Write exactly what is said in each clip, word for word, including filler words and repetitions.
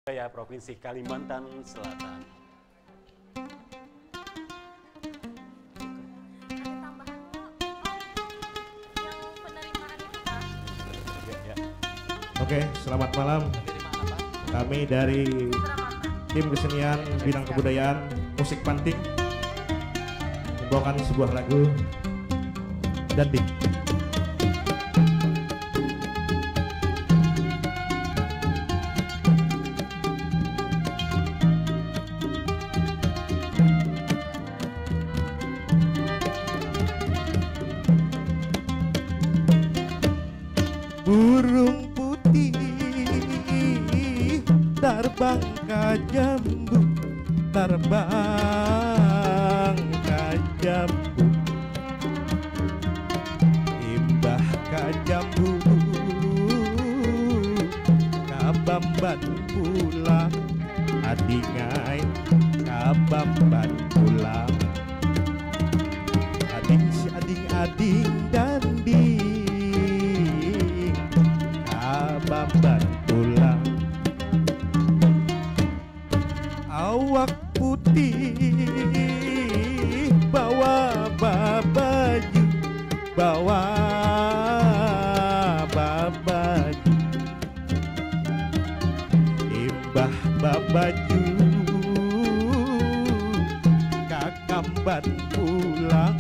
Jaya, Provinsi Kalimantan Selatan. Ada tambahan, Bu. Oh, yang penerimaan itu, Pak. Ya, ya. Oke, selamat malam. Kami dari tim kesenian bidang kebudayaan musik panting membawakan sebuah lagu Dandi. Burung putih tarbang ka jambu, tarbang ka jambu. Imbah ka jambu, kabamban pulang. Ading ai, kabamban pulang. Ading si ading, ading dandi, kabamban pulang. Awak putih bawa babaju, bawa babaju. Imbah babaju, kakamban pulang.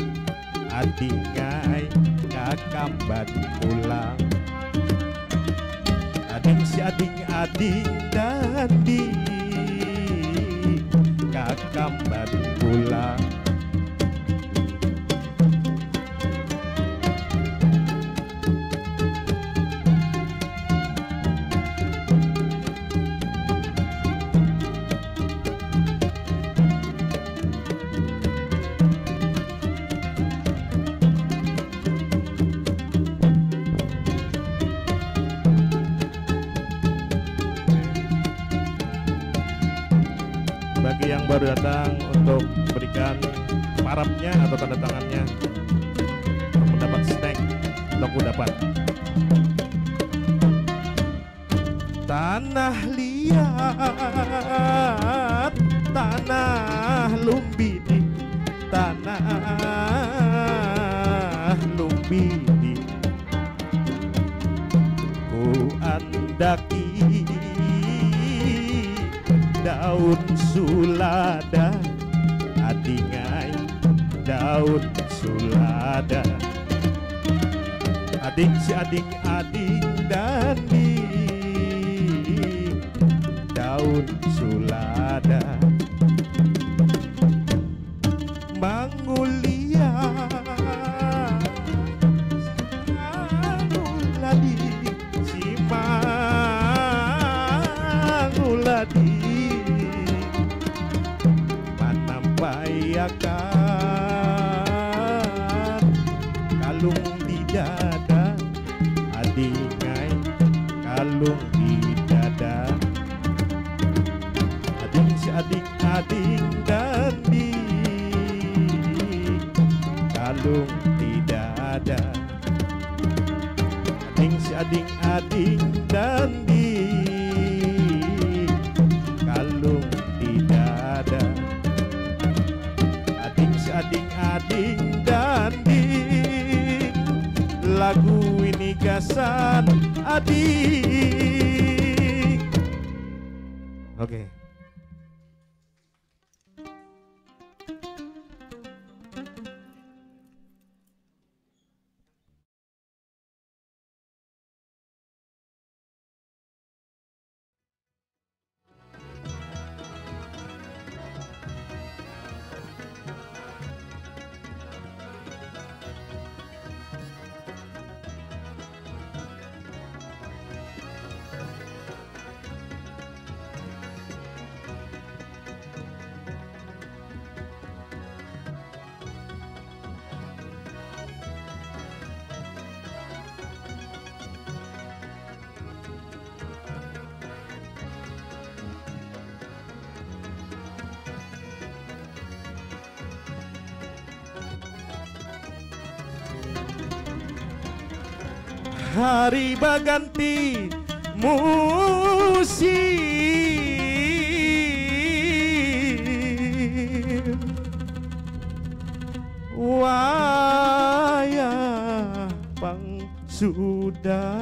Ading ai, kakamban pulang. Ading si ading, ading dandi, kakamban pulang. Bagi yang baru datang, untuk berikan parapnya atau tanda tangannya, untuk mendapat snack, untuk dapat. Tanah liat, tanah lumbini, tanah lumbini. Ku andaki daun sulada, ading ai, daun sulada. Ading si ading, ading dandi, daun sulada. Manguliah anu ladi, si manguladi manampaiakan kalung di dada, ading ai, kalung di dada. Ading si ading, ading dandi, kalung di dada. Ading si ading, ading dandi, kalung di dada. Ading si ading, ading dandi, lagu ini gasan ading. Oke. Hari baganti musim. sudah.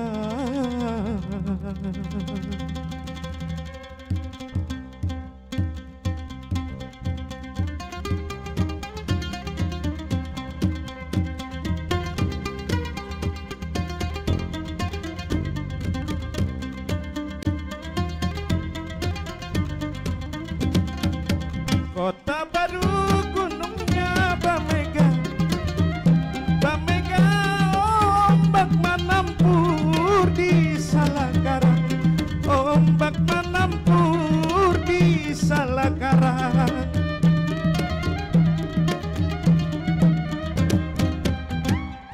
Kota Baru gunungnya bamega, bamega ombak manampur di salakarang, ombak manampur di salakarang.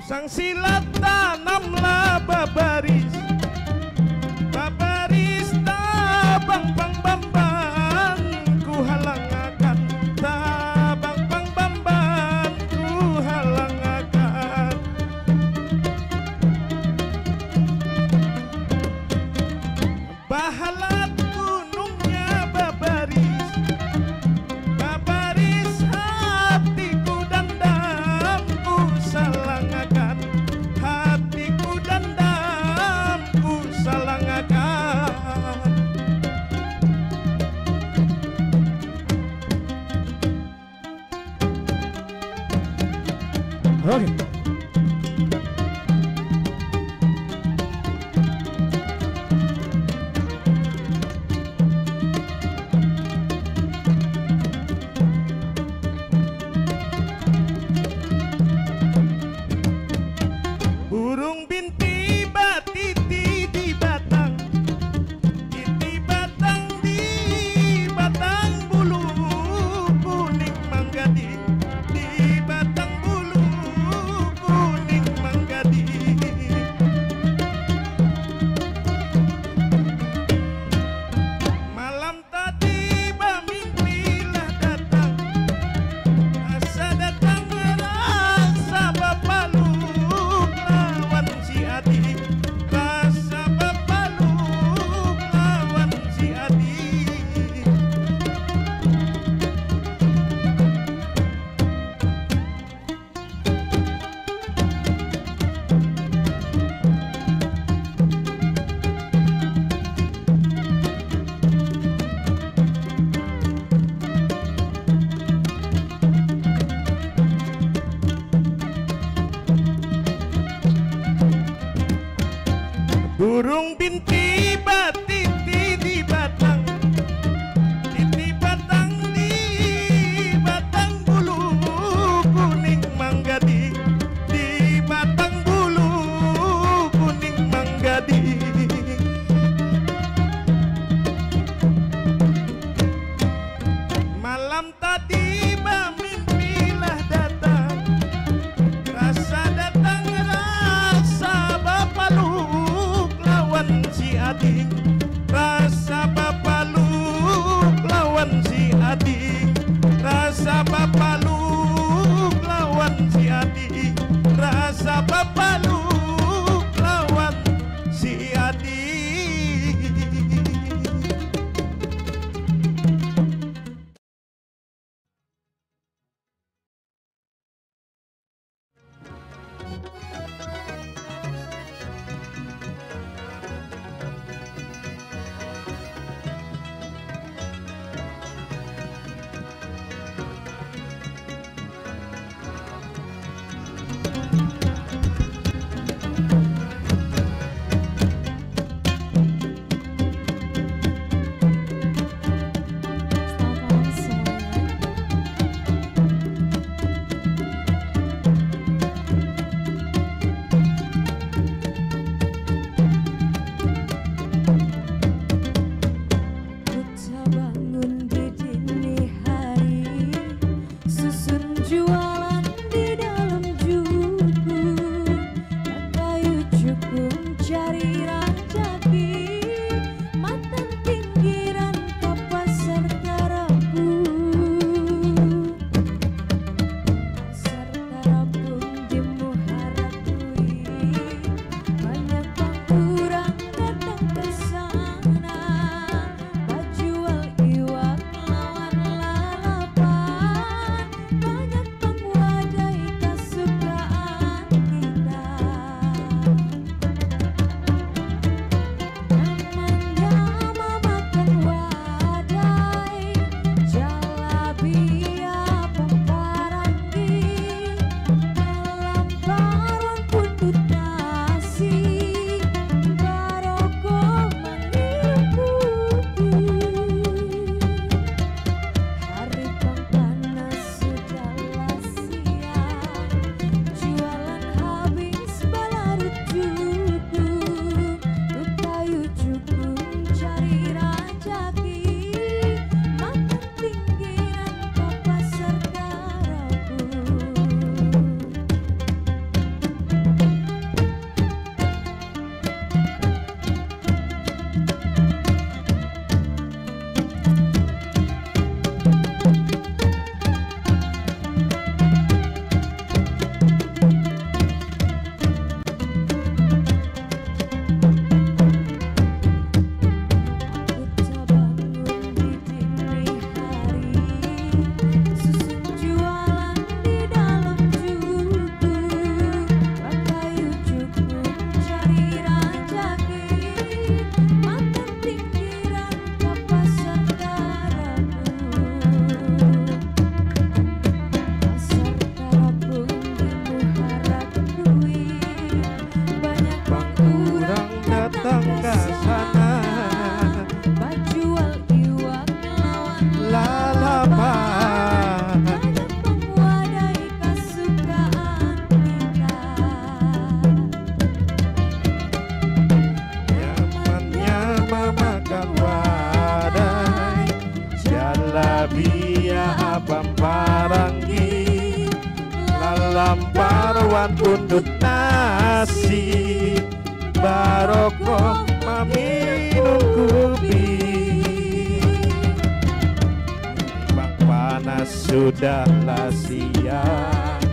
Sang silat tanamlah babaris, babaris tabang pang bamban ku halangakan, tabang pang bamban ku halangakan. Bahalat gunungnya babaris, babaris hatiku dandamku salangakan, hatiku dandamku salangakan. Oke. Burung binti batiti di batang, titi batang di batang bulu kuning manggading, di batang bulu Bia apam paranggi, lalampar wan pundut nasi, barokok maminum kupi. Bang panas sudahlah siang.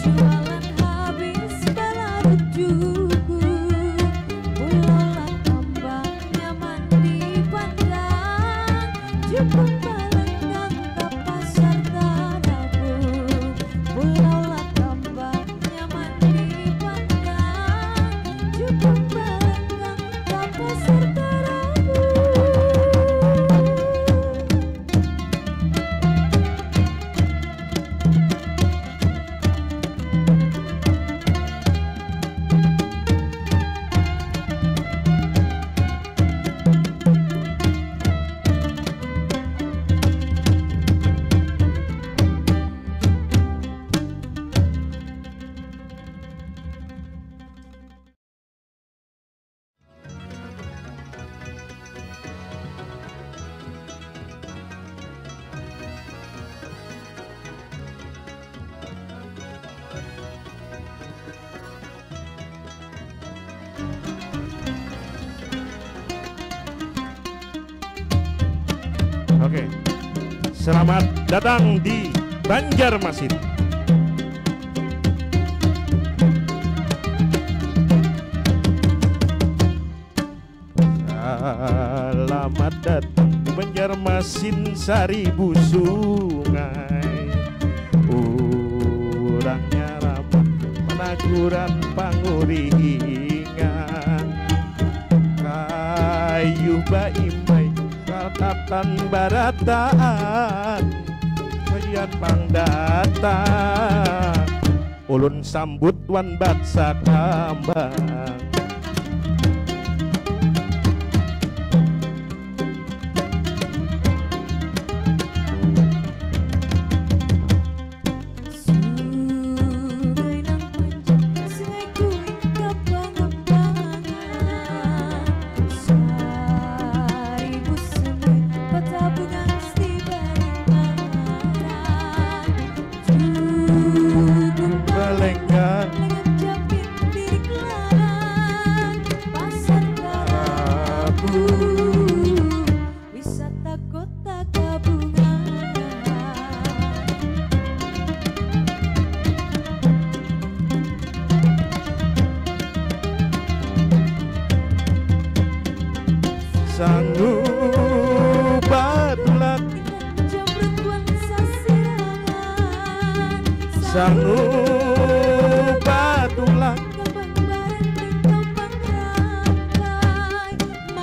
Jualan habis balarut jugu, pulau Lakambang nyaman dipandang, jukung balenggang ka pasar tarabung, pulau Lakambang nyaman dipandang, jukung balenggang ka pasar tarabung. Oke. Selamat datang di Banjarmasin. Selamat datang di Banjarmasin, saribu sungai. Urangnya ramah, panaguran pangurihingan. Kayuh baimbai, ratatan barataan, kajian pang datang. Ulun sambut wan baksa kambang. Sungai nang panjang, Sungai Kuing ka Pangambangan, saribu sungai, patabungan, Setibaring ngaran. Jukung balenggang, lengang japit, tirik laran, pasar tarabung, wisata kota kabungan. Sangu batulak, Jamrut wan sasirangan. Sangu batulak, Kambang baranding, Kambang rangkai.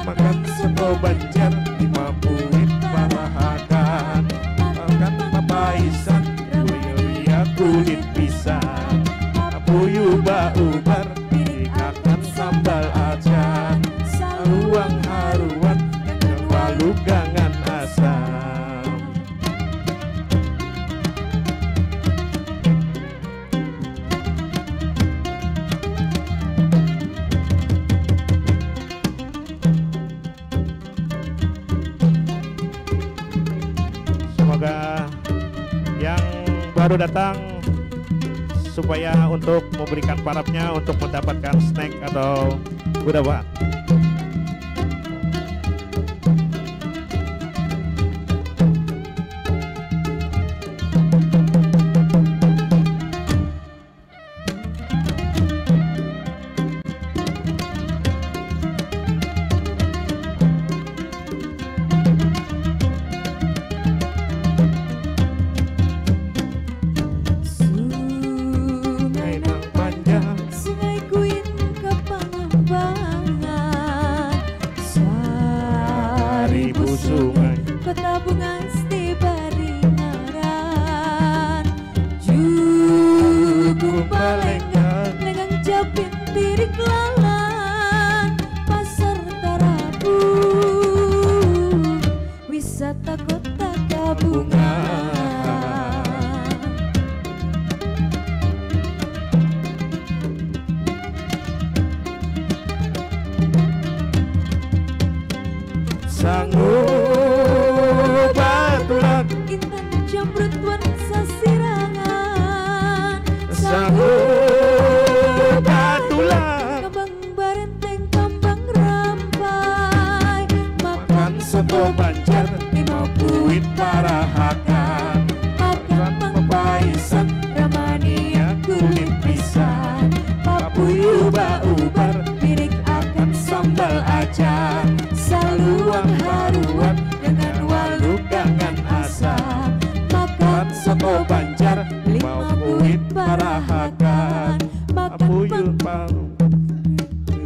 Makan soto Banjar, lima burit parahakan. Makan papaisan, buria-buria kulit pisang. Papuyu baubar, piring akan sambal acan. Saluang haruan, dengan walugangan asam. Semoga yang baru datang supaya untuk memberikan parapnya untuk mendapatkan snack atau kudapan. Sungai nang panjang, Sungai Kuin ka Pangambangan, saribu sungai, Kota Bungas di Baringaran. Jukung balenggang, lengang japit, tirik lalan, pasar tarabung, wisata kota kabungan. Sangu batulak, parahakan, makan mangpaisan, ramania kulit pisan, papuyu baubar, pirik akan sambal acan, saluang haruan, dengan walukangan asam, makan soto banjar, lima kulit parahakan, makan papuyu pang-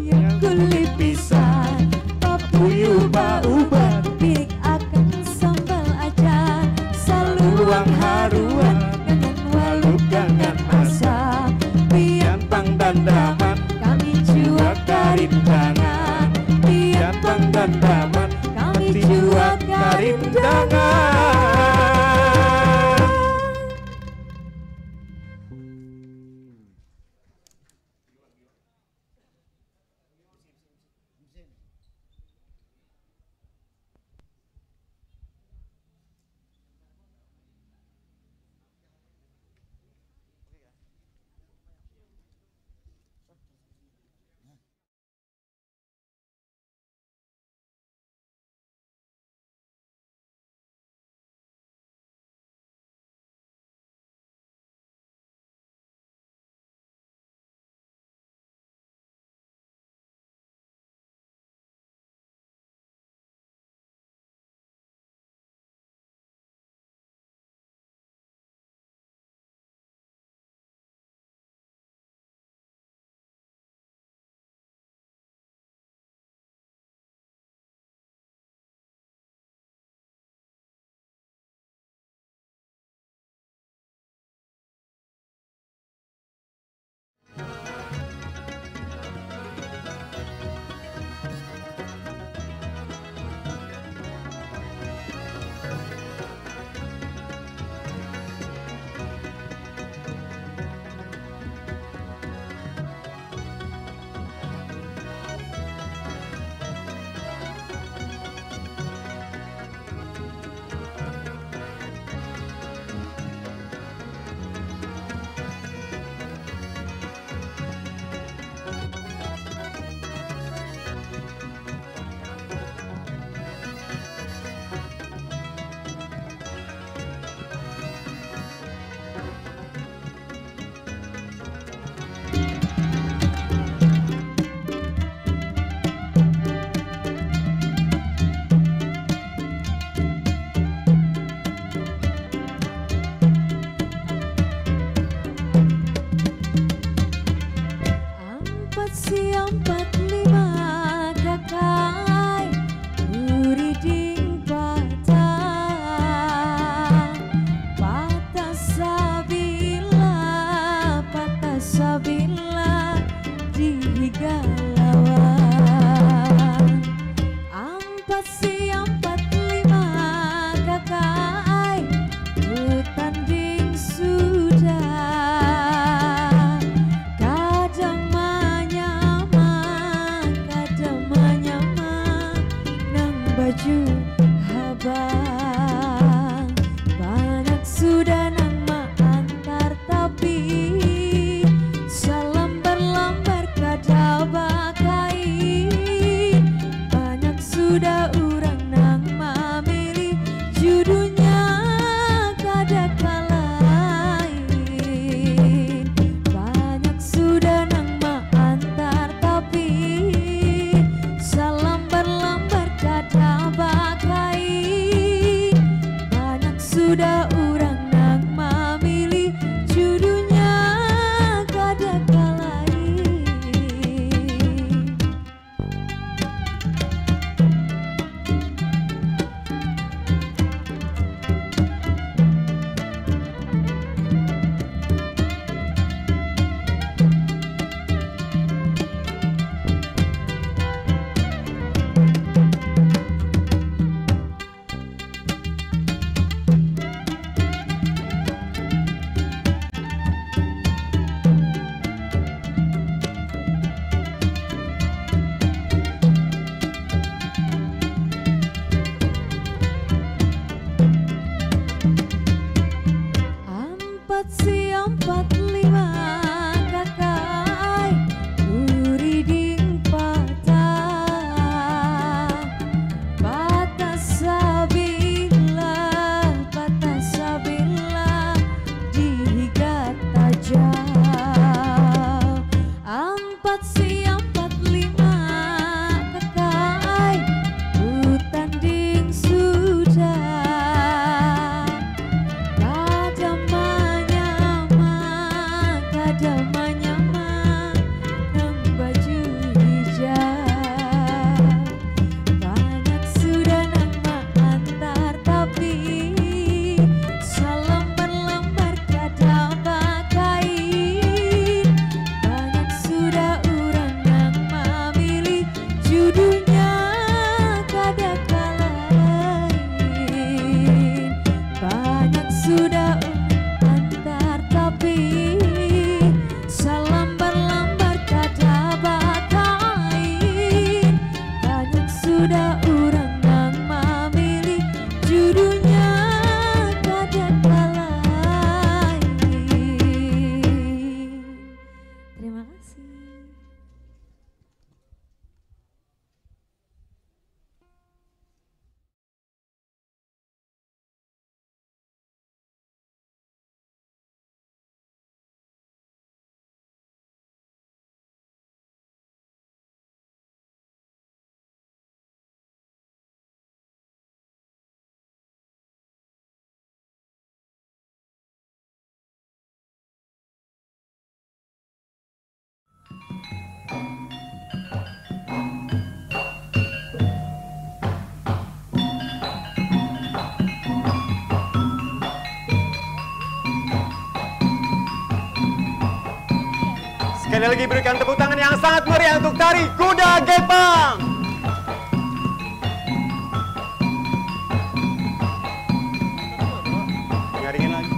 yang kulit pisan, papuyu baubar, pirik akan sambal acan, saluang haruan, dengan walukangan asam, pian pang dandaman, kami jua karindangan, pian pang dandaman, kami jua karindangan. Ampat siam, ampat lima, kakai, buriding patah, patah sabila, patah sabila di higa lawan. Ampat siam, ampat lima, kakai, ku tanding sudah. Kada manyama, kada manyama nang baju habang. Banyak sudah nang maantar tapi salambar-lambar kada bakai. Banyak sudah urang nang mamilih, judunya kada kalain. Banyak sudah nang maantar tapi salambar-lambar kada bakai. Banyak sudah urang nang mamilih, judunya kada kalain. Lagi berikan tepuk tangan yang sangat meriah untuk tari kuda gepang. Nyaringin lagi.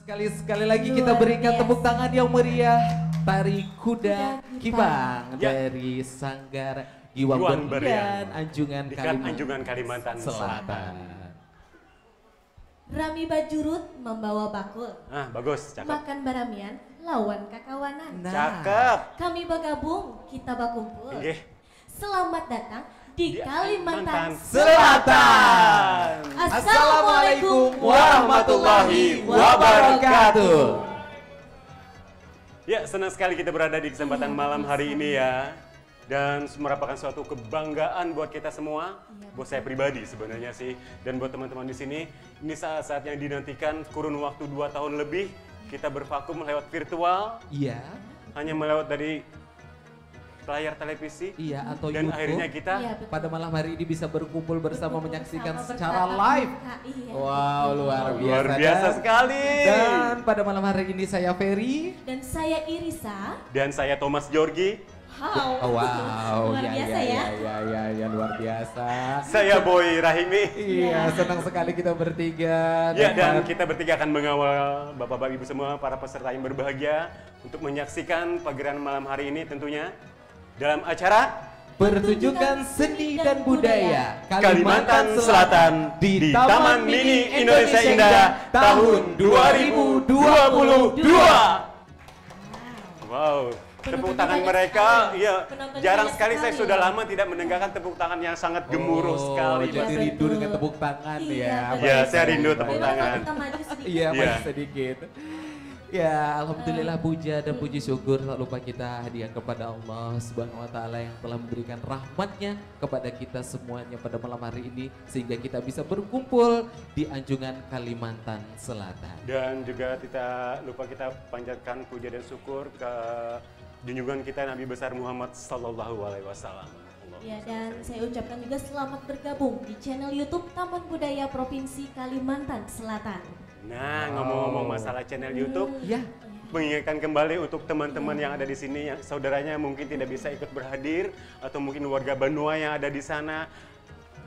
Sekali, sekali lagi kita berikan tepuk tangan yang meriah, tari kuda kibang. Ya. Dari Sanggar Giwang Giwang Berlian, Berlian. Anjungan, Diklat Kalimantan Anjungan, Kalimantan Selatan. Selatan. Rami bajurut mambawa bakul. Ah, bagus, cakep. Makan baramian lawan kakawanan. Nah. Cakep. Kami bagabung, kita bakumpul. Inggih. Selamat datang di Di Kalimantan Kalimantan Selatan. Selatan. Assalamualaikum warahmatullahi wabarakatuh. Ya, senang sekali kita berada di kesempatan malam hari ini ya. Dan merupakan suatu kebanggaan buat kita semua, Iya, buat saya betul. pribadi sebenarnya sih, dan buat teman-teman di sini. Ini saat-saat yang dinantikan, kurun waktu dua tahun lebih kita bervakum lewat virtual. Iya. Hanya melewat dari layar televisi. Iya, atau Dan YouTube. akhirnya kita Iya, betul. Pada malam hari ini bisa berkumpul bersama Berkumpul menyaksikan bersama secara bertatap live. Muka, iya. Wow, luar biasa. Luar biasa Dan, sekali. Dan pada malam hari ini saya Ferry. Dan saya Irisa. Dan saya Thomas Jorgi. Wow. Oh, wow, Luar ya, biasa ya, ya. ya, ya, ya, ya, luar biasa. Saya Boy Rahimi. Iya, senang sekali kita bertiga. Ya, dan dapat- kita bertiga akan mengawal Bapak-bapak Ibu semua, para peserta yang berbahagia untuk menyaksikan pagelaran malam hari ini tentunya dalam acara Pertunjukan seni dan budaya Kalimantan Selatan di Taman Mini Indonesia Indah tahun dua ribu dua puluh dua. Wow, tepuk Penontonnya tangan banyak mereka, sekali. Iya, Penontonnya jarang banyak sekali saya sekali, sudah ya. Lama tidak mendengarkan tepuk tangan yang sangat gemuruh Oh, sekali. Jadi Iya, rindu betul. dengan tepuk tangan Iya, ya. betul. Ya, saya rindu Baik. tepuk Memang tangan. Kita maju sedikit. Iya, Iya. masih sedikit. Ya, alhamdulillah puja dan puji syukur tak lupa kita hadiah kepada Allah Subhanahu wa taala yang telah memberikan rahmatnya kepada kita semuanya pada malam hari ini sehingga kita bisa berkumpul di Anjungan Kalimantan Selatan. Dan juga tidak lupa kita panjatkan puja dan syukur ke junjungan kita Nabi besar Muhammad sallallahu alaihi wasallam. Ya, dan saya ucapkan juga selamat bergabung di channel YouTube Taman Budaya Provinsi Kalimantan Selatan. Nah, ngomong-ngomong masalah channel YouTube, Ya, mengingatkan kembali untuk teman-teman yang ada di sini, yang saudaranya mungkin tidak bisa ikut berhadir atau mungkin warga Banua yang ada di sana,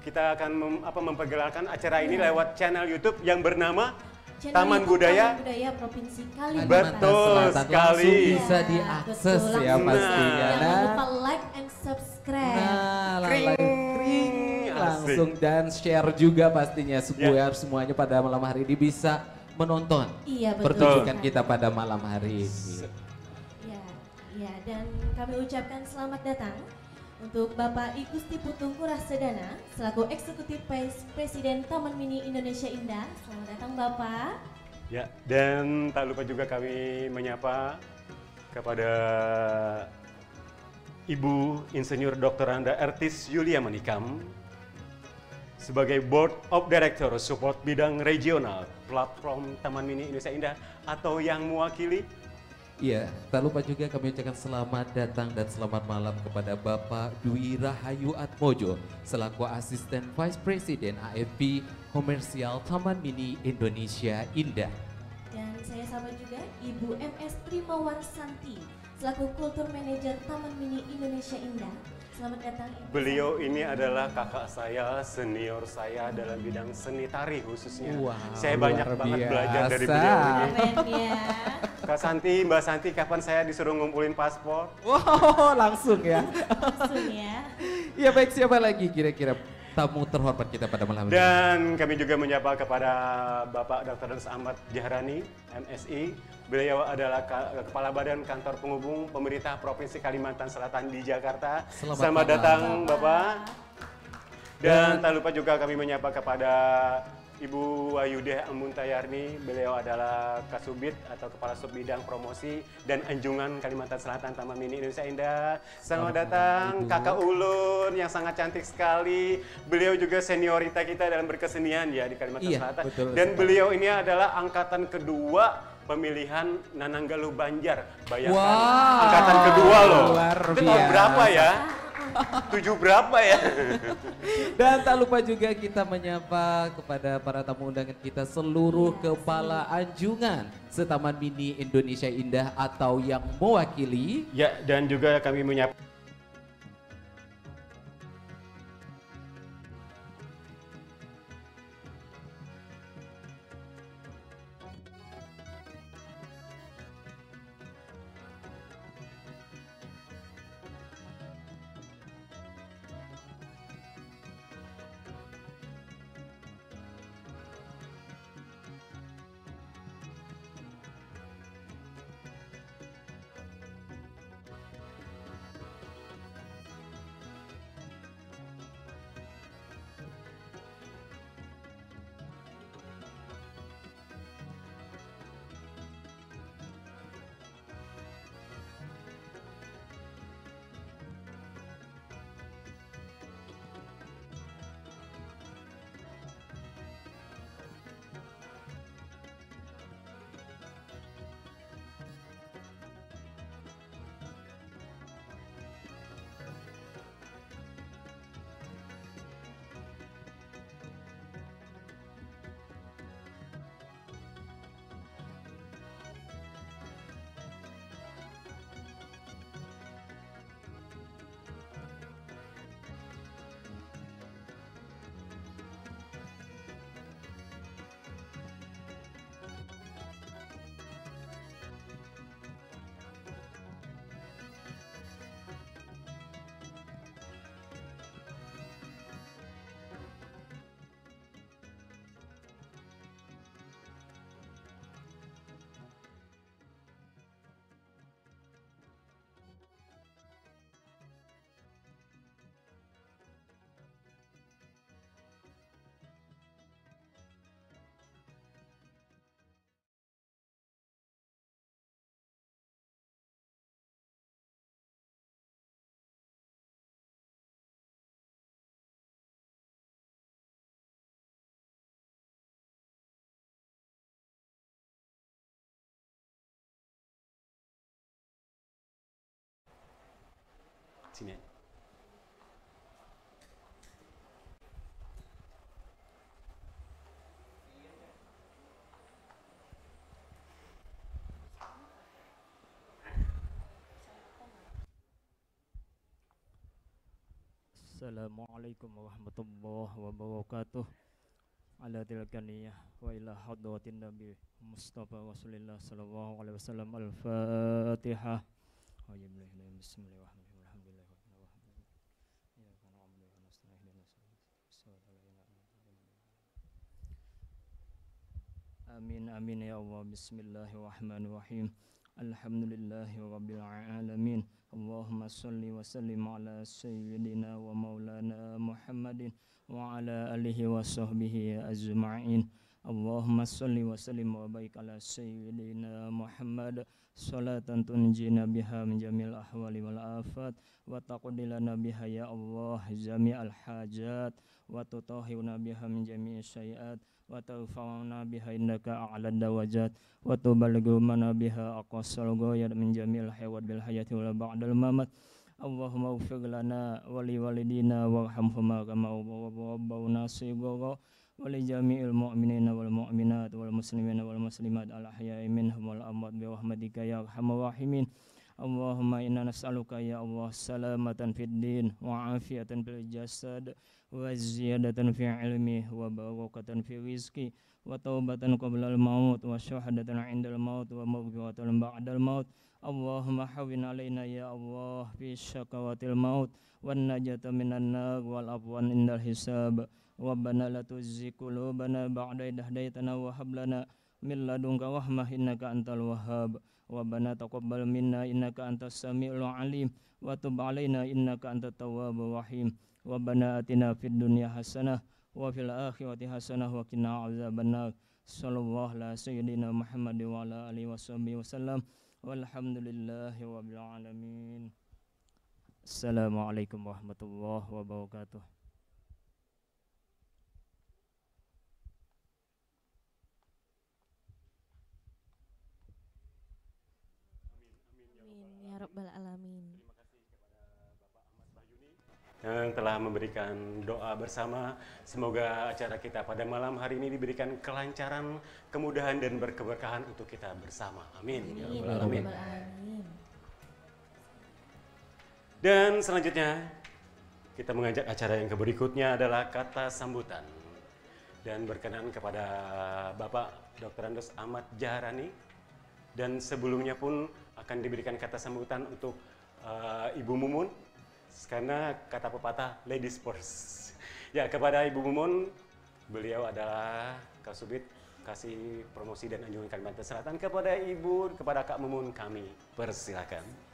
kita akan mem- apa memperkenalkan acara ini lewat channel YouTube yang bernama Channel Taman YouTube Budaya. Taman Budaya Provinsi Kalimantan Betul Selatan. sekali. Langsung bisa Iya, diakses betul. ya Langsung. pastinya. Jangan Nah, lupa like and subscribe. Nah, Kring. like, kring, Asik. Langsung dan share juga pastinya supaya semuanya pada malam hari ini bisa menonton Iya, betul. pertunjukan Sekali. Kita pada malam hari ini. Ya, ya, dan kami ucapkan selamat datang untuk Bapak I Gusti Putu Ngurah Sedana selaku Eksekutif Vice President Taman Mini Indonesia Indah. Selamat datang Bapak. Ya, dan tak lupa juga kami menyapa kepada Ibu Insinyur Doktor Anda Ertis Yulia Manikam sebagai Board of Director Support Bidang Regional Platform Taman Mini Indonesia Indah atau yang mewakili. Iya, tak lupa juga kami ucapkan selamat datang dan selamat malam kepada Bapak Dwi Rahayu Atmojo selaku Asisten Vice President A F P Komersial Taman Mini Indonesia Indah. Dan saya sapa juga Ibu M S Trimawarsanti selaku Kultur Manager Taman Mini Indonesia Indah. Selamat datang Ibu. Beliau ini adalah kakak saya, senior saya dalam bidang seni tari khususnya. Wah, Saya banyak luar banget biasa. Belajar dari beliau ini. Keren ya. Kak Santi, Mbak Santi, kapan saya disuruh ngumpulin paspor? Wow, langsung ya. Langsung ya. Ya baik, siapa lagi kira-kira tamu terhormat kita pada malam ini? Dan kami juga menyapa kepada Bapak Doktor Ahmad Jahrani, M Si. Beliau adalah ka- Kepala Badan Kantor Penghubung Pemerintah Provinsi Kalimantan Selatan di Jakarta. Selamat Selamat malam. datang, Bapak. Dan tak lupa juga kami menyapa kepada Ibu Wayudeh Amuntayarni. Beliau adalah Kasubid atau Kepala Sub Bidang Promosi dan Anjungan Kalimantan Selatan Taman Mini Indonesia Indah. Selamat datang, Kakak Ulun yang sangat cantik sekali. Beliau juga seniorita kita dalam berkesenian ya di Kalimantan Iya, Selatan. betul Dan sekali. Beliau ini adalah angkatan kedua pemilihan Nanang Galuh Banjar. Bayangkan, Wow, angkatan kedua loh. Luar Itu biasa. Tahun berapa ya? Tujuh berapa ya? Dan tak lupa juga kita menyapa kepada para tamu undangan kita seluruh kepala anjungan Setaman Mini Indonesia Indah atau yang mewakili. Ya, dan juga kami menyapa Sini. Assalamualaikum warahmatullahi wabarakatuh. Ala tilkaniyah wa ila hadratin Nabi Mustafa Rasulillah sallallahu alaihi wasallam. Al-Fatihah. Bismillahirrahmanirrahim. Alhamdulillah. Amin, amin ya Allah. Bismillahirrahmanirrahim. Alhamdulillahi rabbil alamin. Allahumma salli wa sallim ala sayyidina wa maulana Muhammadin wa ala alihi wa sahbihi ajma'in. Allahumma salli wa sallim wa barik ala sayyidina Muhammad, salatan tunjina biha min jamil ahwali wal afat, wa taqdilana biha ya Allah jami'al hajat, wa tutahhiruna biha min jami'i syai'at, wa tarfa'una biha indaka a'la darajat, wa tuballighuna biha aqsal ghayat min jami'il khairat bil hayati wal ba'dal mamat. Allahumma ighfir lana wa li walidina warhamhuma kama rabbawna shighara, wa li jami'il mu'minina wal mu'minat wal muslimina wal muslimat al ahya'i minhum wal amwat bi rahmatika ya arhamar rahimin. Allahumma inna nas'aluka ya Allah salamatan fid din wa afiatan fil jasad wa ziyadatan fi ilmi wa barakatan fi rizqi wa taubatan qablal maut wa syahadatan indal maut wa maghfiratan ba'dal maut. Allahumma hawwin alaina ya Allah fi syakawatil maut wan najata minan nar wal afwan indal hisab. Rabbana la tuzigh qulubana ba'da idh hadaytana wa hab lana min ladunka rahmah innaka antal wahhab. Rabbana taqabbal minna innaka antas samiul alim wa tub alaina innaka antat tawwabur rahim. Rabbana atina fid dunya hasanah wa fil akhirati hasanah wa qina azabannar. Sallallahu ala sayyidina Muhammad wa ala alihi wa sahbihi wa sallam. Walhamdulillahi rabbil alamin. Assalamualaikum warahmatullahi wabarakatuh. Amin ya rabbal alamin. Yang telah memberikan doa bersama. Semoga acara kita pada malam hari ini diberikan kelancaran, kemudahan, dan berkeberkahan untuk kita bersama. Amin. Amin. Ya rabbal alamin. Dan selanjutnya, kita mengajak acara yang berikutnya adalah kata sambutan. Dan berkenan kepada Bapak doktorandus Ahmad Jahrani. Dan sebelumnya pun akan diberikan kata sambutan untuk, eh, Ibu Mumun, karena kata pepatah ladies first. Ya, kepada Ibu Mumun, beliau adalah Kasubit Kasih Promosi dan Anjungan Kalimantan Selatan. Kepada Ibu, kepada Kak Mumun, kami persilakan.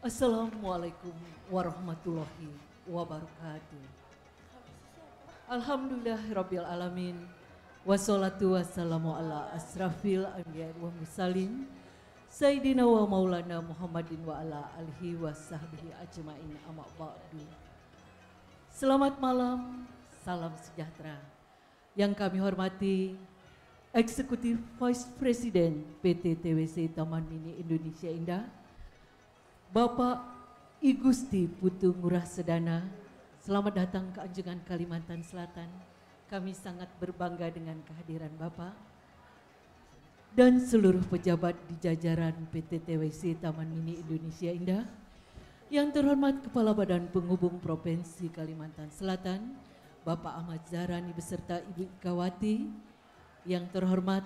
Assalamualaikum warahmatullahi wabarakatuh. Alhamdulillahirabbil alamin. Wassalatu wassalamu ala asrafil anbiya wa mursalin, Sayyidina wa maulana Muhammadin wa ala alihi wa sahbihi ajmain, amma ba'du. Selamat malam, salam sejahtera. Yang kami hormati Executive Vice President P T T W C Taman Mini Indonesia Indah, Bapak I Gusti Putu Ngurah Sedana, selamat datang ke Anjungan Kalimantan Selatan. Kami sangat berbangga dengan kehadiran Bapak dan seluruh pejabat di jajaran P T T W C Taman Mini Indonesia Indah. Yang terhormat Kepala Badan Penghubung Provinsi Kalimantan Selatan, Bapak Ahmad Zahrani beserta Ibu Ikawati. Yang terhormat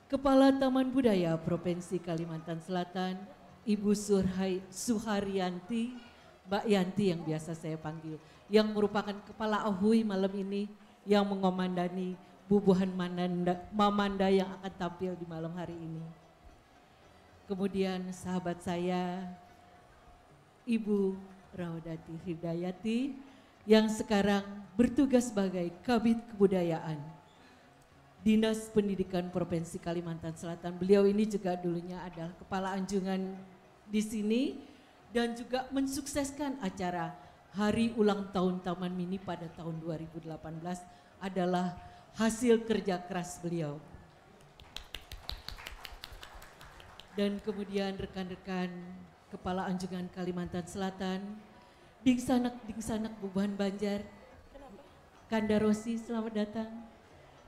Kepala Taman Budaya Provinsi Kalimantan Selatan, Ibu Surhai-, Suharyanti, Mbak Yanti yang biasa saya panggil, yang merupakan Kepala Ahui malam ini, yang mengomandani bubuhan mananda-, mamanda yang akan tampil di malam hari ini. Kemudian sahabat saya, Ibu Rawadati Hidayati, yang sekarang bertugas sebagai Kabid Kebudayaan. Dinas Pendidikan Provinsi Kalimantan Selatan. Beliau ini juga dulunya adalah kepala anjungan di sini dan juga mensukseskan acara hari ulang tahun Taman Mini pada tahun dua ribu delapan belas adalah hasil kerja keras beliau. Dan kemudian rekan-rekan Kepala Anjungan Kalimantan Selatan, dingsanak-dingsanak bubuhan Banjar, Kanda Rosi, selamat datang.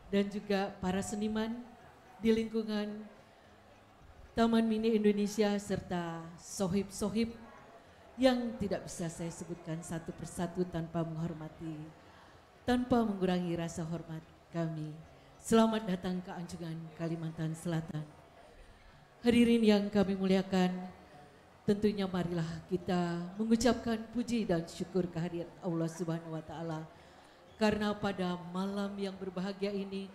Dan juga para seniman di lingkungan Taman Mini Indonesia serta sohib-sohib yang tidak bisa saya sebutkan satu persatu tanpa menghormati, tanpa mengurangi rasa hormat kami. Selamat datang ke Anjungan Kalimantan Selatan. Hadirin yang kami muliakan, tentunya marilah kita mengucapkan puji dan syukur kehadirat Allah Subhanahu wa Ta'ala. Karena pada malam yang berbahagia ini,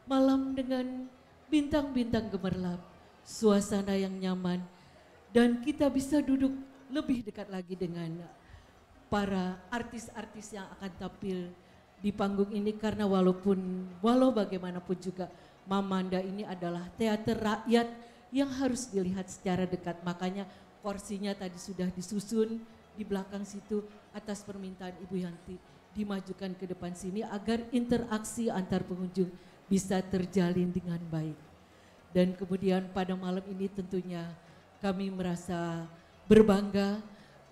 malam dengan bintang-bintang gemerlap, suasana yang nyaman, dan kita bisa duduk lebih dekat lagi dengan para artis-artis yang akan tampil di panggung ini, karena walaupun, walau bagaimanapun juga, Mamanda ini adalah teater rakyat yang harus dilihat secara dekat. Makanya kursinya tadi sudah disusun di belakang situ atas permintaan Ibu Yanti, dimajukan ke depan sini agar interaksi antar pengunjung bisa terjalin dengan baik. Dan kemudian pada malam ini tentunya kami merasa berbangga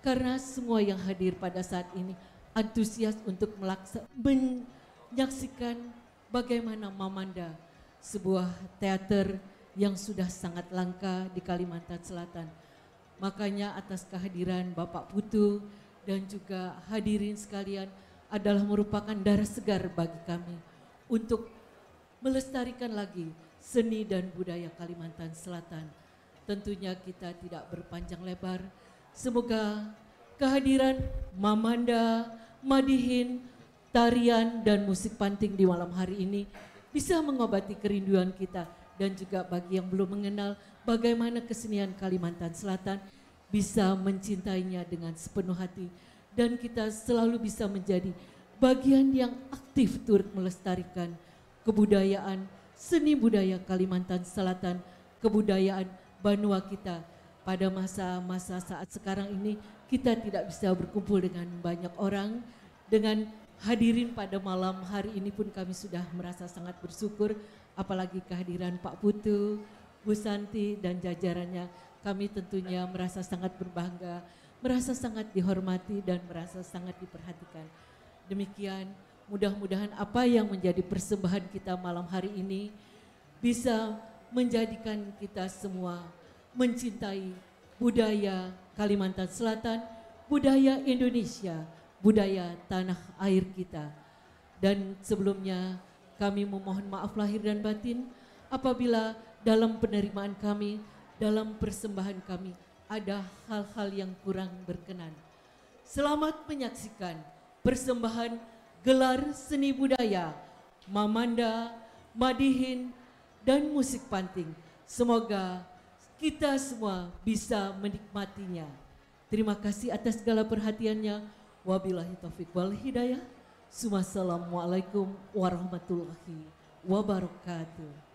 karena semua yang hadir pada saat ini antusias untuk melaksa-, menyaksikan bagaimana Mamanda, sebuah teater yang sudah sangat langka di Kalimantan Selatan. Makanya atas kehadiran Bapak Putu dan juga hadirin sekalian adalah merupakan darah segar bagi kami untuk melestarikan lagi seni dan budaya Kalimantan Selatan. Tentunya kita tidak berpanjang lebar. Semoga kehadiran Mamanda, Madihin, tarian, dan musik panting di malam hari ini bisa mengobati kerinduan kita dan juga bagi yang belum mengenal bagaimana kesenian Kalimantan Selatan, bisa mencintainya dengan sepenuh hati dan kita selalu bisa menjadi bagian yang aktif turut melestarikan kebudayaan, seni budaya Kalimantan Selatan, kebudayaan banua kita. Pada masa-masa saat sekarang ini, kita tidak bisa berkumpul dengan banyak orang. Dengan hadirin pada malam hari ini pun kami sudah merasa sangat bersyukur, apalagi kehadiran Pak Putu, Bu Santi, dan jajarannya. Kami tentunya merasa sangat berbangga, merasa sangat dihormati, dan merasa sangat diperhatikan. Demikian, mudah-mudahan apa yang menjadi persembahan kita malam hari ini bisa menjadikan kita semua mencintai budaya Kalimantan Selatan, budaya Indonesia, budaya tanah air kita. Dan sebelumnya, kami memohon maaf lahir dan batin apabila dalam penerimaan kami, dalam persembahan kami, ada hal-hal yang kurang berkenan. Selamat menyaksikan persembahan gelar seni budaya Mamanda, Madihin, dan musik panting. Semoga kita semua bisa menikmatinya. Terima kasih atas segala perhatiannya. Wabillahi taufiq wal hidayah. Sumassalamualaikum warahmatullahi wabarakatuh.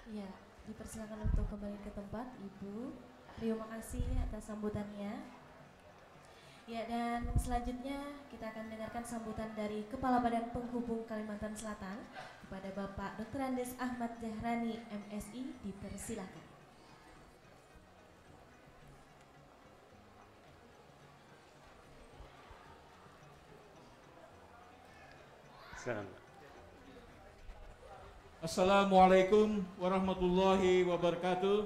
Ya, dipersilakan untuk kembali ke tempat, Ibu. Terima kasih atas sambutannya. Ya, dan selanjutnya kita akan mendengarkan sambutan dari Kepala Badan Penghubung Kalimantan Selatan kepada Bapak Doktor Andes Ahmad Jahrani, M Si. Dipersilakan. Assalamualaikum warahmatullahi wabarakatuh.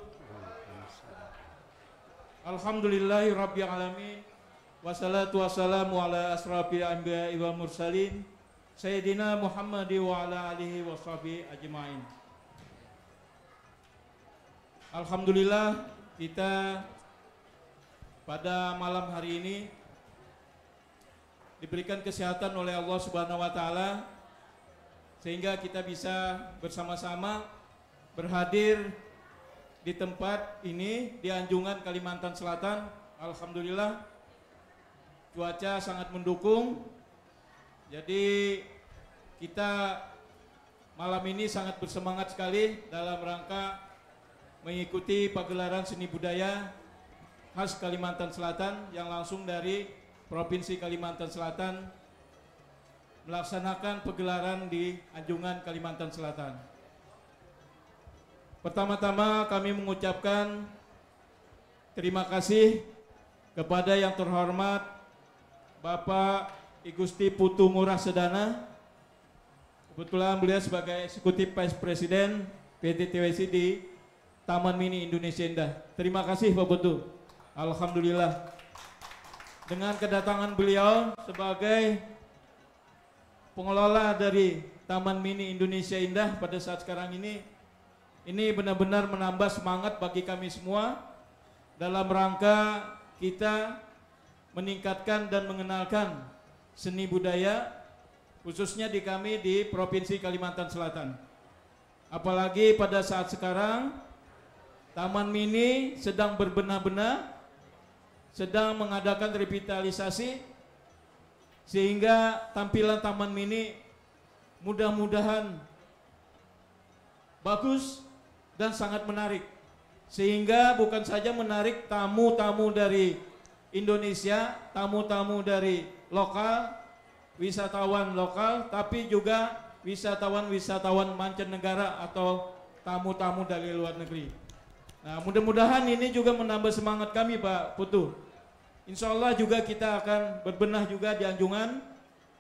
Alhamdulillahi rabbil alamin. Wassalatu wassalamu ala asrafil anbiya'i wal mursalin, Sayyidina Muhammad wa ala alihi wa sahbihi ajma'in. Alhamdulillah, kita pada malam hari ini diberikan kesehatan oleh Allah Subhanahu wa taala sehingga kita bisa bersama-sama berhadir di tempat ini di Anjungan, Kalimantan Selatan, Alhamdulillah, cuaca sangat mendukung. Jadi, kita malam ini sangat bersemangat sekali dalam rangka mengikuti pagelaran seni budaya khas Kalimantan Selatan yang langsung dari Provinsi Kalimantan Selatan melaksanakan pagelaran di Anjungan, Kalimantan Selatan. Pertama-tama kami mengucapkan terima kasih kepada yang terhormat Bapak I Gusti Putu Ngurah Sedana. Kebetulan beliau sebagai Executive Vice President P T T W C di Taman Mini Indonesia Indah. Terima kasih Pak Putu. Alhamdulillah. Dengan kedatangan beliau sebagai pengelola dari Taman Mini Indonesia Indah pada saat sekarang ini, ini benar-benar menambah semangat bagi kami semua dalam rangka kita meningkatkan dan mengenalkan seni budaya, khususnya di kami di Provinsi Kalimantan Selatan. Apalagi pada saat sekarang, Taman Mini sedang berbenah-benah, sedang mengadakan revitalisasi, sehingga tampilan Taman Mini mudah-mudahan bagus dan sangat menarik. Sehingga bukan saja menarik tamu-tamu dari Indonesia, tamu-tamu dari lokal, wisatawan lokal, tapi juga wisatawan-wisatawan mancanegara atau tamu-tamu dari luar negeri. Nah, mudah-mudahan ini juga menambah semangat kami, Pak Putu. Insya Allah juga kita akan berbenah juga di Anjungan.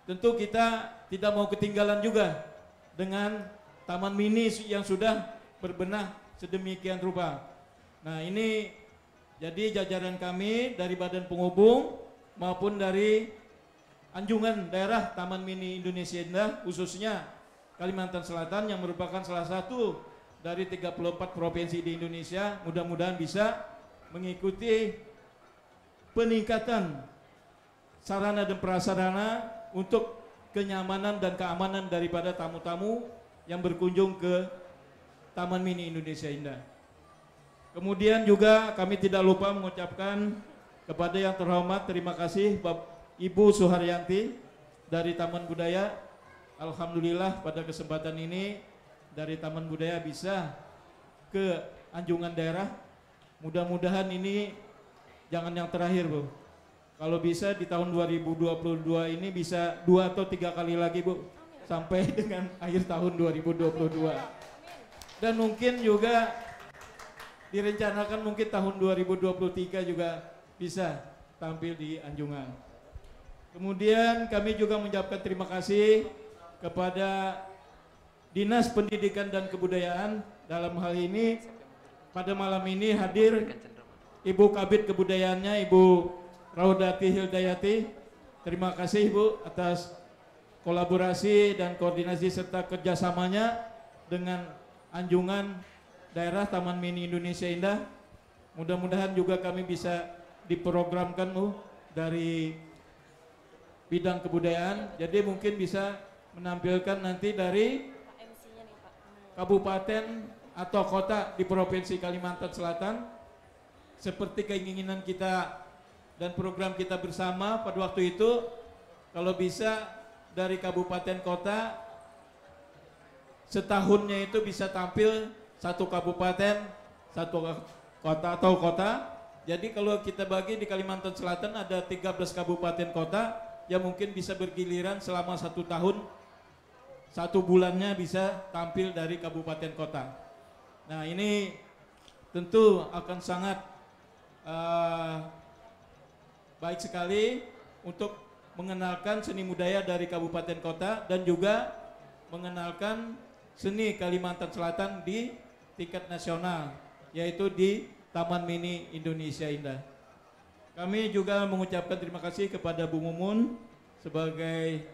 Tentu kita tidak mau ketinggalan juga dengan Taman Mini su-, yang sudah berbenah sedemikian rupa. Nah, ini jadi jajaran kami dari Badan Penghubung maupun dari Anjungan Daerah Taman Mini Indonesia Indah, khususnya Kalimantan Selatan yang merupakan salah satu dari tiga puluh empat provinsi di Indonesia, mudah-mudahan bisa mengikuti peningkatan sarana dan prasarana untuk kenyamanan dan keamanan daripada tamu-tamu yang berkunjung ke Taman Mini Indonesia Indah. Kemudian juga kami tidak lupa mengucapkan kepada yang terhormat terima kasih Bap-, Ibu Suharyanti dari Taman Budaya. Alhamdulillah pada kesempatan ini dari Taman Budaya bisa ke Anjungan Daerah. Mudah-mudahan ini jangan yang terakhir, Bu. Kalau bisa di tahun dua ribu dua puluh dua ini bisa dua atau tiga kali lagi, Bu. Sampai dengan akhir tahun dua ribu dua puluh dua. Dan mungkin juga direncanakan mungkin tahun dua ribu dua puluh tiga juga bisa tampil di Anjungan. Kemudian kami juga mengucapkan terima kasih kepada Dinas Pendidikan dan Kebudayaan dalam hal ini pada malam ini hadir Ibu Kabid Kebudayaannya, Ibu Raudati Hildayati. Terima kasih, Bu, atas kolaborasi dan koordinasi serta kerjasamanya dengan Anjungan Daerah Taman Mini Indonesia Indah. Mudah-mudahan juga kami bisa diprogramkan, Bu, dari bidang kebudayaan. Jadi mungkin bisa menampilkan nanti dari kabupaten atau kota di Provinsi Kalimantan Selatan. Seperti keinginan kita dan program kita bersama pada waktu itu, kalau bisa dari kabupaten kota setahunnya itu bisa tampil satu kabupaten, satu kota atau kota. Jadi kalau kita bagi di Kalimantan Selatan ada tiga belas kabupaten kota yang mungkin bisa bergiliran selama satu tahun, satu bulannya bisa tampil dari kabupaten kota. Nah, ini tentu akan sangat, eh, baik sekali untuk mengenalkan seni budaya dari kabupaten kota dan juga mengenalkan seni Kalimantan Selatan di tingkat nasional, yaitu di Taman Mini Indonesia Indah. Kami juga mengucapkan terima kasih kepada Bu Mumun sebagai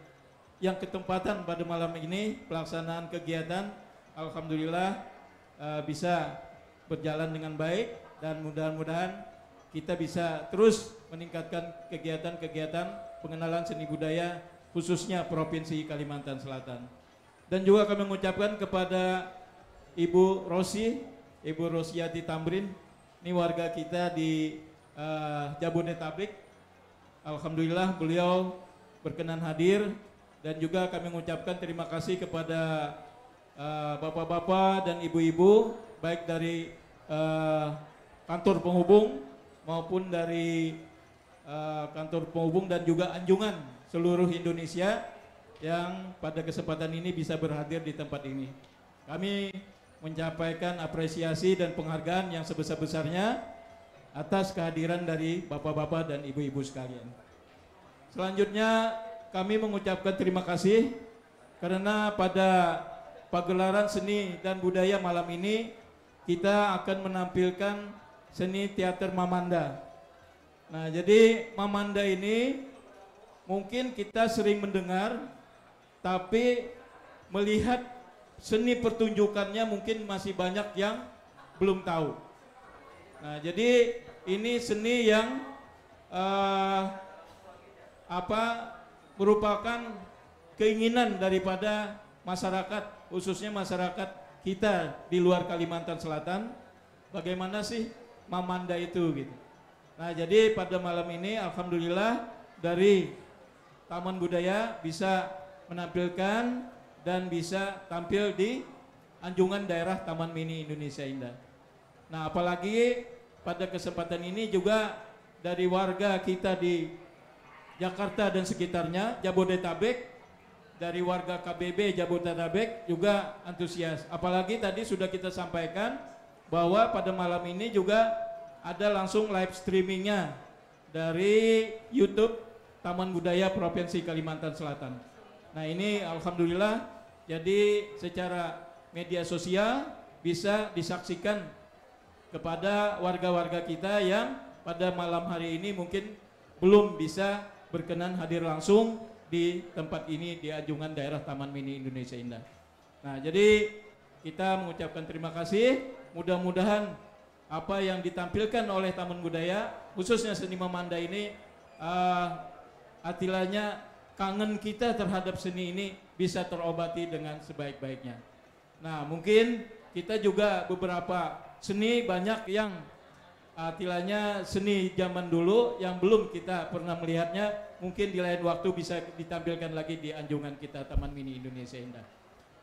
yang ketempatan pada malam ini pelaksanaan kegiatan. Alhamdulillah, eh, bisa berjalan dengan baik dan mudah-mudahan kita bisa terus meningkatkan kegiatan-kegiatan pengenalan seni budaya khususnya Provinsi Kalimantan Selatan. Dan juga kami mengucapkan kepada Ibu Rosi, Ibu Rosiati Tamrin, ini warga kita di, uh, Jabodetabek. Alhamdulillah beliau berkenan hadir dan juga kami mengucapkan terima kasih kepada uh, bapak-bapak dan ibu-ibu baik dari uh, kantor penghubung maupun dari uh, kantor penghubung dan juga anjungan seluruh Indonesia yang pada kesempatan ini bisa berhadir di tempat ini. Kami menyampaikan apresiasi dan penghargaan yang sebesar-besarnya atas kehadiran dari bapak-bapak dan ibu-ibu sekalian. Selanjutnya, kami mengucapkan terima kasih karena pada pagelaran seni dan budaya malam ini kita akan menampilkan seni teater Mamanda. Nah, jadi Mamanda ini mungkin kita sering mendengar, tapi melihat seni pertunjukannya mungkin masih banyak yang belum tahu. Nah, jadi ini seni yang uh, apa merupakan keinginan daripada masyarakat, khususnya masyarakat kita di luar Kalimantan Selatan, bagaimana sih Mamanda itu gitu. Nah, jadi pada malam ini alhamdulillah dari Taman Budaya bisa menampilkan dan bisa tampil di anjungan daerah Taman Mini Indonesia Indah. Nah, apalagi pada kesempatan ini juga dari warga kita di Jakarta dan sekitarnya, Jabodetabek, dari warga K B B Jabodetabek juga antusias. Apalagi tadi sudah kita sampaikan bahwa pada malam ini juga ada langsung live streamingnya dari YouTube Taman Budaya Provinsi Kalimantan Selatan. Nah, ini alhamdulillah jadi secara media sosial bisa disaksikan kepada warga-warga kita yang pada malam hari ini mungkin belum bisa berkenan hadir langsung di tempat ini di anjungan daerah Taman Mini Indonesia Indah. Nah, jadi kita mengucapkan terima kasih. Mudah-mudahan apa yang ditampilkan oleh Taman Budaya, khususnya seni Mamanda ini, uh, atilanya kangen kita terhadap seni ini bisa terobati dengan sebaik-baiknya. Nah, mungkin kita juga beberapa seni banyak yang atilanya seni zaman dulu yang belum kita pernah melihatnya, mungkin di lain waktu bisa ditampilkan lagi di anjungan kita Taman Mini Indonesia Indah.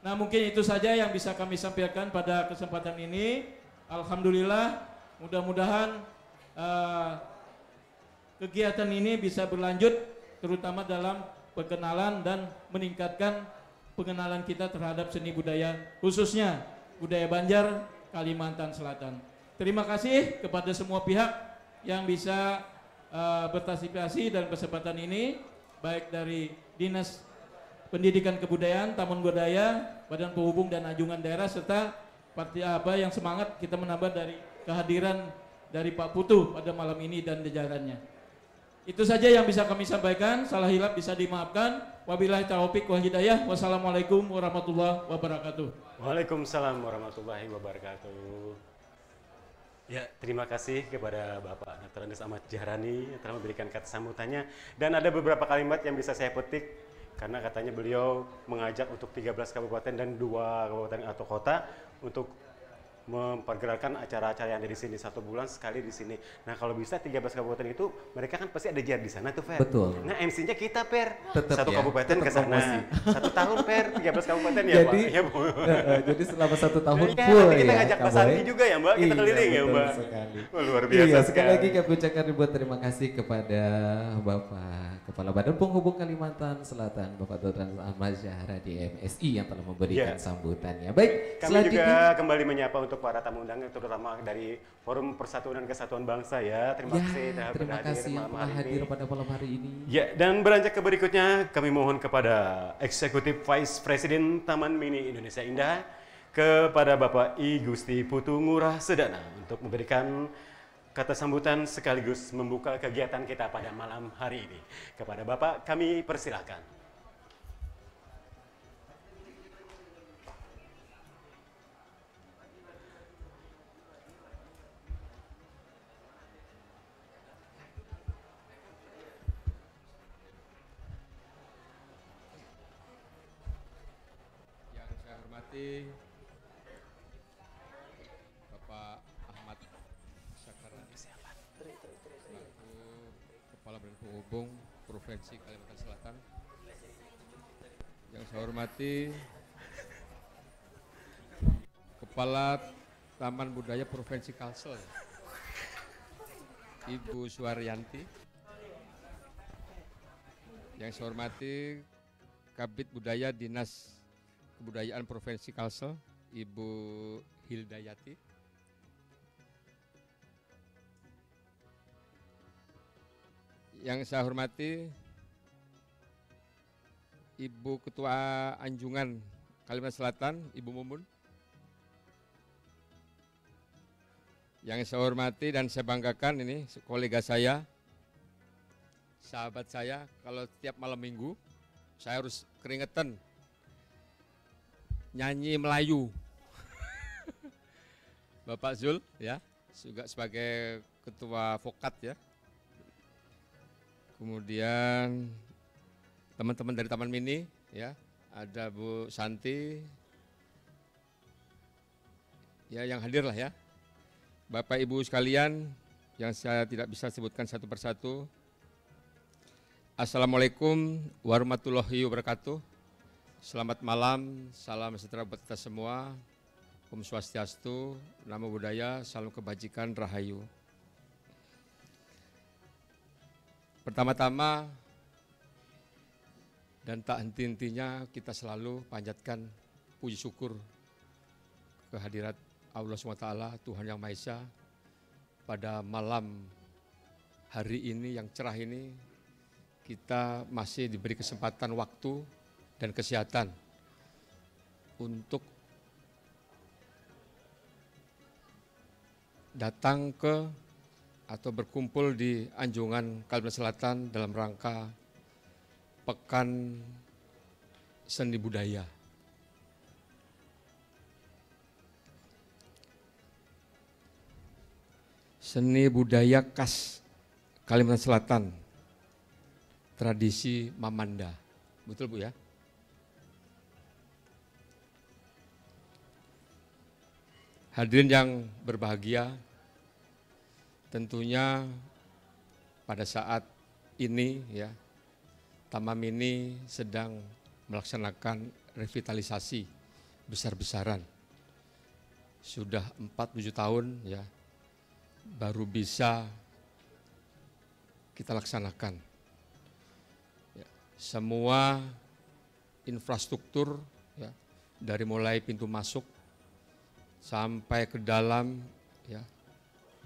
Nah, mungkin itu saja yang bisa kami sampaikan pada kesempatan ini. Alhamdulillah, mudah-mudahan uh, kegiatan ini bisa berlanjut, terutama dalam perkenalan dan meningkatkan pengenalan kita terhadap seni budaya, khususnya budaya Banjar Kalimantan Selatan. Terima kasih kepada semua pihak yang bisa uh, berpartisipasi dalam kesempatan ini, baik dari Dinas Pendidikan Kebudayaan, Taman Budaya, Badan Penghubung dan Anjungan Daerah, serta parti apa yang semangat kita menambah dari kehadiran dari Pak Putu pada malam ini dan jajarannya. Itu saja yang bisa kami sampaikan. Salah hilap bisa dimaafkan. Wabillahi taufik wal hidayah. Wassalamualaikum warahmatullahi wabarakatuh. Waalaikumsalam warahmatullahi wabarakatuh. Ya, terima kasih kepada Bapak Doktor Andes Ahmad Jahrani yang telah memberikan kata sambutannya. Dan ada beberapa kalimat yang bisa saya petik karena katanya beliau mengajak untuk tiga belas kabupaten dan dua kabupaten atau kota untuk mempergerakan acara-acara yang ada di sini satu bulan sekali di sini. Nah, kalau bisa tiga belas kabupaten itu mereka kan pasti ada jar di sana tuh, Fer. Betul. Nah, M C-nya kita, Per. Tetap satu ya, kabupaten tetap ke sana. Promosi. Satu tahun, Per, tiga belas kabupaten ya, Jadi, Pak. Ya, Bu. Uh, uh, jadi selama satu tahun Ya, full nanti kita ya, ngajak Kak Pak Sandi Boy. Juga ya, Mbak, kita Iya, keliling ya, betul Mbak. Sekali. Wah, luar biasa Iya, sekali sekali. Lagi kami ucapkan ribuan terima kasih kepada Bapak Kepala Badan Penghubung Kalimantan Selatan, Bapak Tuan Ahmad Syahra di M S I yang telah memberikan Ya. Sambutannya. Baik, Kami selanjutnya. Juga kembali menyapa untuk para tamu undangan, terutama dari Forum Persatuan dan Kesatuan Bangsa ya. Terima Ya, kasih telah terima berhadir kasih yang malam telah hari hadir ini. Pada malam hari ini. Ya, dan beranjak ke berikutnya, kami mohon kepada Executive Vice President Taman Mini Indonesia Indah, kepada Bapak I Gusti Putu Ngurah Sedana untuk memberikan kata sambutan sekaligus membuka kegiatan kita pada malam hari ini. Kepada Bapak kami persilakan. Yang saya hormati Bapak Ahmad Syakar. Penghubung Provinsi Kalimantan Selatan. Yang saya hormati Kepala Taman Budaya Provinsi Kalsel, Ibu Suaryanti. Yang saya hormati Kabid Budaya Dinas Kebudayaan Provinsi Kalsel, Ibu Hildayati. Yang saya hormati Ibu Ketua Anjungan Kalimantan Selatan, Ibu Mumun. Yang saya hormati dan saya banggakan, ini kolega saya, sahabat saya, kalau tiap malam minggu saya harus keringetan nyanyi Melayu. Bapak Zul, ya, juga sebagai ketua Vokat, ya. Kemudian teman-teman dari Taman Mini, ya, ada Bu Santi, ya, yang hadir lah, ya. Bapak Ibu sekalian yang saya tidak bisa sebutkan satu persatu, Assalamualaikum warahmatullahi wabarakatuh. Selamat malam, salam sejahtera buat kita semua. Om Swastiastu, Namo Buddhaya, salam kebajikan, rahayu. Pertama-tama dan tak henti-hentinya, kita selalu panjatkan puji syukur kehadirat Allah subhanahu wa taala, Tuhan Yang Maha Esa. Pada malam hari ini yang cerah ini, kita masih diberi kesempatan waktu dan kesehatan untuk datang ke atau berkumpul di Anjungan, Kalimantan Selatan, dalam rangka Pekan Seni Budaya. Seni budaya khas Kalimantan Selatan, tradisi mamanda. Betul, Bu, ya? Hadirin yang berbahagia, tentunya pada saat ini, ya, Taman Mini sedang melaksanakan revitalisasi besar-besaran. Sudah empat tujuh tahun, ya, baru bisa kita laksanakan. Ya, semua infrastruktur, ya, dari mulai pintu masuk sampai ke dalam, ya,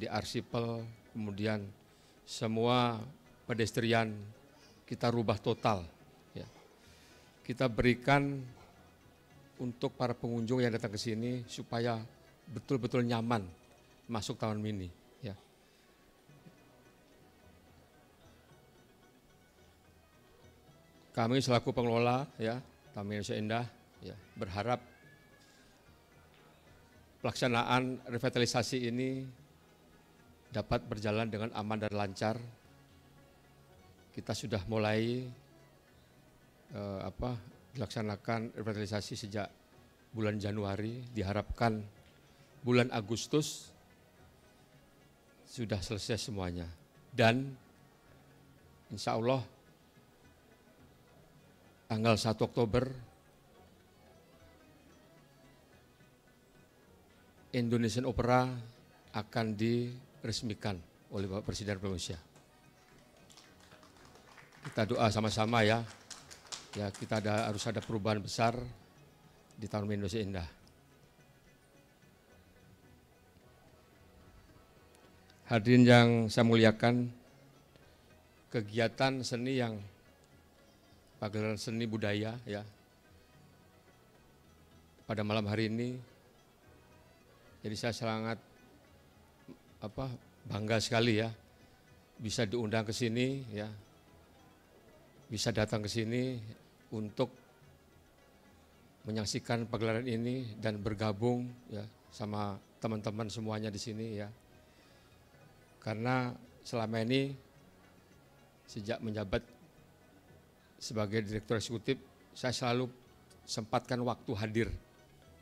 di arsipel, kemudian semua pedestrian kita rubah total, ya. Kita berikan untuk para pengunjung yang datang ke sini supaya betul-betul nyaman masuk Taman Mini, ya. Kami selaku pengelola, ya, Taman Indonesia Indah, ya, berharap pelaksanaan revitalisasi ini dapat berjalan dengan aman dan lancar. Kita sudah mulai, eh, apa, dilaksanakan revitalisasi sejak bulan Januari, diharapkan bulan Agustus sudah selesai semuanya. Dan insya Allah tanggal satu Oktober Indonesian Opera akan diresmikan oleh Bapak Presiden Republik Indonesia. Kita doa sama-sama, ya. Ya, kita ada, harus ada perubahan besar di Taman Indonesia Indah. Hadirin yang saya muliakan, kegiatan seni yang pagelaran seni budaya, ya, pada malam hari ini. Jadi saya sangat, apa, bangga sekali, ya, bisa diundang ke sini, ya, bisa datang ke sini untuk menyaksikan pagelaran ini dan bergabung, ya, sama teman-teman semuanya di sini, ya. Karena selama ini sejak menjabat sebagai direktur eksekutif, saya selalu sempatkan waktu hadir,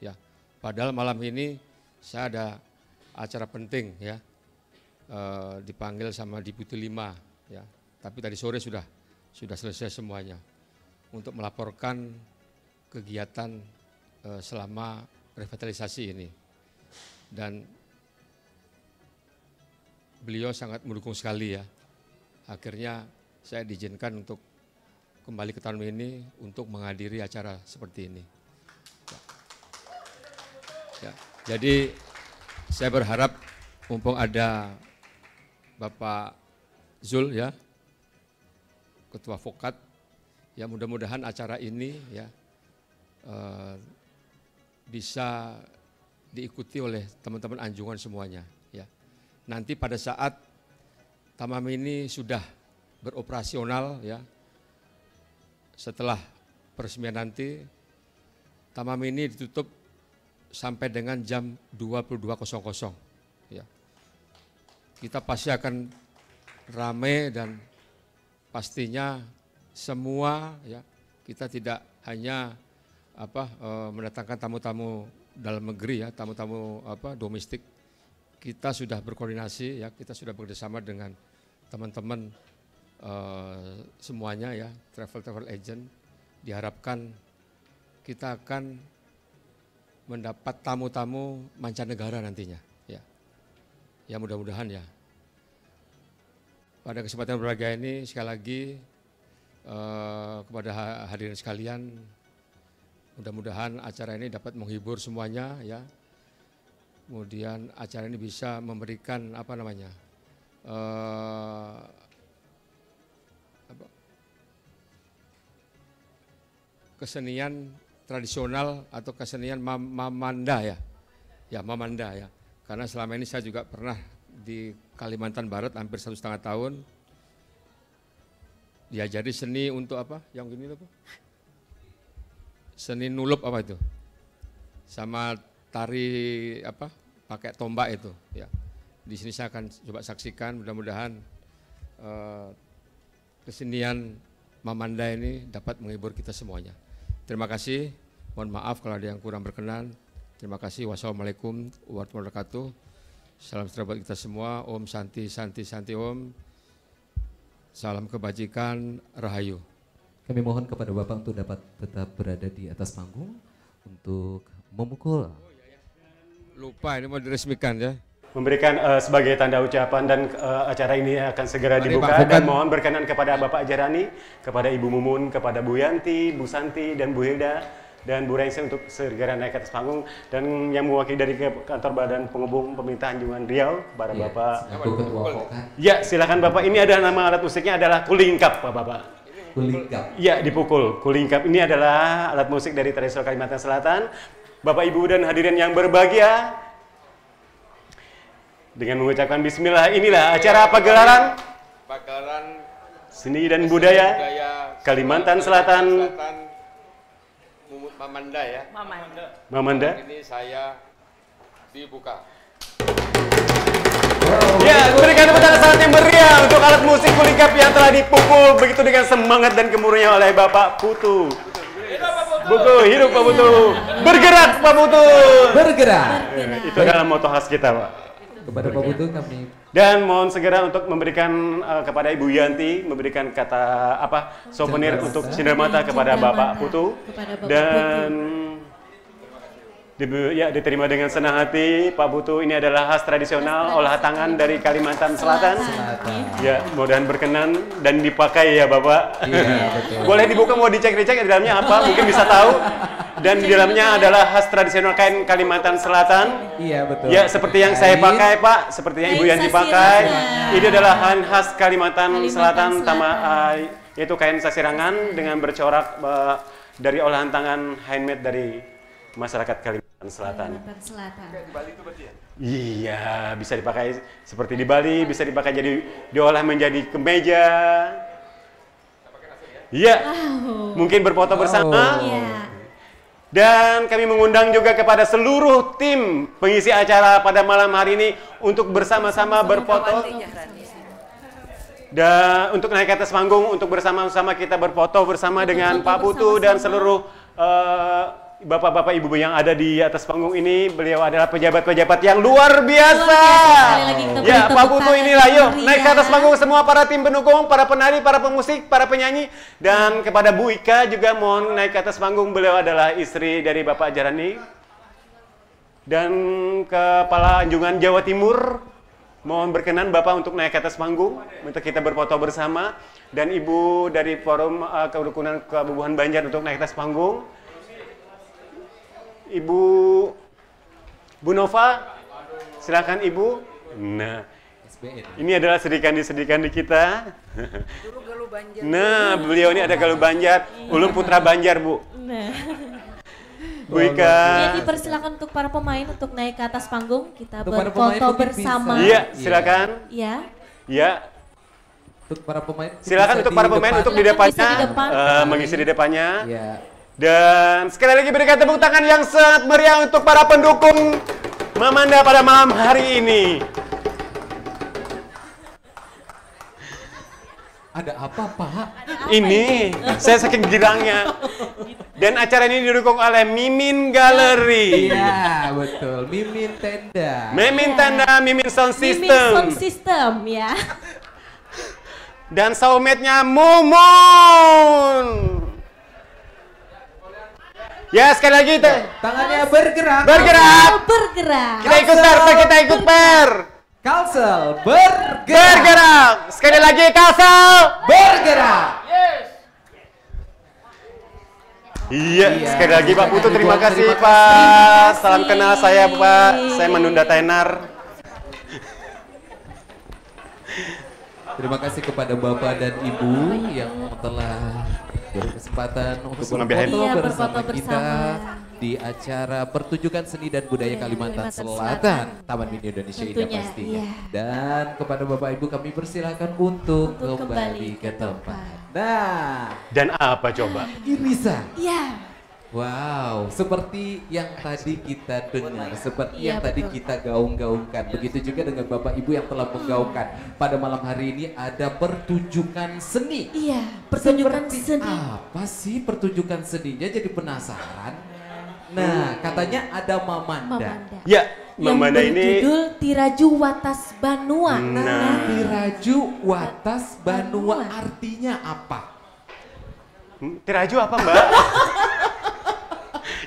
ya. Padahal malam ini saya ada acara penting, ya, eh, dipanggil sama Deputi lima, ya, tapi tadi sore sudah sudah selesai semuanya untuk melaporkan kegiatan eh, selama revitalisasi ini. Dan beliau sangat mendukung sekali ya. Akhirnya saya diizinkan untuk kembali ke tahun ini untuk menghadiri acara seperti ini. Ya. Ya. Jadi saya berharap mumpung ada Bapak Zul ya, Ketua Vokat, ya mudah-mudahan acara ini ya eh, bisa diikuti oleh teman-teman Anjungan semuanya ya. Nanti pada saat Tamam ini sudah beroperasional ya, setelah peresmian nanti, Tamam ini ditutup sampai dengan jam dua puluh dua kosong kosong ya. Kita pasti akan ramai dan pastinya semua ya, kita tidak hanya apa eh, mendatangkan tamu-tamu dalam negeri ya, tamu-tamu apa domestik. Kita sudah berkoordinasi ya, kita sudah bekerjasama dengan teman-teman eh, semuanya ya, travel travel agent. Diharapkan kita akan mendapat tamu-tamu mancanegara nantinya ya. Ya mudah-mudahan ya. Pada kesempatan berbahagia ini sekali lagi eh, kepada ha- hadirin sekalian, mudah-mudahan acara ini dapat menghibur semuanya ya. Kemudian acara ini bisa memberikan apa namanya eh, apa, kesenian tradisional atau kesenian mam- mamanda ya, ya mamanda ya. Karena selama ini saya juga pernah di Kalimantan Barat hampir satu setengah tahun diajari seni untuk apa? Yang gini apa? Seni nulup apa itu? Sama tari apa? Pakai tombak itu ya. Di sini saya akan coba saksikan, mudah-mudahan eh, kesenian mamanda ini dapat menghibur kita semuanya. Terima kasih. Mohon maaf kalau ada yang kurang berkenan. Terima kasih. Wassalamualaikum warahmatullahi wabarakatuh. Salam sejahtera buat kita semua. Om Santi, Santi, Santi Om. Salam kebajikan, Rahayu. Kami mohon kepada Bapak untuk dapat tetap berada di atas panggung untuk memukul. Lupa ini mau diresmikan ya. Memberikan uh, sebagai tanda ucapan dan uh, acara ini akan segera Mari, dibuka dan mohon berkenan kepada Bapak Jarani, kepada Ibu Mumun, kepada Bu Yanti, Bu Santi, dan Bu Hilda dan Bu Rengse untuk segera naik ke atas panggung dan yang mewakili dari kantor Badan Penghubung Pemerintah Anjungan Riau kepada ya, Bapak. Ketua Vokat. Ya, silakan Bapak. Ini adalah nama alat musiknya adalah kulingkap, Bapak. Kulingkap. Ya, dipukul. Kulingkap ini adalah alat musik dari tradisional Kalimantan Selatan. Bapak Ibu dan hadirin yang berbahagia, dengan mengucapkan bismillah, inilah acara pagelaran pagelaran seni dan budaya Kalimantan Selatan. Mumut Mamanda ya. Mamanda. Mamanda. Ini saya dibuka. Ya, berikan tepuk tangan sangat yang meriah untuk alat musik kulingkap yang telah dipukul begitu dengan semangat dan gemuruhnya oleh Bapak Putu. Buku hidup Pak Putu. Bergerak Pak Putu. Bergerak. Itu adalah moto khas kita, Pak. Kepada Pak Putu kami dan mohon segera untuk memberikan uh, kepada Ibu Yanti memberikan kata apa souvenir untuk cendera mata kepada Bapak Putu dan Dibu, ya diterima dengan senang hati Pak Putu, ini adalah khas tradisional olah tangan dari Kalimantan Selatan. Ya, mudah-mudahan berkenan dan dipakai ya Bapak. Iya, betul. Boleh dibuka mau dicek-dicek di dalamnya apa, mungkin bisa tahu. Dan di dalamnya adalah khas tradisional kain Kalimantan Selatan. Iya, betul. Ya, seperti yang saya pakai, Pak, seperti yang Ibu Yanti pakai. Ini adalah khas Kalimantan Selatan, Selatan. Tama, uh, yaitu kain sasirangan dengan bercorak uh, dari olahan tangan handmade dari masyarakat Kalimantan Selatan. Kalimantan Selatan. Kayak di Bali itu berarti ya? Iya, bisa dipakai seperti di Bali, bisa dipakai jadi diolah menjadi kemeja. Iya. Oh. Mungkin berfoto oh. bersama. Iya. Dan kami mengundang juga kepada seluruh tim pengisi acara pada malam hari ini untuk bersama-sama berfoto. Dan untuk naik ke atas panggung untuk bersama-sama kita berfoto bersama dengan Pak Putu dan seluruh uh, Bapak-bapak, ibu-ibu yang ada di atas panggung ini, beliau adalah pejabat-pejabat yang luar biasa. Luar biasa. Sekali lagi kita beri tepuk tangan yang meriah. Ya, Pak Putu, inilah, yuk, naik ke atas panggung semua, para tim pendukung, para penari, para pemusik, para penyanyi, dan kepada Bu Ika juga mohon naik ke atas panggung. Beliau adalah istri dari Bapak Jarani. Dan Kepala Anjungan Jawa Timur, mohon berkenan Bapak untuk naik ke atas panggung, untuk kita berfoto bersama. Dan Ibu dari Forum, eh, Kerukunan Kebubuhan Banjar untuk naik ke atas panggung. Ibu, Bu Nova, silakan Ibu. Nah, S B N. Ini adalah sedikandi-sedikandi kita. Guru Galuh Banjar. Nah, beliau ini ada Galuh Banjar. Ulun putra Banjar, Bu. Nah. Bu Ika. Ya, dipersilakan untuk para pemain untuk naik ke atas panggung, kita berfoto bersama. Untuk para pemain mungkin bisa. Iya, silakan. Iya. Iya. Untuk para pemain mungkin bisa di depan. Silakan untuk para pemain untuk di depannya, eh, mengisi di depannya. Iya. Dan sekali lagi berikan tepuk tangan yang sangat meriah untuk para pendukung Mamanda pada malam hari ini. Ada apa, Pak? Ada apa ini? Ini, saya saking girangnya. Dan acara ini didukung oleh Mimin Gallery. Iya, betul. Mimin Tenda. Mimin Tenda, Mimin Sound System. Mimin Sound System, ya. Dan soulmate-nya Mumun. Ya, sekali lagi, teh. Tangannya bergerak. Bergerak. Bergerak. Kita ikut per, per, kita ikut per. Kalsel bergerak. Bergerak. Sekali lagi, Kalsel bergerak. Iya, sekali lagi, Pak Putu, terima kasih, Pak. Salam kenal, saya, Pak. Saya menunda tenar. Terima kasih kepada Bapak dan Ibu yang telah berkesempatan untuk berfoto bersama kita di acara Pertunjukan Seni dan Budaya Kalimantan Selatan, Taman Mini Indonesia Indah pastinya. Dan kepada Bapak Ibu kami persilakan untuk kembali ke tempat. Nah. Dan apa coba? Irisa. Iya. Wow, seperti yang tadi kita dengar, seperti yang tadi kita gaung-gaungkan, begitu juga dengan Bapak Ibu yang telah menggaungkan. Pada malam hari ini ada pertunjukan seni. Iya, pertunjukan seni. Seperti apa sih pertunjukan seninya? Jadi penasaran. Nah, katanya ada Mamanda. Mamanda. Ya, Mamanda ini yang berjudul Tiraju Watas Banua. Nah, Tiraju Watas Banua artinya apa? Hmm, Tiraju apa, Mbak?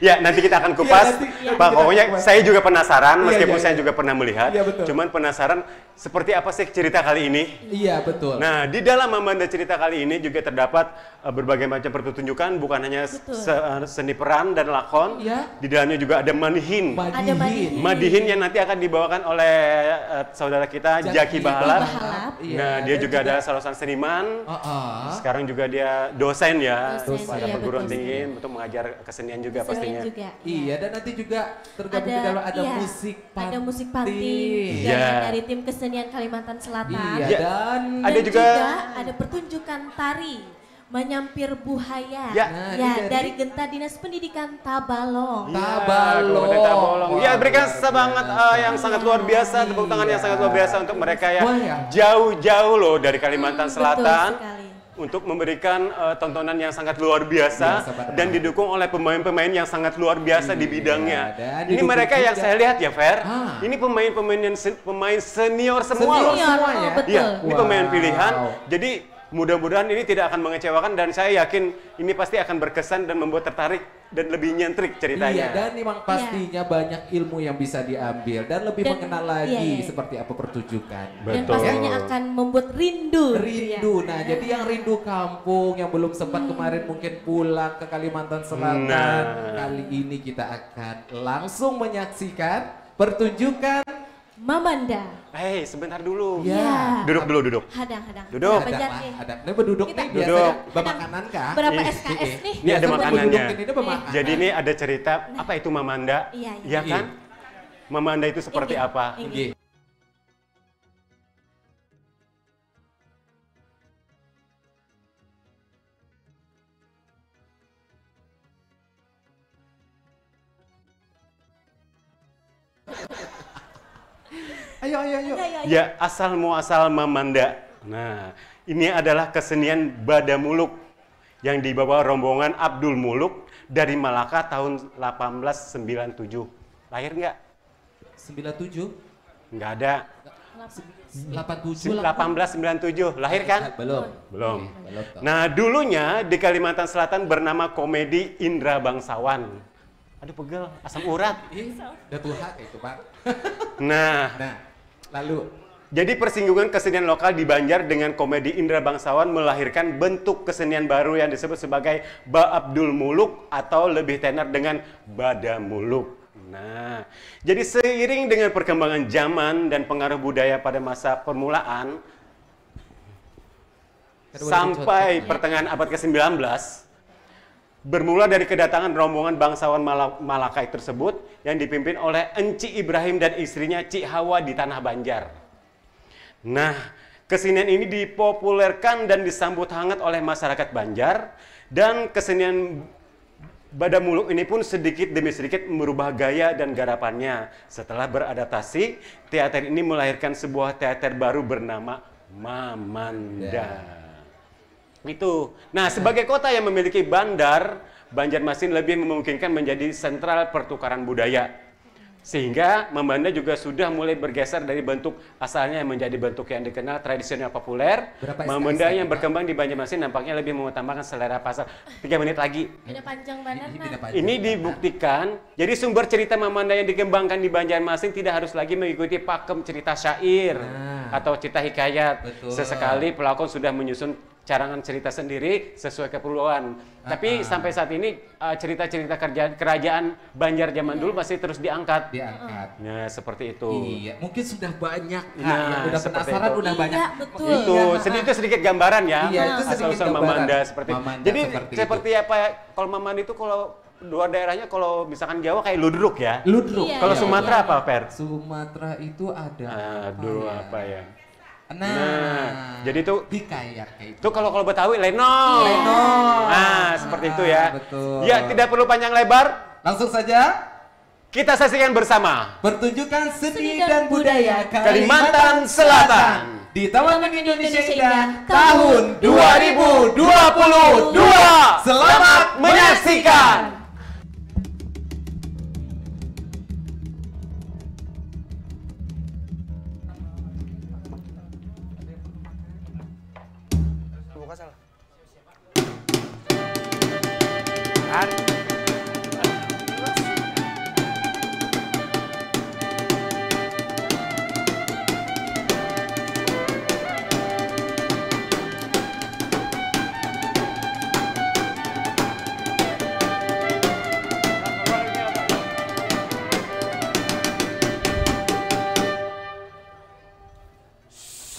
Ya, nanti kita akan kupas. Iya, nanti, nanti kita akan kupas. Pokoknya saya juga penasaran, meskipun saya juga pernah melihat. Iya, betul. Cuman penasaran seperti apa sih cerita kali ini? Iya, betul. Nah, di dalam Mamanda cerita kali ini juga terdapat, eh, berbagai macam pertunjukan, bukan hanya se-, eh, seni peran dan lakon. Iya. Di dalamnya juga ada madihin. Ada madihin. Madihin yang nanti akan dibawakan oleh, eh, saudara kita, Jaki Bahalap. Jaki Bahalap. Iya, dan juga ada salah seorang seniman. Heeh. Sekarang juga dia dosen ya, pada perguruan tinggi untuk mengajar kesenian juga pastinya. Kesenian juga, iya. Iya, dan nanti juga tergabung di dalam ada musik panti. Ada musik panti juga dari tim kesenian Kalimantan Selatan. Iya, dan juga ada pertunjukan tari Manyampir Buhaya. Ya. Nah, ini dari Genta Dinas Pendidikan Tabalong. Iya, Kabupaten Tabalong. Tabalong. Ya, berikan semangat, eh, yang sangat luar biasa, tepuk tangan yang sangat luar biasa untuk mereka yang jauh-jauh loh dari Kalimantan Selatan. Hmm, betul sekali. Untuk memberikan, eh, tontonan yang sangat luar biasa dan didukung oleh pemain-pemain yang sangat luar biasa di bidangnya. Ini mereka yang saya lihat ya, Fer. Ini pemain-pemain yang sen-, pemain senior semua loh. Senior semua ya? Iya, ini pemain pilihan. Wow. Jadi mudah-mudahan ini tidak akan mengecewakan dan saya yakin ini pasti akan berkesan dan membuat tertarik dan lebih nyentrik ceritanya. Iya, dan memang pastinya banyak ilmu yang bisa diambil dan lebih mengenal lagi seperti apa pertunjukan. Dan pastinya akan membuat rindu. Rindu. Nah, jadi yang rindu kampung, yang belum sempat kemarin mungkin pulang ke Kalimantan Selatan, kali ini kita akan langsung menyaksikan pertunjukan Mamanda. Eh, sebentar dulu. Ya. Duduk dulu, duduk. Hadang, hadang. Duduk. Hadang lah, hadang. Ini berduduk nih biasanya bemakanan kah? Berapa S K S nih? Ini ada makanannya. Jadi ini ada cerita, apa itu Mamanda? Iya, iya. Iya kan? Mamanda itu seperti apa? Inggih. Ayo, ayo, ayo. Ayo, ayo, ayo. Ya, asal muasal Mamanda. Nah, ini adalah kesenian Badamuluk. yang dibawa rombongan Abdul Muluk dari Malaka tahun delapan belas sembilan tujuh. Lahir nggak? Sembilan tujuh? Nggak ada. Delapan tujuh lah. Delapan belas sembilan tujuh. Lahir kan? Belum. Belum. Belum toh. Nah, dulunya di Kalimantan Selatan bernama Komedi Indra Bangsawan. Aduh, pegel, asam urat. Ih, udah tua kayak itu, Pak. Nah, Nah, lalu jadi persinggungan kesenian lokal di Banjar dengan komedi Indra Bangsawan melahirkan bentuk kesenian baru yang disebut sebagai Ba Abdul Muluk atau lebih tenar dengan Bada Muluk. Nah, jadi seiring dengan perkembangan zaman dan pengaruh budaya pada masa permulaan Kedua sampai dicoret. Pertengahan abad ke-sembilan belas, bermula dari kedatangan rombongan bangsawan Mala- Malakai tersebut yang dipimpin oleh Enci Ibrahim dan istrinya Cik Hawa di Tanah Banjar. Nah, kesenian ini dipopulerkan dan disambut hangat oleh masyarakat Banjar dan kesenian Bada Muluk ini pun sedikit demi sedikit merubah gaya dan garapannya. Setelah beradaptasi, teater ini melahirkan sebuah teater baru bernama Mamanda. Itu. Nah, sebagai kota yang memiliki bandar, Banjarmasin lebih memungkinkan menjadi sentral pertukaran budaya. Sehingga Mamanda juga sudah mulai bergeser dari bentuk asalnya yang menjadi bentuk yang dikenal tradisional populer. Berapa Mamanda S K S yang tadi, Pak? Berkembang di Banjarmasin nampaknya lebih mengutamakan selera pasar. Tiga menit lagi. Udah panjang banget Ini nah. tidak panjang. Ini dibuktikan, jadi sumber cerita Mamanda yang dikembangkan di Banjarmasin tidak harus lagi mengikuti pakem cerita syair Nah. Atau cerita hikayat. Betul. Sesekali pelakon sudah menyusun carangan cerita sendiri sesuai keperluan. Tapi Ah. Sampai saat ini eh, cerita-cerita kerja kerajaan Banjar zaman dulu masih terus diangkat. Diangkat. Nah, seperti itu. Iya, mungkin sudah banyak Kak, Nah, yang udah seperti penasaran itu. Udah banyak. Iya, betul. Itu Iya, sedikit Kak. Sedikit gambaran ya. Iya, itu sedikit Asal-usul gambaran. Mamanda seperti. Mamanda Jadi seperti seperti, itu. Apa ya? Kalau Mamanda itu kalau luar daerahnya kalau misalkan Jawa kayak ludruk ya. Ludruk. Iya, Kalau iya, Sumatera iya. Apa, Per? Sumatera itu ada Aduh, ya? Apa ya? Nah, Nah, jadi itu hikayat kayak itu. Itu kalau kalau Betawi lenong. Lenong. Nah, seperti itu ya. Betul. Ya, tidak perlu panjang lebar. Langsung saja Kita saksikan bersama pertunjukan seni Seni dan dan budaya budaya Kalimantan Selatan. Di Taman Mini Indonesia Indonesia Indah Indah tahun dua ribu dua puluh dua. Selamat menyaksikan.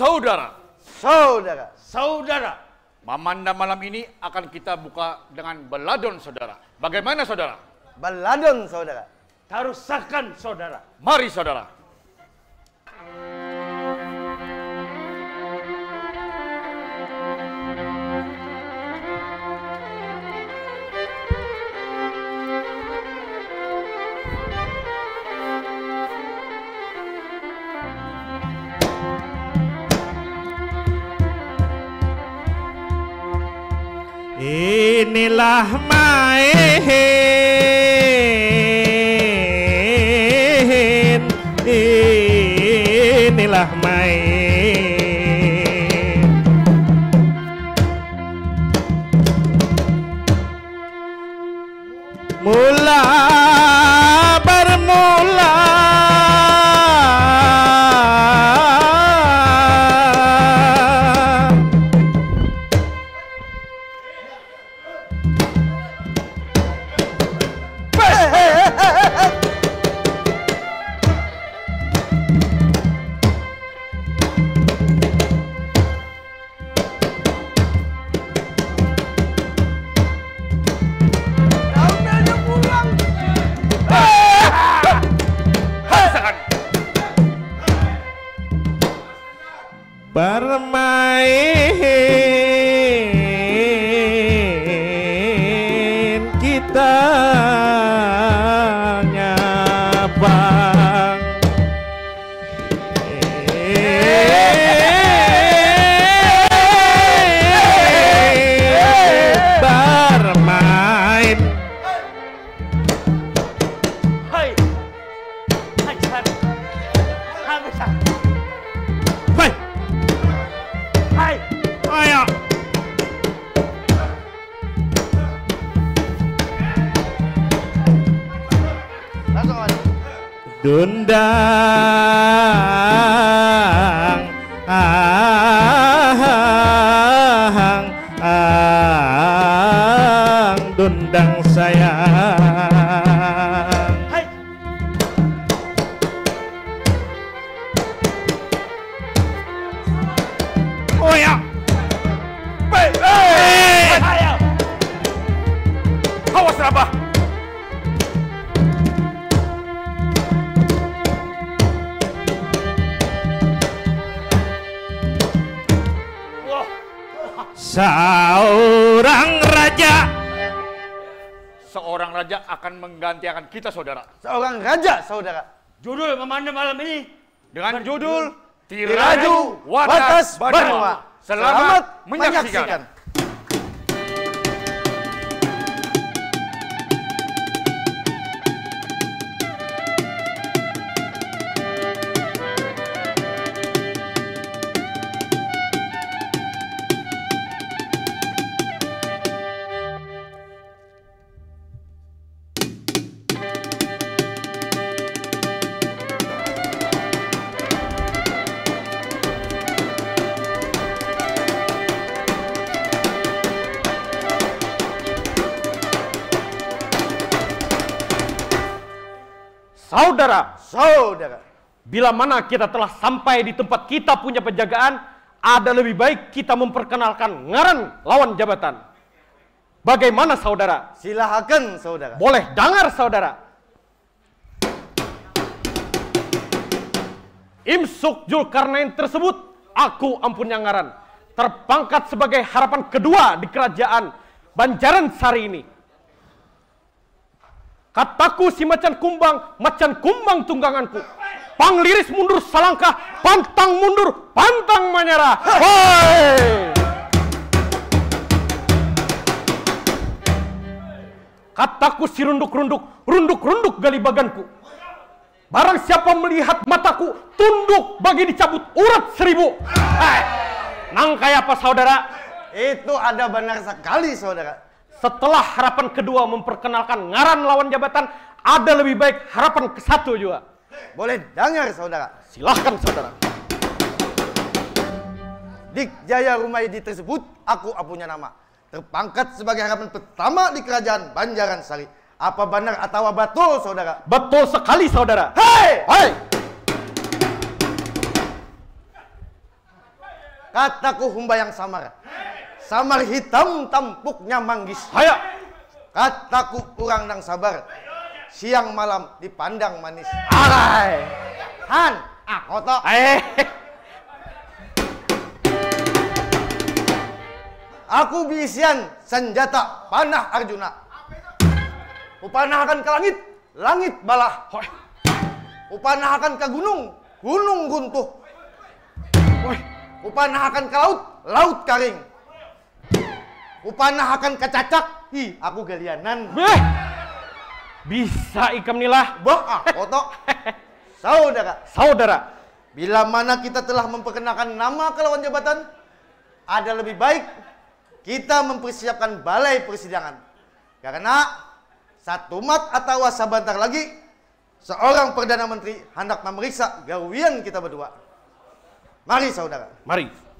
Saudara, Saudara, saudara, Mamanda malam ini akan kita buka dengan beladon, saudara. Bagaimana, saudara? Beladon, saudara. Taruh sahkan, saudara. Mari, saudara. Inilah main, inilah main. Mula bermula. Dundang, ahang, ahang, dundang sayang. Hai. Oh ya. Hei, hei. Awas, Rabah. Wah. Seorang raja. Seorang raja akan menggantikan kita, saudara. Seorang raja, saudara. Judul memandu malam ini dengan judul Tiraju Watas Banua. Selamat menyaksikan. Saudara, saudara, bila mana kita telah sampai di tempat kita punya penjagaan, ada lebih baik kita memperkenalkan ngaran lawan jabatan. Bagaimana, saudara? Silahakan, saudara. Boleh dangar, saudara. Imsuk Julkarnain tersebut, aku ampunnya ngaran, terpangkat sebagai harapan kedua di kerajaan Banjaran Sari ini. Kataku si macan kumbang, macan kumbang tungganganku. Pangliris mundur salangkah, pantang mundur, pantang manyarah. Hoi! Kataku si runduk-runduk, runduk-runduk galibaganku. Barang siapa melihat mataku, tunduk bagi dicabut urat seribu. Hai, nang kaya apa, saudara? Itu ada banar sakali, saudara. Setelah harapan kedua memperkenalkan ngaran lawan jabatan, ada lebih baik harapan kesatu jua. Boleh dangar, saudara? Silahkan, saudara. Dik Jaya Rumaidi tersebut, aku apunya nama. Terpangkat sebagai harapan pertama di kerajaan Banjaran Sari. Apa banar atawa batul, saudara? Betul sekali, saudara. Hei! Hai! Kataku humbayang samar. Samar hitam tampuknya manggis. Haya! Kataku urang nang sabar. Siang malam dipandang manis. Alai! Han, aku to. Eh. Aku biisian senjata panah Arjuna. Kupanahakan ka langit, langit balah. Hoi. Kupanahakan ka gunung, gunung runtuh. Hoi. Kupanahakan ka laut, laut karing. Kupanahakan ka cacak, hi, aku galianan. Beh. Bisa ikam ni lah. Bah, ah, koto. Saudara. Saudara. Bila mana kita telah memperkenalkan nama kalawan jabatan, ada lebih baik kita mempersiapkan balai persidangan. Karena satumat atawa sabantar lagi, seorang Perdana Menteri handak memeriksa gawian kita berdua. Mari, saudara. Mari.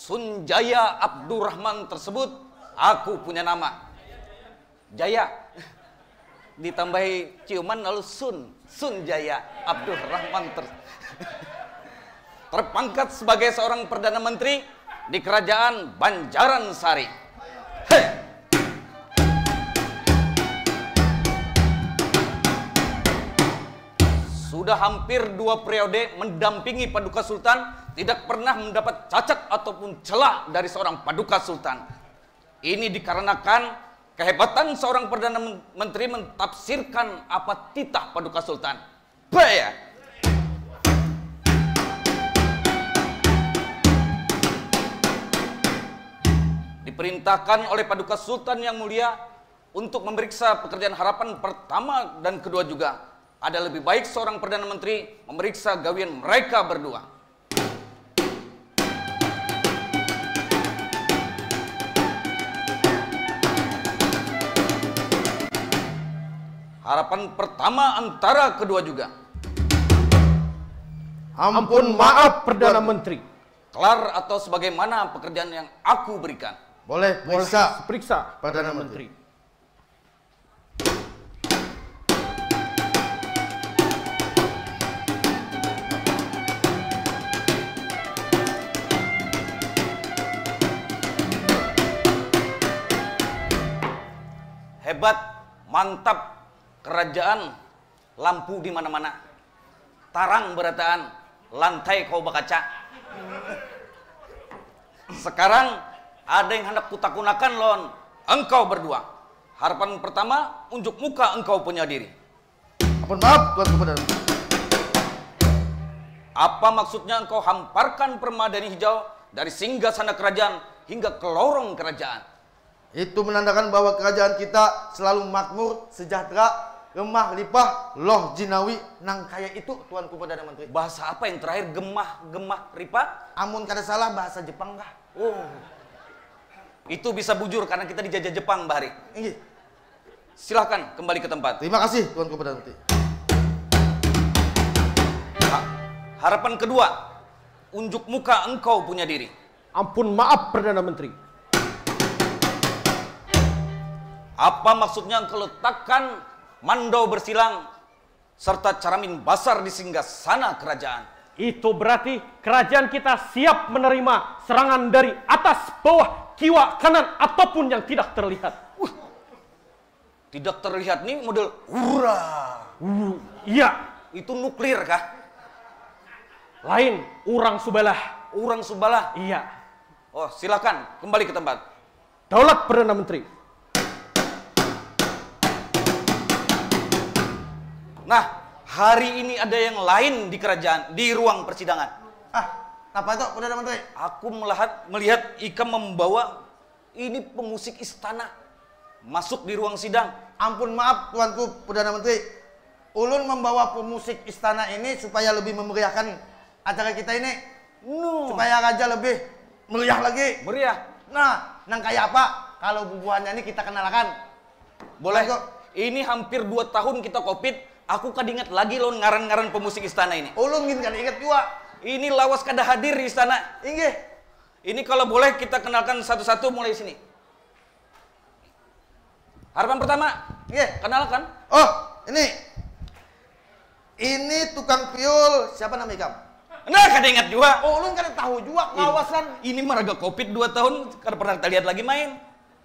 Sunjaya Abdurrahman tersebut, aku punya nama. Jaya. Ditambahi ciuman lalu Sun. Sun Jaya Abdul Rahman ter terpangkat sebagai seorang Perdana Menteri di Kerajaan Banjaran Sari. Heh. Sudah hampir dua periode mendampingi Paduka Sultan, tidak pernah mendapat cacat ataupun celah dari seorang Paduka Sultan. Ini dikarenakan kehebatan seorang Perdana Men-, Menteri mentafsirkan apa titah Paduka Sultan. Baya! Diperintahkan oleh Paduka Sultan yang mulia untuk memeriksa pekerjaan harapan pertama dan kedua juga. Ada lebih baik seorang Perdana Menteri memeriksa gawian mereka berdua. Harapan pertama antara kedua juga. Ampun maaf, Perdana Menteri. Kelar atau sebagaimana pekerjaan yang aku berikan? Boleh periksa, periksa, Perdana Menteri. Hebat, mantap, kerajaan, lampu di mana-mana, tarang berataan, lantai kawa bakaca. Sekarang ada yang handak kutakunakan lawan engkau berdua. Harapan pertama, unjuk muka engkau punya diri. Ampun maaf, Tuanku Perdana Menteri. Apa maksudnya engkau hamparkan permadani hijau dari singgah sana kerajaan hingga ke lorong kerajaan? Itu menandakan bahwa kerajaan kita selalu makmur, sejahtera, gemah, lipah, loh jinawi, nang kaya itu, Tuanku Perdana Menteri. Bahasa apa yang terakhir, gemah, gemah, ripah? Amun kada salah, bahasa Jepang kah? Oh. Itu bisa bujur karena kita dijajah Jepang, Bahari. Inggih. Silahkan kembali ke tempat. Terima kasih, Tuanku Perdana Menteri. Ha, harapan kedua, unjuk muka engkau punya diri. Ampun maaf, Perdana Menteri. Apa maksudnya engkau letakkan mandau bersilang serta caramin basar di singgah sana kerajaan? Itu berarti kerajaan kita siap menerima serangan dari atas, bawah, kiwa, kanan, ataupun yang tidak terlihat. Uh, tidak terlihat nih model hura. Uh, iya. Itu nuklir kah? Lain, orang subalah. Orang subalah? Iya. Oh, silakan kembali ke tempat. Daulat Perdana Menteri. Nah, hari ini ada yang lain di kerajaan, di ruang persidangan. Ah, apa itu, Perdana Menteri? Aku melihat, melihat ikam membawa ini pemusik istana masuk di ruang sidang. Ampun maaf, Tuanku Perdana Menteri. Ulun membawa pemusik istana ini supaya lebih memeriahkan acara kita ini. No. Supaya raja lebih meriah lagi. Meriah. Nah, nang kayak apa? Kalau bubuhannya ini kita kenalkan. Boleh. Ini hampir dua tahun kita covid, aku kada ingat lagi lawan ngaran-ngaran pemusik istana ini. Ulun gin kada ingat juga. Ini lawas kada hadir di istana. Inggih. Ini kalau boleh kita kenalkan satu-satu mulai sini. Harapan pertama. Iya. Kenalkan. Oh, ini. Ini tukang piul, siapa nama ikam? Nah, kada ingat juga. Oh, ulun kada tahu juga. Ngawasan. Ini maraga covid dua tahun, kada pernah kita lihat lagi main.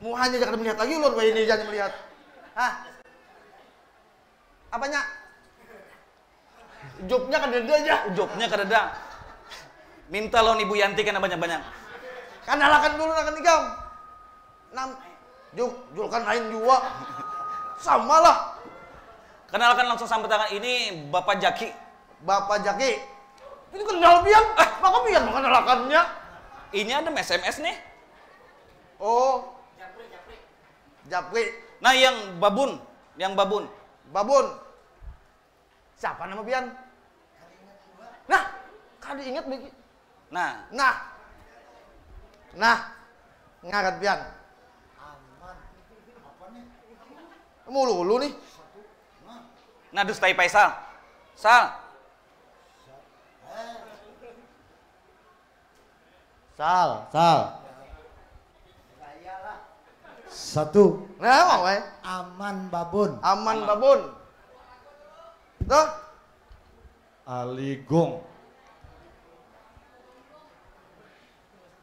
Muhanya aja kada melihat lagi ulun, wah ini aja melihat. Hah? Apanya? Jobnya kadada aja. Jobnya kadada. Minta lawan Ibu Yanti kena banyak-banyak. Kanalakan dulu akan ikam. Nam, Jul, Jul kan lain jua. Sama lah. Kenalkan langsung sampetangan, ini Bapak Jaki. Bapak Jaki. Ini kenal pian, ah, maka pian mengenalakannya. Ini ada S M S nih. Oh. Japri. Nah, yang babun, yang babun. Babun. Siapa nama pian? Nah, kada ingat lagi. Nah. Nah. Nah. Ngaran pian. Aman. Apa nih? Mulu-ulu nih. Nah, dustai Faisal. Sal. Sal, sal. Satu. Nah, mau eh. Aman babun. Aman babun. Tuh. Aligong.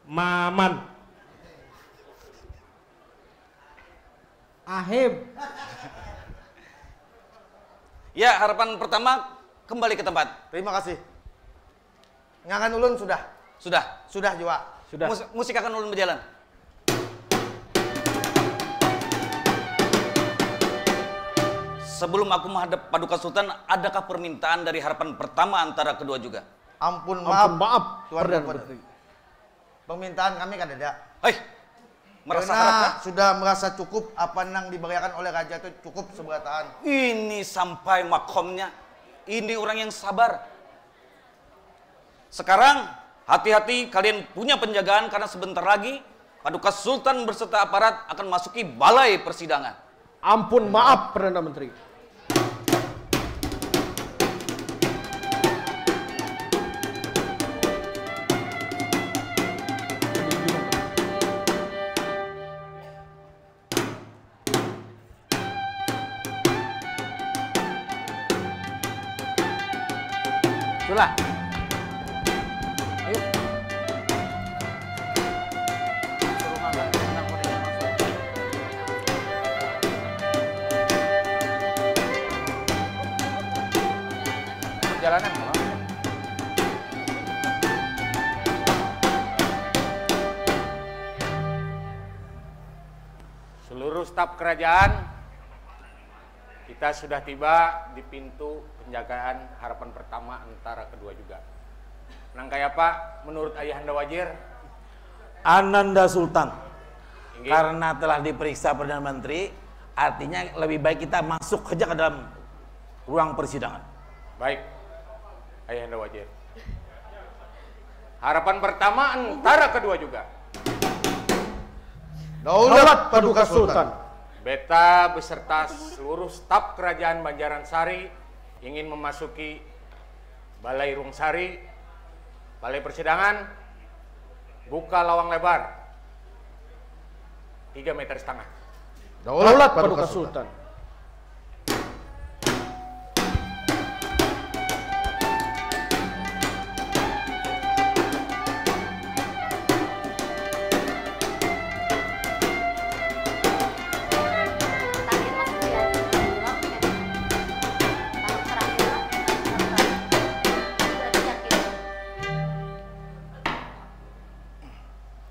Maman. Ahim. Ya, harapan pertama kembali ke tempat. Terima kasih. Ngaran ulun sudah. Sudah. Sudah jua. Sudah. Mus musik akan ulun berjalan. Sebelum aku menghadap Paduka Sultan, adakah permintaan dari harapan pertama antara kedua juga? Ampun, maaf, Ampun, maaf, Tuan Perdana Menteri. Permintaan kami kadada. Hei, merasa harap kah? Karena sudah merasa cukup apa nang diberiakan oleh raja tu cukup seberataan. Ini sampai makomnya. Ini orang yang sabar. Sekarang, hati-hati, kalian punya penjagaan karena sebentar lagi Paduka Sultan berserta aparat akan masuki balai persidangan. Ampun, maaf, Perdana Menteri. Sudah. Ayo. Perjalanan, Bang. Seluruh staf kerajaan, kita sudah tiba di pintu penjagaan harapan pertama antara kedua juga. Nang kaya apa menurut Ayahanda Wajir? Ananda Sultan, Inggih. Karena telah diperiksa Perdana Menteri, artinya lebih baik kita masuk saja ke dalam ruang persidangan. Baik, Ayahanda Wajir. Harapan pertama antara kedua juga. Daulat Paduka Sultan. Beta beserta seluruh staf kerajaan Banjaran Sari ingin memasuki Balai Ruang Sari, Balai Persidangan, buka lawang lebar tiga meter setengah. Daulat Paduka Sultan.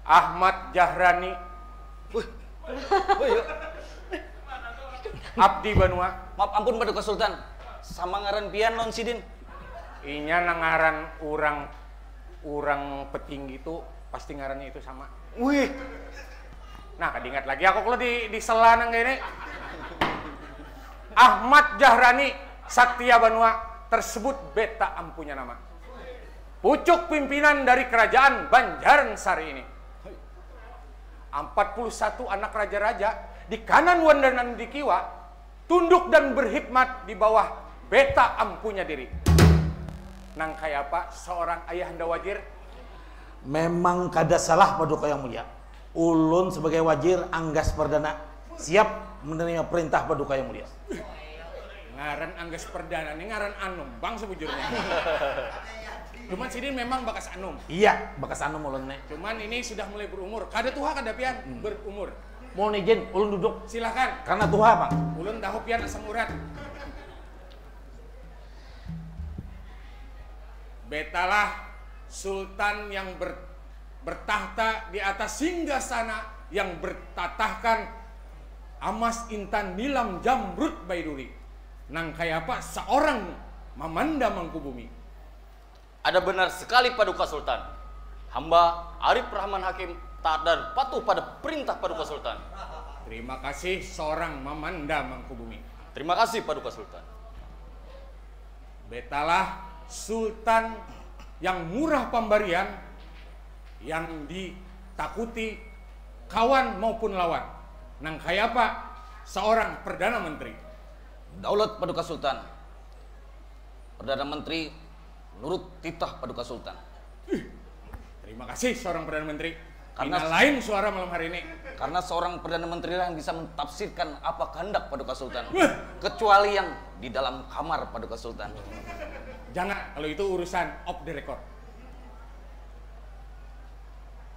Ahmad Jahrani. Wih. Oh, iya. Abdi Banua. Maaf ampun, Paduka Sultan. Sama ngaran pian lawan sidin? Inya nang ngaran urang, urang petinggi tu pasti ngarannya itu sama. Wih. Nah, kada ingat lagi aku kalau di, di sela nang ini. Ahmad Jahrani, Satya Banua, tersebut beta ampunya nama. Pucuk pimpinan dari kerajaan Banjaran Sari ini. Ampat puluh satu anak raja-raja di kanan wan dan di kiwa, tunduk dan berkhidmat di bawah beta ampunya diri. Nang kaya apa seorang ayahanda wajir? Memang kada salah, Paduka Yang Mulia. Ulun sebagai wajir, Anggas Perdana, siap menerima perintah Paduka Yang Mulia. Ngaran Anggas Perdana ni ngaran anum pang sebujurnya. Cuman sidin memang bakas anum. Iya, bakas anum ulun ni. Cuman ini sudah mulai berumur. Kada tuha kada pian, hmm, berumur. Mohon izin, ulun duduk. Silahkan. Karena tuha, Bang. Ulun tahu pian asam urat. Betalah sultan yang ber-, bertakhta di atas singgasana yang bertatahkan amas intan nilam jamrud baiduri. Nang kayapa seorang Mamanda Mangkubumi? Ada benar sekali, Paduka Sultan. Hamba Arif Rahman Hakim taat dan patuh pada perintah Paduka Sultan. Terima kasih, seorang Mamanda Mangkubumi. Terima kasih, Paduka Sultan. Betalah sultan yang murah pambarian, yang ditakuti kawan maupun lawan. Nang kayapa seorang Perdana Menteri? Daulat, Paduka Sultan. Perdana Menteri nurut titah, Paduka Sultan. Ih, terima kasih seorang Perdana Menteri. Karena pina lain suara malam hari ini. Karena seorang Perdana Menteri lah yang bisa mentafsirkan apa kehendak Paduka Sultan. Wah. Kecuali yang di dalam kamar, Paduka Sultan. Jangan, kalau itu urusan off the record.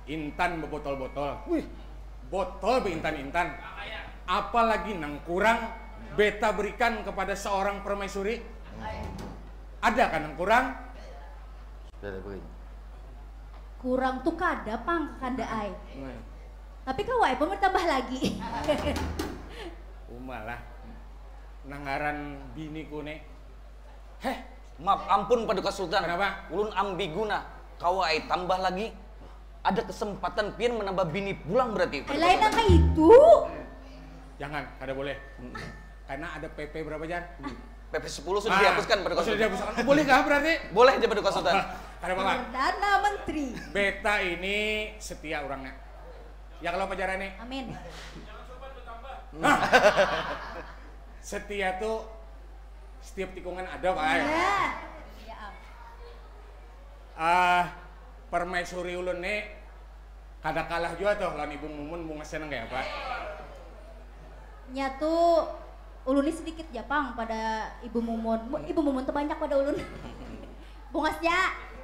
Intan bebotol-botol. Wih. Botol beintan-intan. Apalagi nang kurang beta berikan kepada seorang permaisuri. Ada kan yang kurang? Sudah ada begini. Kurang tuh kada pang kakanda ai. Nah, Tapi kawa ai pun bertambah lagi. Uma lah. Nang ngaran biniku nih. Heh, Maaf ampun Paduka Sultan. Kenapa? Ulun ambigu nah. Kawa ai tambah lagi. Ada kesempatan pian menambah bini pulang berarti. Eh, lain nang kayak itu. Jangan, kada boleh. Karena ada P P berapa, Jan? P P sepuluh sudah Ah, dihapuskan Paduka oh, sudah Sultan. Dihapuskan. Oh, boleh kah berarti? Boleh aja Paduka Sultan. Kada apa-apa. Perdana Menteri. Beta ini setia orangnya. Ya kalau pacarnya nih. Amin. Setia tuh setiap tikungan ada, Pak. Nah. Ya, am. Ah, permaisuri ulun nih kada kalah juga tuh lawan Ibu Mumun bungasnya nang kayak apa. Nya tuh ulun ini sedikit japang pada Ibu Mumun. Mu- Ibu Mumun tuh banyak pada ulun. Bungasnya.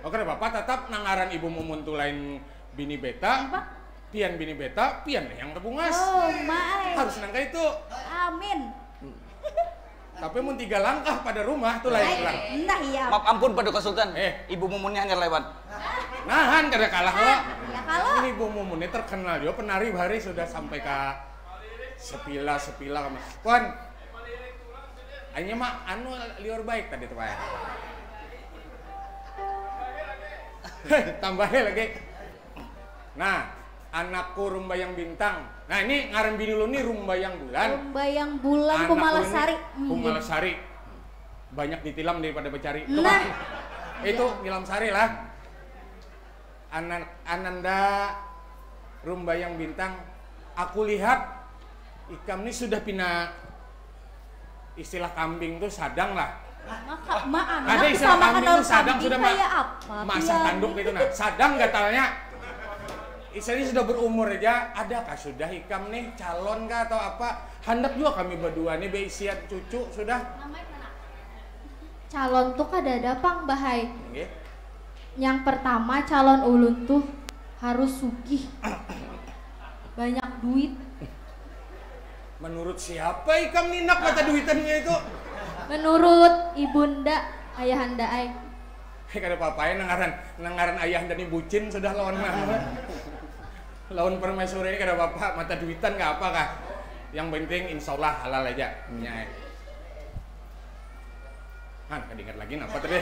Oh, kada apa-apa, tetap nang ngaran Ibu Mumun tuh lain bini beta. Apa? Pian bini beta, pian yang terbungas. Oh, mai. Harus nang kayak itu. Amin. Tapi mun tiga langkah pada rumah tuh lain pulang. Nah, iya. Maaf ampun Paduka Sultan. Eh. Ibu Mumunnya hanyar lewat. Nahan kada kalah lo. Ya kalau. Ini Ibu Mumun ini terkenal juga penari bahari sudah sampai ke sepila sepila kamu. Kuan. Hanya mah anu liur baik tadi tuh, Pak. Tambahnya lagi. Nah, anakku Rumbayang Bintang. Nah, ini ngaran bini lu nih Rumbayang Bulan. Rumbayang Bulan Anak Kumala ulun Sari. Kumala Sari. Banyak ditilam daripada becari. Nah. Itu nilam sari lah. Anak Ananda Rumbayang Bintang, aku lihat ikam ni sudah pina istilah kambing tuh sadang lah. Maka, ma, anak Ada istilah sama kambing kenal tuh sadang kambing sudah, Mbak. Kayak apa? Masa Pian? Tanduk itu nah. Sadang gatalnya. Istilahnya sudah berumur aja. Adakah sudah ikam nih calon kah atau apa? Handak juga kami berdua nih beisian cucu sudah. Calon tuh kada ada pang bahai. Nggih. Yang pertama calon ulun tuh harus sugih. Banyak duit. Menurut siapa ikam ninak mata duitannya itu? Menurut ibunda, ayahanda ai. Hei, kada apa-apa ya, nangaran nangaran ayah dan ibu Cin sudah lawan lawan permaisuri ini kada apa-apa, mata duitan nggak apa kah? Yang penting insya Allah halal aja. Ya. Han, kada ingat lagi napa tadi?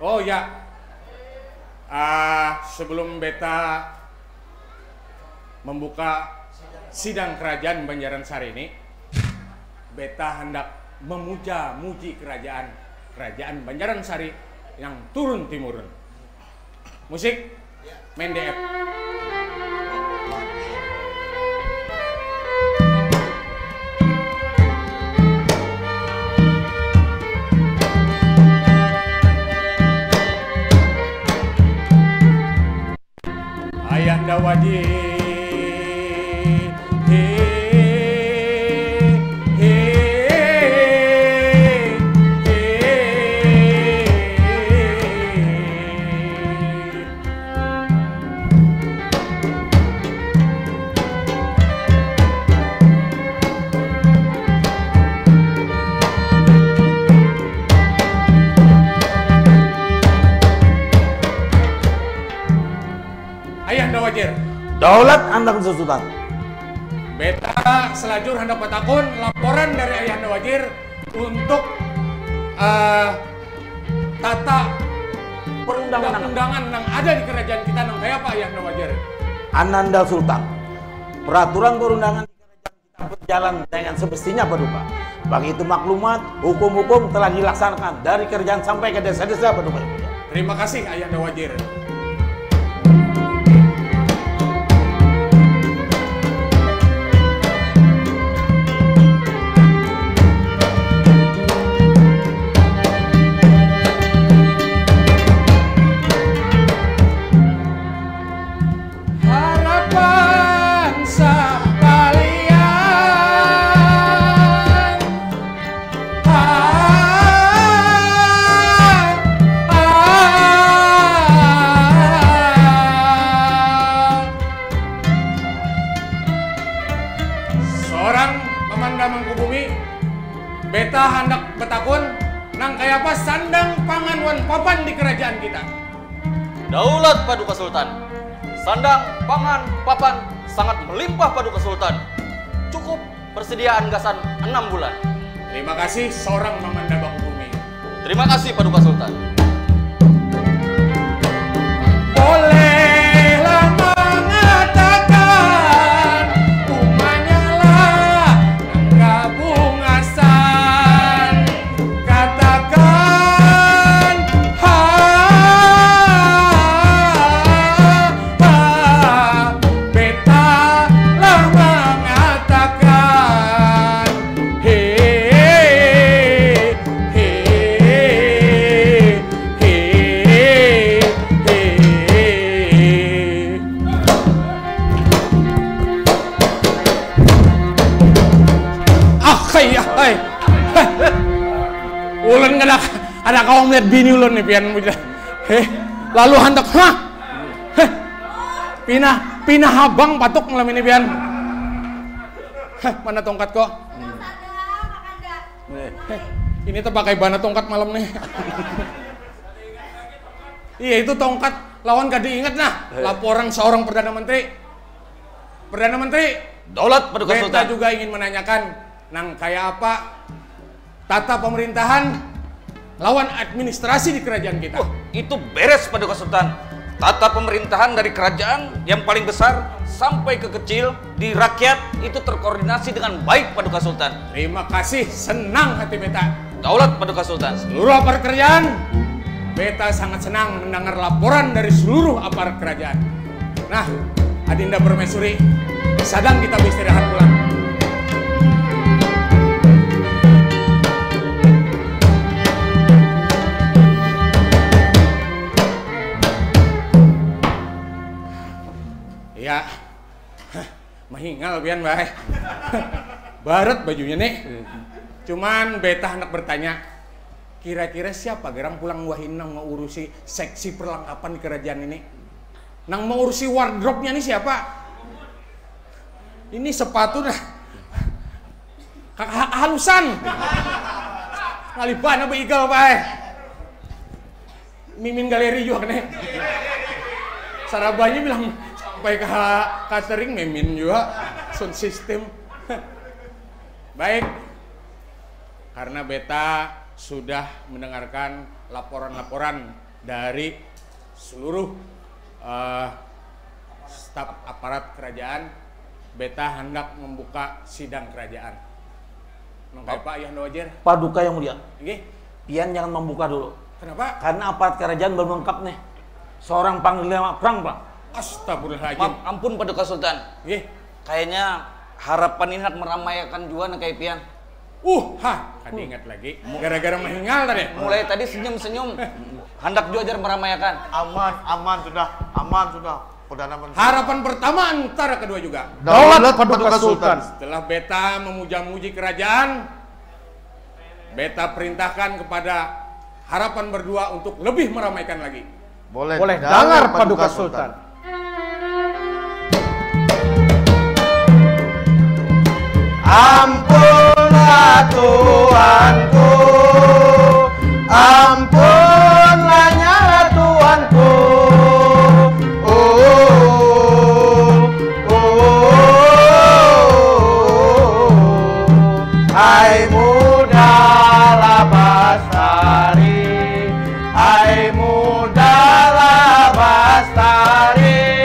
Oh ya, ah sebelum beta membuka sidang kerajaan Banjaran Sari ini, beta hendak memuja muji kerajaan kerajaan Banjaran Sari yang turun timurun. Musik, main D F. Ayahanda Wajib. Ayahanda Wajir. Daulat andang susutan. Beta selajur hendak batakun laporan dari Ayahanda Wajir untuk uh, tata perundang-undangan yang ada di kerajaan kita nang kaya apa Ayahanda Wajir? Ananda Sultan, peraturan perundangan di kerajaan kita berjalan dengan semestinya Paduka. Bagi itu maklumat, hukum-hukum telah dilaksanakan dari kerajaan sampai ke desa-desa Paduka. Terima kasih Ayahanda Wajir. Harapan sakalian. Beta handak betakun, nang kayapa sandang, pangan, wan papan di kerajaan kita? Daulat Paduka Sultan. Sandang, pangan, papan sangat melimpah Paduka Sultan. Cukup persediaan gasan enam bulan. Terima kasih seorang Mamanda Bangkubumi. Terima kasih Paduka Sultan. Bolehlah mengatakan, umanya lah nang kabungasan. Katakan, ha, ha, beta lah mengatakan, he, he, he, he. Ah, kai, ah, kai. Ulun kada, kada kawa melihat bini ulun nih, pian. Heh, lalu handak, hah? Heh. Pina, pina habang patuk malam ini, pian. Heh, mana tongkat ko? Heh, ini terpakai bana tongkat malam nih. Iya, itu tongkat lawan kada ingat nah. Heh. Laporan seorang Perdana Menteri. Perdana Menteri, Daulat Paduka Sultan. Beta juga ingin menanyakan, nang kaya apa tata pemerintahan lawan administrasi di kerajaan kita? Wah, itu beres, Paduka Sultan. Tata pemerintahan dari kerajaan yang paling besar sampai ke kecil di rakyat itu terkoordinasi dengan baik, Paduka Sultan. Terima kasih, senang hati beta. Daulat Paduka Sultan. Seluruh aparat kerajaan, beta sangat senang mendengar laporan dari seluruh aparat kerajaan. Nah, Adinda Permaisuri, sadang kita beristirahat pulang. Ya. Hah, mahingal pian, bae. Barat bajunya nih. Cuman beta hendak bertanya, kira-kira siapa garang pulang wahini nang mengurusi seksi perlengkapan di kerajaan ini? Nang mengurusi wardrobe-nya nih siapa? Ini sepatu nah. Ka-, ha-, halusan. Ngalih banar beigal, bae. Mimin galeri jua kena. Sarabanya bilang sampai ke catering, mimin jua sound system. Baik, karena beta sudah mendengarkan laporan-laporan dari seluruh, eh, staf aparat kerajaan, beta hendak membuka sidang kerajaan. Nang kaya apa, Ayahanda Wajir? Paduka Yang Mulia. Inggih. Pian jangan membuka dulu. Kenapa? Karena aparat kerajaan belum lengkap nih. Seorang panglima perang, Pak. Astagfirullahaladzim. Maaf, ampun, Paduka Sultan. Inggih. Kayaknya harapan ini nak meramaiakan jua nang kaya pian. Uh, ha, kada ingat lagi. Gara-gara mahingal tadi. Mulai tadi senyum-senyum. Handak jua jar meramaiakan. Aman, aman sudah, aman sudah. Perdana Menteri. Harapan pertama antara kedua juga. Daulat Paduka Sultan. Setelah beta memuja-muji kerajaan, beta perintahkan kepada harapan berdua untuk lebih meramaikan lagi. Boleh dangar, Paduka Sultan. Ampunlah tuanku, ampunlah nyalah tuanku. Oh, oh, oh, oh, oh. Ai muda lah bastari, ai muda lah bastari.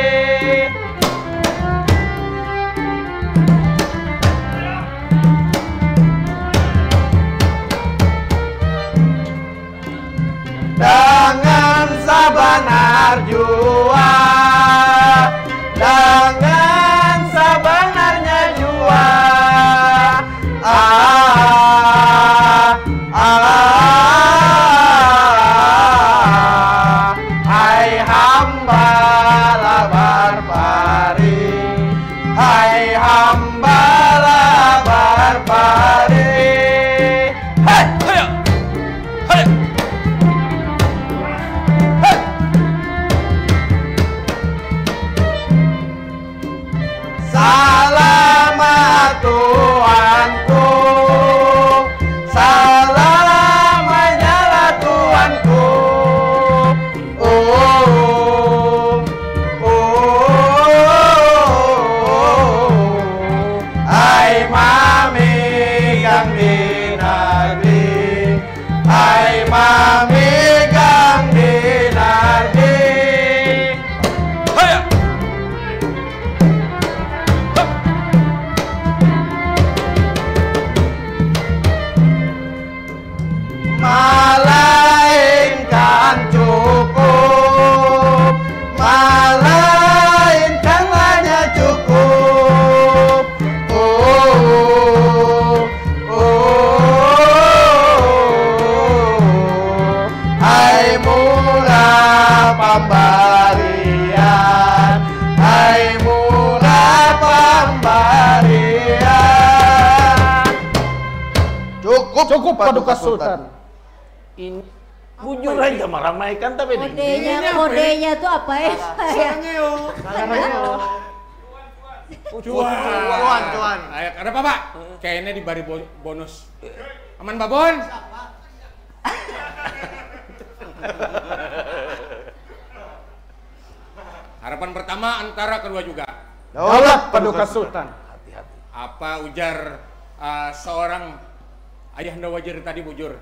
Dangan sabanar jua, dangan sabanarnya jua. Ah, ah, Cukup, Cukup, Paduka Paduka Sultan. Sultan. Ini bujur aja marah maikan tapi ini. Kodenya, Ini apa kodenya tuh apa ya? Sarangayo. Cuan. Cuan, cuan. Ayo, ada apa, Pak? Kayaknya dibari bo- bonus. Aman, Babon? Harapan pertama antara kedua juga. Daulat Paduka Sultan. Apa ujar uh, seorang ayahanda wajir tadi, bujur?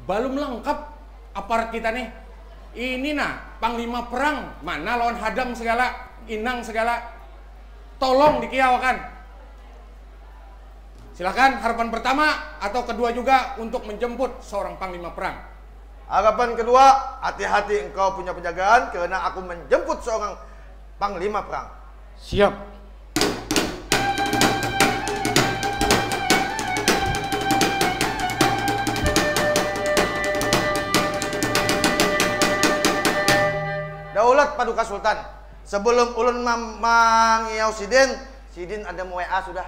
Belum lengkap aparat kita nih. Ini nah, panglima perang, mana lawan hadam segala, inang segala. Tolong dikiauakan. Silahkan, harapan pertama atau kedua juga untuk menjemput seorang panglima perang. Harapan kedua, hati-hati engkau punya penjagaan karena aku menjemput seorang panglima perang. Siap. Daulat Paduka Sultan, sebelum ulun mam- mangiau sidin, sidin ada WA sudah.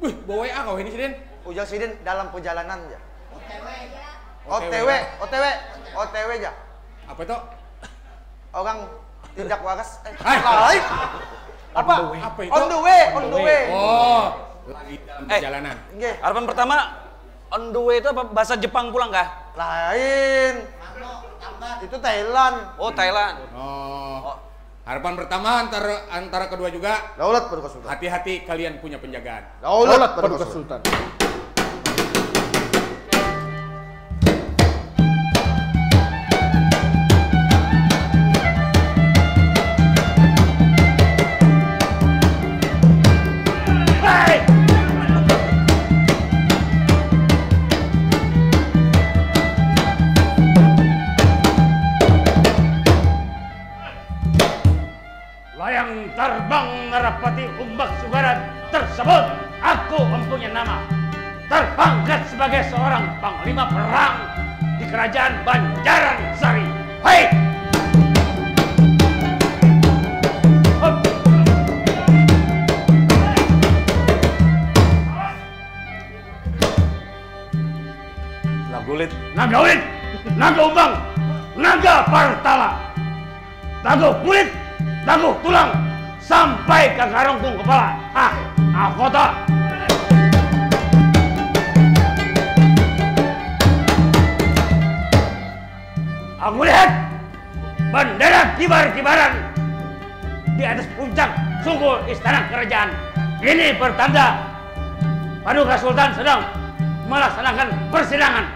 Wih, bawa WA kau ini sidin? Ujar sidin dalam perjalanan ya. OTW. OTW, OTW, OTW aja. Apa itu? Orang tidak waras. Eh, Hai. Lain. Apa? Apa itu? On the way, on the way. Oh, lagi dalam Eh. perjalanan. Nggih. Harapan pertama, on the way itu apa bahasa Jepang pulang kah? Lain. Itu Thailand. Oh, Thailand. Oh. Harapan pertama antara antara kedua juga. Daulat Paduka Sultan. Hati-hati, kalian punya penjagaan. Daulat Paduka Sultan. Layang tarbang narapati umbak sugaran tersebut, aku empunya nama. Terpangkat sebagai seorang panglima perang di kerajaan Banjaran Sari. Hei! Nagulit. Naga ulit, naga umbang, naga partala. Taguh kulit, taguh tulang, sampai ka karungkung kepala. Ah, aku tak. Aku lihat bendera kibar-kibaran di atas puncak sungkul istana kerajaan. Ini pertanda Paduka Sultan sedang melaksanakan persidangan.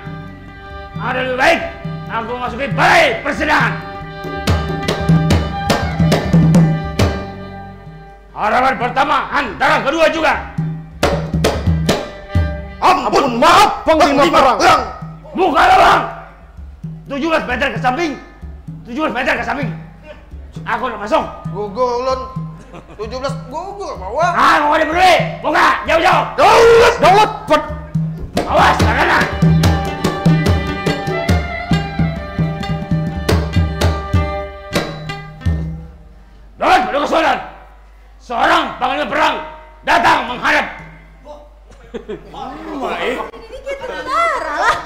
Ada lebih baik aku masuki balai persidangan. Harapan pertama antara kedua juga. Ampun, maaf, Panglima Perang. Buka lawang. Tujuh belas meter ke samping. Tujuh belas meter ke samping. Aku nak masuk. Gugur ulun. Tujuh belas gugur bawah. Ah, mau ada peduli. Buka, jauh-jauh. Daulat, daulat, ped- Awas, takana. Dalam kesulitan, seorang panglima perang datang menghadap. Mai. Ini kita parah lah.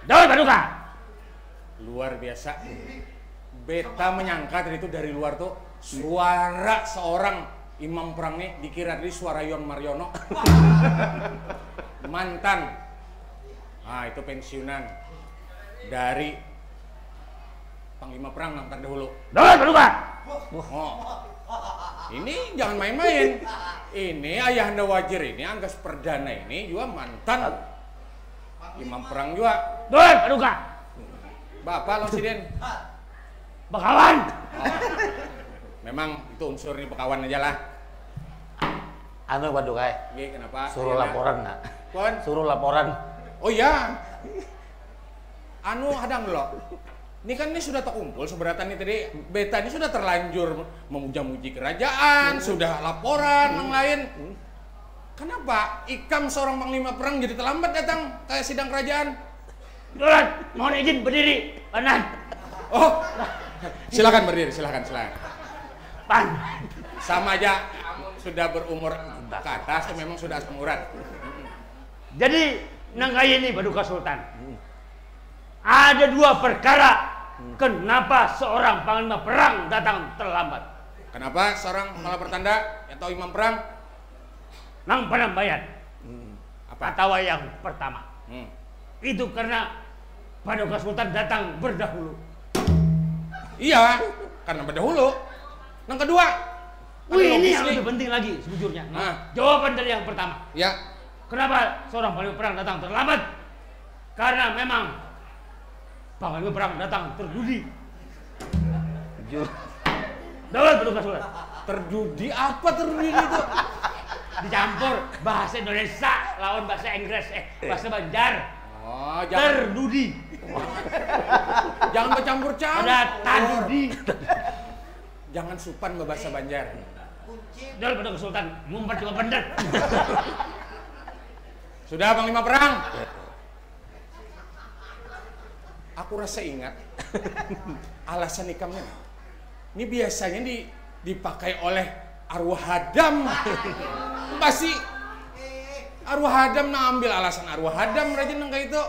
Daun Paduka. Luar biasa. Beta menyangka tadi itu dari luar tuh suara seorang imam perang nih, dikira tadi suara Yon Mariono. Mantan. Ah, itu pensiunan dari panglima perang nang terdahulu. Daun Paduka. Oh. Ini jangan main-main. Ini ayahanda wajir ini, Anggas Perdana ini juga mantan imam perang juga. Daun Paduka. Bapak lawan sidin. Bakawan. Memang itu unsur ini bekawan aja lah. Anu, Paduka ai. Nggih, kenapa? Suruh Iya, laporan nak. Pun? Suruh laporan. Oh iya. Anu, hadang dulu. Ini kan ini sudah terkumpul seberatan ini tadi. Beta ini sudah terlanjur memuja-muji kerajaan, sudah laporan yang lain. Kenapa ikam seorang panglima perang jadi terlambat datang ke sidang kerajaan? Daun, mohon izin berdiri. Panan. Oh, silakan berdiri, silakan, silakan. Pan. Sama aja, amun sudah berumur Ke atas tu memang sudah asam urat. Jadi nang kaya ini, Paduka Sultan. Ada dua perkara kenapa seorang panglima perang datang terlambat. Kenapa seorang kepala pertanda atau imam perang? Nang panambayan. Hmm. Apa? Atawa yang pertama. Hmm. Itu karena Paduka Sultan datang berdahulu. Iya, karena berdahulu. Nang kedua, wih, ini yang lebih penting lagi sebujurnya. Nah, jawaban dari yang pertama. Ya. Kenapa seorang panglima perang datang terlambat? Karena memang panglima perang datang terdudi. Jujur. Dalam bentuk surat. Terdudi apa terdudi itu? Dicampur bahasa Indonesia lawan bahasa Inggris, eh, bahasa Banjar. Oh, jangan. Terdudi. Jangan bercampur-campur. Ada tadudi. Jangan supan bahasa Banjar. Dol pada kesultan, mumpet juga bener. Sudah, Panglima Perang. Aku rasa ingat alasan ikam nih. Ini biasanya di, dipakai oleh arwah Adam. Pasti arwah Adam, nah, ambil alasan arwah Adam rajin nang kayak itu.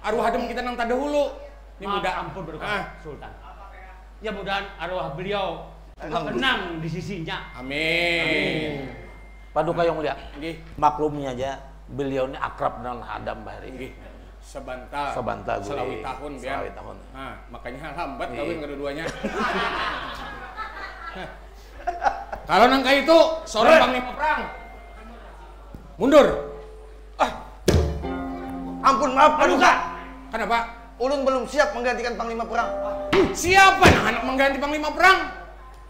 Arwah Adam kita nang terdahulu. Ini muda. Ampun, berkat Sultan. Ya, mudahan arwah beliau tenang di sisinya. Amin. Paduka Yang Mulia. Nggih. Maklumi aja, beliau ini akrab dengan Adam bahari. Nggih. Sebantal. Sebantal, selawi tahun, biar. Selawi tahun. Nah, makanya lambat kawin kedua-duanya. Kalau nang kayak itu, seorang panglima perang. Mundur. Ah. Ampun, maaf, Paduka. Kenapa? Ulun belum siap menggantikan panglima perang. Siapa yang hendak mengganti panglima perang?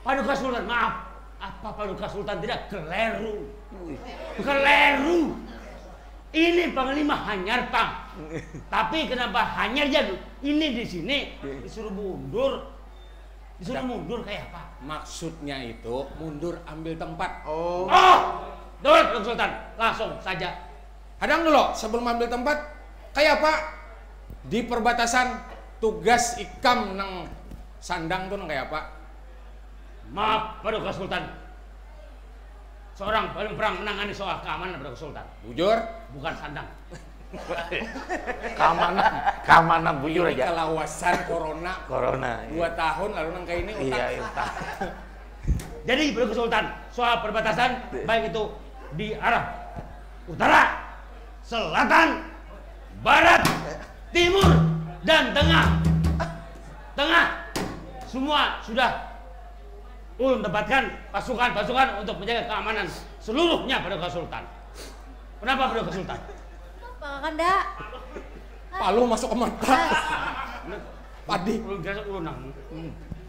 Paduka Sultan, maaf. Apa Paduka Sultan tidak keleru? Keleru. Ini panglima hanyar, Pang. Tapi kenapa hanyar ya? Ini di sini disuruh mundur. Disuruh mundur kayak apa? Maksudnya itu mundur ambil tempat. Oh. Oh, Dawat Sultan, langsung saja. Hadang dulu, sebelum ambil tempat, kayak apa di perbatasan tugas ikam nang sandang tuh nang kayak apa? Maaf, Paduka Sultan. Seorang paling perang menangani soal keamanan, Paduka Sultan. Bujur? Bukan sandang. Keamanan, keamanan bujur aja. Kalawasan corona. Corona. Dua tahun lalu nang kayak ini utang. Iya, utang. Jadi, Paduka Sultan, soal perbatasan, baik itu di arah utara, selatan, barat, timur, dan tengah. Tengah, semua sudah ulun tempatkan pasukan-pasukan untuk menjaga keamanan seluruhnya, Paduka Sultan. Kenapa, Paduka Sultan? Apa, Kakanda? Paluh masuk ke mata. Padi. Ulun kira ulun nang.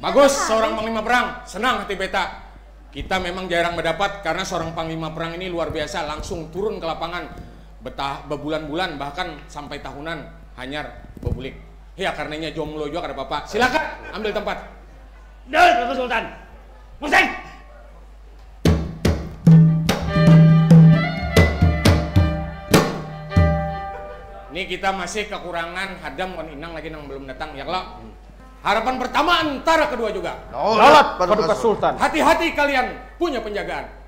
Bagus, seorang panglima perang. Senang hati beta. Kita memang jarang mendapat karena seorang panglima perang ini luar biasa, langsung turun ke lapangan. Betah bebulan-bulan, bahkan sampai tahunan, hanyar bebulik. Ya, karenanya jomblo juga kada apa-apa. Silakan ambil tempat. Dul, Bapak Sultan. Musik. Ini kita masih kekurangan Hadam wan Inang lagi nang belum datang, ya kalo? Harapan pertama antara kedua juga. Daulat, Paduka Sultan. Hati-hati, kalian punya penjagaan.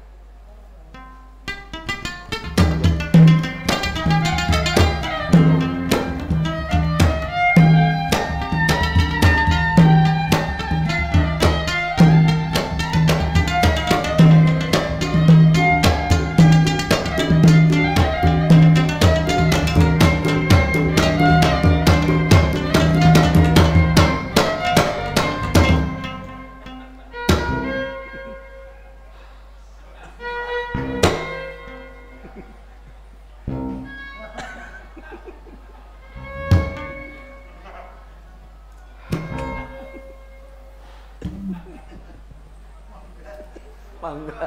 Mangga.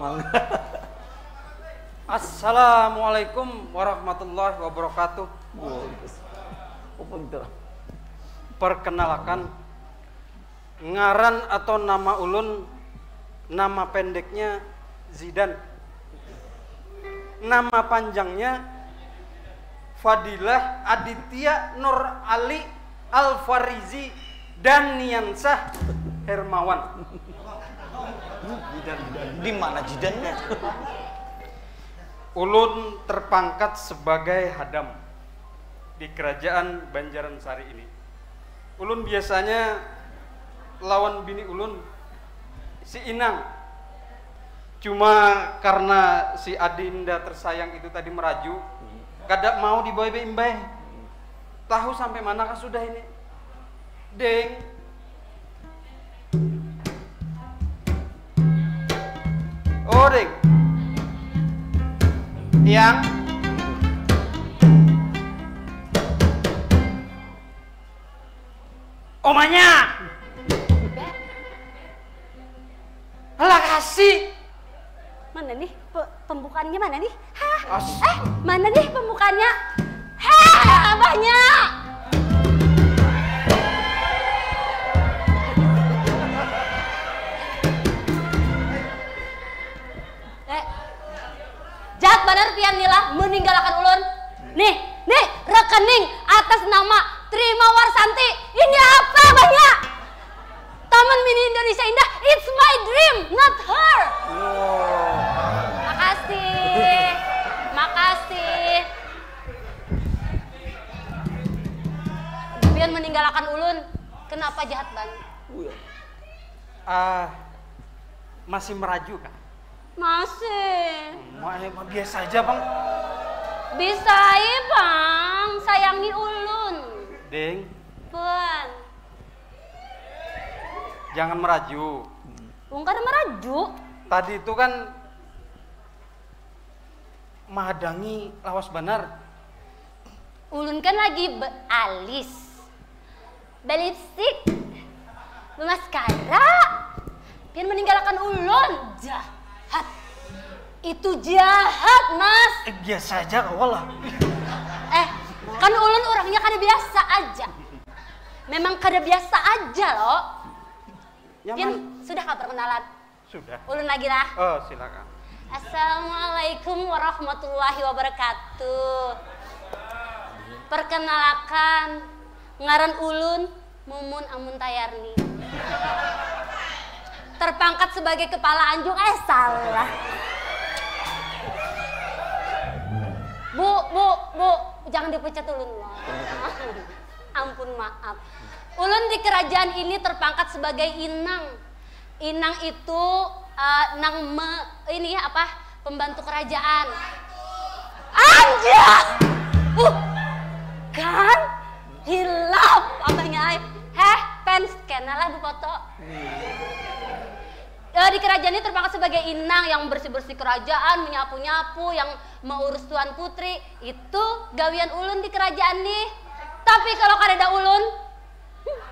Mangga. Assalamualaikum warahmatullahi wabarakatuh. Waalaikumsalam. Apa itu? Perkenalkan, ngaran atau nama ulun, nama pendeknya Zidan. Nama panjangnya Fadilah Aditya Nur Ali Al Farizi Daniansah Hermawan. Di mana Zidannya? Ulun terpangkat sebagai hadam di kerajaan Banjaran Sari ini. Ulun biasanya lawan bini ulun, si Inang. Cuma karena si adinda tersayang itu tadi meraju, kada mau dibawa imbai. Tahu sampai manakah sudah ini? Ding. Oh, Ding. Yang. Omanya. Alah, kasih. Mana nih pe- pembukaannya, mana nih? Hah? Eh, mana nih pembukaannya? Hah, abahnya. Eh, jahat banar pian, Nila, meninggalakan ulun. Nih, nih, rekening atas nama Tri Mawar Santi. Ini apa, abahnya? Taman Mini Indonesia Indah, it's my dream, not her. Makasih. Makasih. Pian meninggalakan ulun. Kenapa jahat banget? Ah, masih meraju kah? Masih. Ma, eh, ma, biasa aja, Bang. Bisai, Bang. Sayangi ulun. Ding, Bun. Jangan meraju. Wong kada meraju. Tadi itu kan mahadangi lawas banar. Ulun kan lagi bealis, belipstik, bemaskara. Pian meninggalkan ulun, jahat. Itu jahat, Mas. Eh, biasa aja kawan lah. Eh, kan ulun orangnya kada biasa aja. Memang kada biasa aja loh. Nyaman. Pian sudah kah perkenalan? Sudah. Ulun lagi lah. Oh, silakan. Assalamualaikum warahmatullahi wabarakatuh. Perkenalkan, ngaran ulun Mumun Amun Tayarni. Terpangkat sebagai kepala anjung, eh salah. Bu, bu, bu, jangan dipecat ulun loh. Ampun maaf. Ulun di kerajaan ini terpangkat sebagai inang. Inang itu uh, nang me, ini apa pembantu kerajaan. Anja, uh, kan hilap abahnya ay. Heh, fans kena lah bu foto. Uh, di kerajaan ini terpangkat sebagai inang yang bersih-bersih kerajaan, menyapu-nyapu, yang mengurus tuan putri. Itu gawian ulun di kerajaan nih. Tapi kalau kada ada ulun,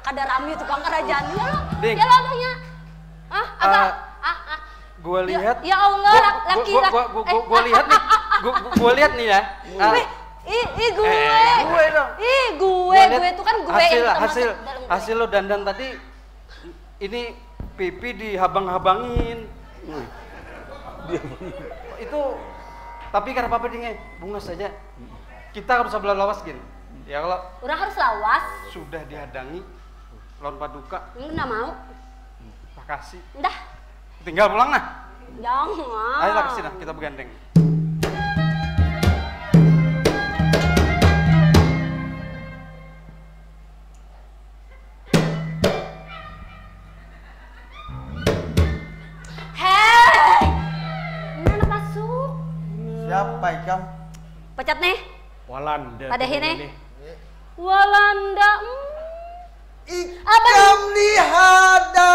kada rami tukang kerajaan ya lo. Ya lo abahnya. Ah, apa? Uh, ah, ah. Gua lihat. Ya, ya Allah, gua, laki gua, laki. Gua, gua, gua, gua, gua lihat nih. Gua, gua, gua lihat nih ya. Uh. Ih, ih, gue. Eh, gue dong. Ih, gue, gue, gue itu kan gue hasil, hasil, hasil lo dandan tadi ini pipi dihabang-habangin. Hmm. Itu tapi kada apa-apa ding, bungas saja. Kita harus sebelah lawas gin. Ya kalau orang harus lawas. Sudah dihadangi lawan paduka. Ini nggak mau. Makasih. Dah. Tinggal pulang nah. Jangan. Ayo lah kesini kita bergandeng. Siapa ikam? Pecat nih. Walanda. Padahi nih. Walanda. Hmm. Ikam lihada.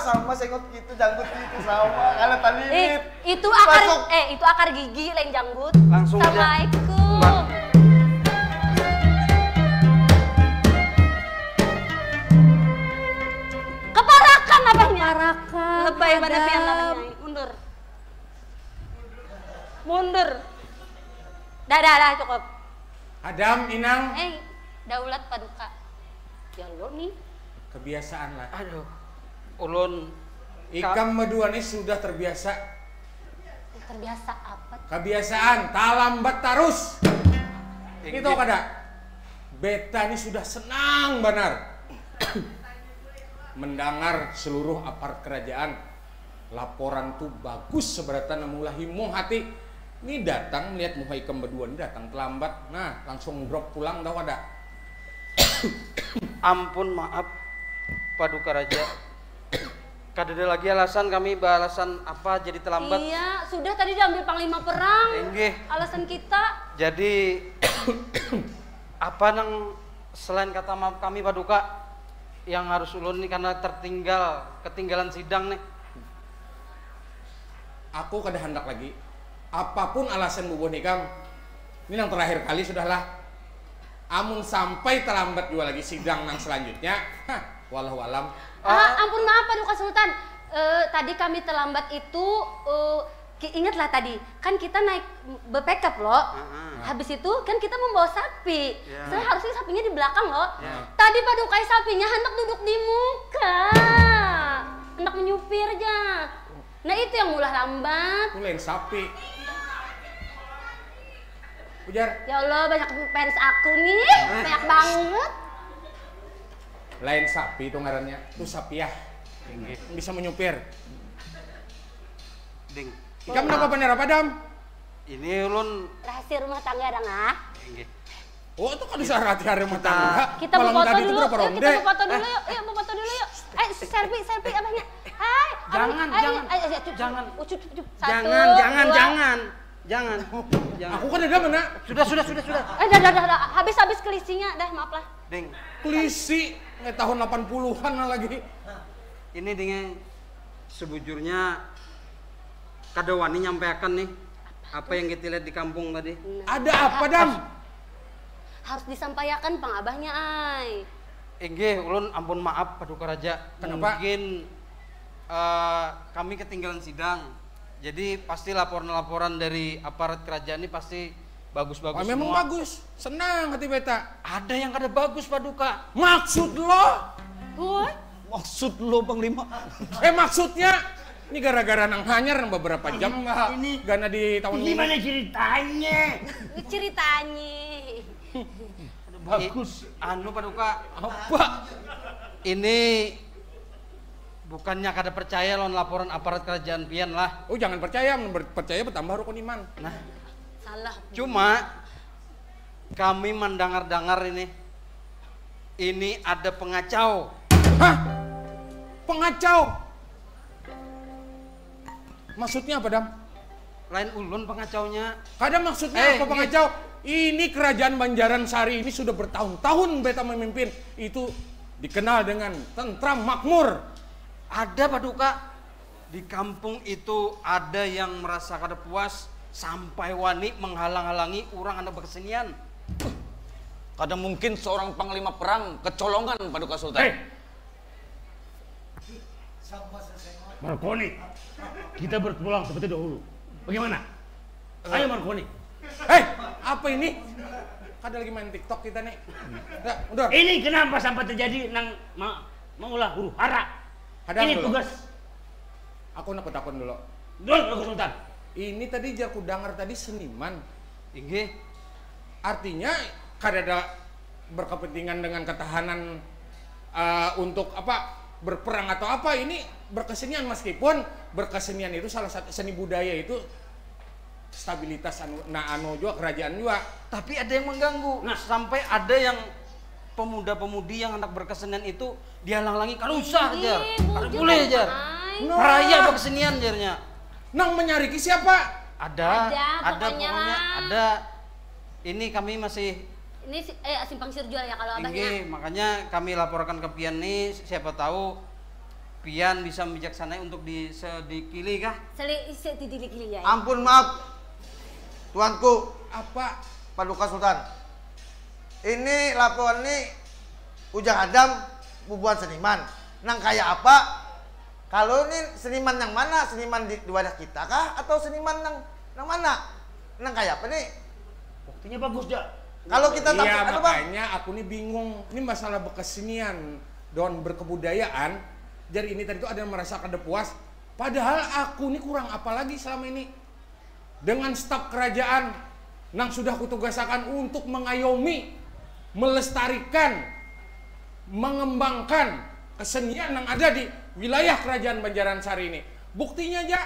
Sama sengot gitu, janggut gitu sama. Kalau talilit. Eh, itu akar eh itu akar gigi lain janggut. Langsung. Assalamualaikum. Keparakan abahnya. Keparakan. Lebay mana pian mundur. Mundur. Dah, dah, dah, cukup. Hadam, Inang. Eh, daulat paduka. Ya lo nih. Kebiasaan lah. Aduh. Ulun Ikam medua nih sudah terbiasa. Terbiasa apa? Kebiasaan, talambat tarus. Itu kada. Beta ini sudah senang banar mendangar seluruh aparat kerajaan. Laporan tu bagus seberatan mulahi mung hati. Ni datang melihat muha ikam badua ni datang terlambat. Nah, langsung drop pulang tahu kada? Ampun maaf, Paduka Raja. Kadada lagi alasan kami, baalasan apa jadi terlambat. Iya, sudah tadi diambil panglima perang. Inggih. Alasan kita. Jadi apa nang selain kata maaf kami Paduka yang harus ulun ni karena tertinggal, ketinggalan sidang nih. Aku kada handak lagi. Apapun alasan bubuhan ikam, ini nang terakhir kali sudahlah. Amun sampai terlambat jua lagi sidang nang selanjutnya, hah, wallahu alam. Ah, ampun maaf Paduka Sultan. Eh, tadi kami terlambat itu, eh, ki- ingatlah tadi, kan kita naik bepekap loh. Habis itu kan kita membawa sapi. Ya. Seharusnya sapinya di belakang loh. Ya. Tadi Paduka sapinya hendak duduk di muka. Hendak menyupir ja. Nah itu yang maulah lambat. Ku lain sapi. Ujar. Ya Allah banyak fans aku nih, banyak banget. Lain sapi itu ngarannya, itu sapiah. Bisa menyupir. Ding. Ikam napa pander apa dam? Ini ulun. Rahasia rumah tangga dang ah. Oh itu kada usah rahasia rumah tangga. Kita mau foto dulu. Yuk, kita mau foto dulu yuk. Yuk mau foto dulu yuk. Eh selfie selfie abahnya. Hai. Jangan, jangan, jangan, jangan, jangan, jangan, jangan, jangan. Aku kan ada mana? Sudah, sudah, sudah, sudah. Eh, dah, dah, dah, dah. Habis, habis kelisinya, dah, maaf lah. Ding. Kelisi, eh, tahun delapan puluhan lah lagi. Ini dingnya sebujurnya kada wani nyampaikan nih apa yang kita lihat di kampung tadi. Nah. Ada apa, Dam? Harus disampaikan pang abahnya ai. Inggih, ulun ampun maaf paduka raja. Kenapa? Mungkin uh, kami ketinggalan sidang. Jadi pasti laporan-laporan dari aparat kerajaan ini pasti bagus-bagus. Oh, memang semua. Bagus, senang hati beta. Ada yang kada bagus paduka. Maksud lo? Woi. Maksud lo Panglima? eh maksudnya ini gara-gara nang hanyar nang beberapa jam ini, ini gana di tahun ini. Gimana ceritanya? Ceritanya. Bagus. Anu paduka. Apa? Ini bukannya kada percaya lawan laporan aparat kerajaan pian lah. Oh jangan percaya, percaya bertambah rukun iman. Nah. Salah. Cuma kami mendengar-dengar ini ini ada pengacau. Hah? Pengacau? Maksudnya apa, Dam? Lain ulun pengacaunya. Kada maksudnya eh, apa pengacau? Ini kerajaan Banjaran Sari ini sudah bertahun-tahun beta memimpin. Itu dikenal dengan tentram makmur. Ada paduka. Di kampung itu ada yang merasa kada puas sampai wani menghalang-halangi urang handak berkesenian. Kada mungkin seorang panglima perang kecolongan paduka sultan. Hei! Markoni, kita berpulang seperti dahulu. Bagaimana? Ayo Markoni. Hei, apa ini? Kada lagi main TikTok kita nih. Nah, udah. Ini kenapa sampai terjadi nang ma maulah huru hara? Hadang ini dulu. Tugas. Aku nak takon dulu. Dulu aku Sultan. Ini tadi jar ku dangar tadi seniman. Inggih. Artinya kada ada berkepentingan dengan ketahanan uh, untuk apa berperang atau apa ini berkesenian meskipun berkesenian itu salah satu seni budaya itu stabilitas anu nah anu juga kerajaan juga tapi ada yang mengganggu nah. Sampai ada yang pemuda-pemudi yang hendak berkesenian itu dihalang-halangi kalau usah aja kalau boleh aja raya berkesenian jarnya nang menyariki siapa ada ada, ada pokoknya ada ini kami masih ini eh, simpang sirjual ya kalau abahnya. Inggih, makanya kami laporkan ke pian nih siapa tahu pian bisa bijaksana untuk disedikili kah? Seli sedikili ya. Ampun maaf. Tuanku. Apa? Paduka Sultan. Ini laporan nih Ujang Adam bubuhan seniman. Nang kayak apa? Kalau ini seniman yang mana? Seniman di, di wadah kita kah atau seniman yang yang mana? Nang kayak apa nih? Buktinya bagus ja. Kalau kita iya, takut apa? Makanya aku nih bingung. Ini masalah berkesenian dan berkebudayaan. Jadi ini tadi tuh ada yang merasa kada puas. Padahal aku nih kurang apa lagi selama ini dengan staf kerajaan nang sudah kutugasakan untuk mengayomi, melestarikan, mengembangkan kesenian yang ada di wilayah kerajaan Banjaran Sari ini. Buktinya aja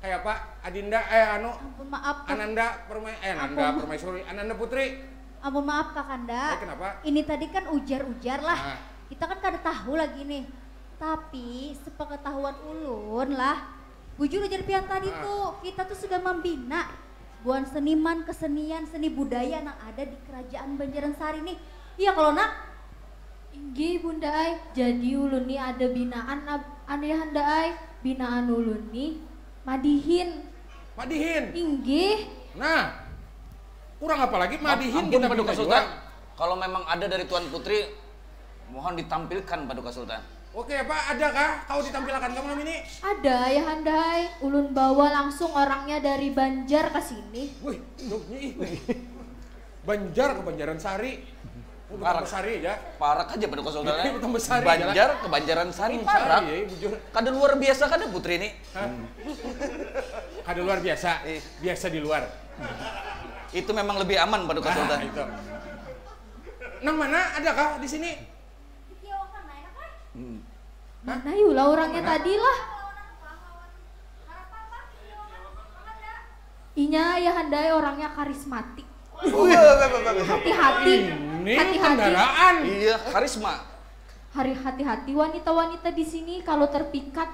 Kayak apa? Adinda, eh, anu, ampun maaf, Kak. Ananda Permai-, eh, Ananda Ampun. Permaisuri, Ananda Putri. Ampun maaf, Kakanda. Eh, kenapa? Ini tadi kan ujar-ujar lah. Nah. Kita kan kada tahu lagi nih. Tapi sepengetahuan ulun lah, bujur ujar pian tadi Nah. tuh, kita tuh sudah membina buhan seniman, kesenian, seni budaya nang ada di Kerajaan Banjaran Sari nih. Iya kalau, Nak? Inggih, Bunda ai. Jadi ulun ni ada binaan, ab-, anu, Yahanda ai. Binaan ulun ni madihin. Madihin? Inggih. Nah, kurang apa lagi madihin. Ampun, kita Paduka Sultan. Kalau memang ada dari Tuan Putri, mohon ditampilkan, Paduka Sultan. Oke, apa? Adakah kau ditampilakan kamu ini? Ada, Yahanda ai. Ulun bawa langsung orangnya dari Banjar ke sini. Wih, duh, ih. Banjar ke Banjaran Sari. Oh, Parak. Betambah Sari aja. Parak aja, Paduka Sultan. Betambah Sari aja lah. Banjar ke Banjaran Sari, Sari, parak. Ya, bujur. Kada luar biasa kada, Putri, ni? Hah? Kada luar biasa. Iya. Biasa di luar. Itu memang lebih aman, Paduka Sultan. Ah, itu. Nang mana? Adakah di sini? Hmm. Mana yulah orangnya tadi lah? Inya, Yahanda ai, orangnya karismatik. Hati-hati. Ini hati-hati. Kendaraan. Iya, karisma. Hari, hati-hati wanita-wanita di sini kalau terpikat.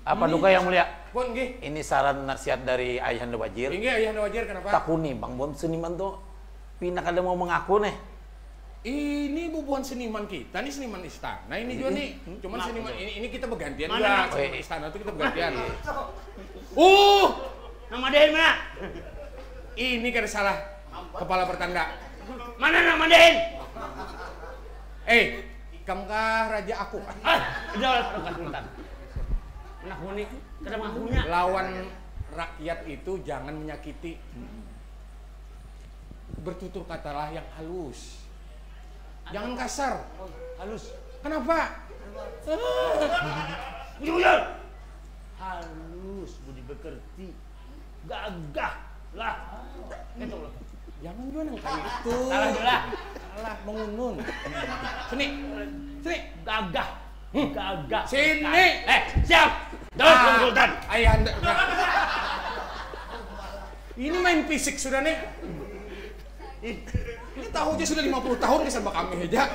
Apa duka yang mulia? Pun, nggih. Ini saran nasihat dari Ayahanda Wajir. Inggih, Ayahanda Wajir, kenapa? Takuni, Bang, buhan seniman tuh pina kada mau mengaku nih. Ini bubuhan seniman kita nih, seniman istana ini juga nih. Cuman seniman ini, ini kita bergantian juga. Seniman istana tuh kita bergantian. Uh, nama dia mana? Ini kada salah kepala pertanda. Mana nama dia? Eh, ikam kah raja aku? Ah, udah lah, bukan sultan. Anak muni, kada mengakunya. Lawan rakyat itu jangan menyakiti. Bertutur katalah yang halus. Jangan kasar. Oh, halus. Kenapa? Bujur, bujur. Halus, budi pekerti. Gagah lah. Itu lah. Jangan juga nang kayak itu. Salah juga. Salah, mengunun. Sini. Sini. Gagah. Hmm. Gagah. Sini. Eh, siap. Terus, ah, Sultan. Ayahanda. Ini main fisik sudah nih. Ini tahu aja sudah lima puluh tahun kesan kami aja.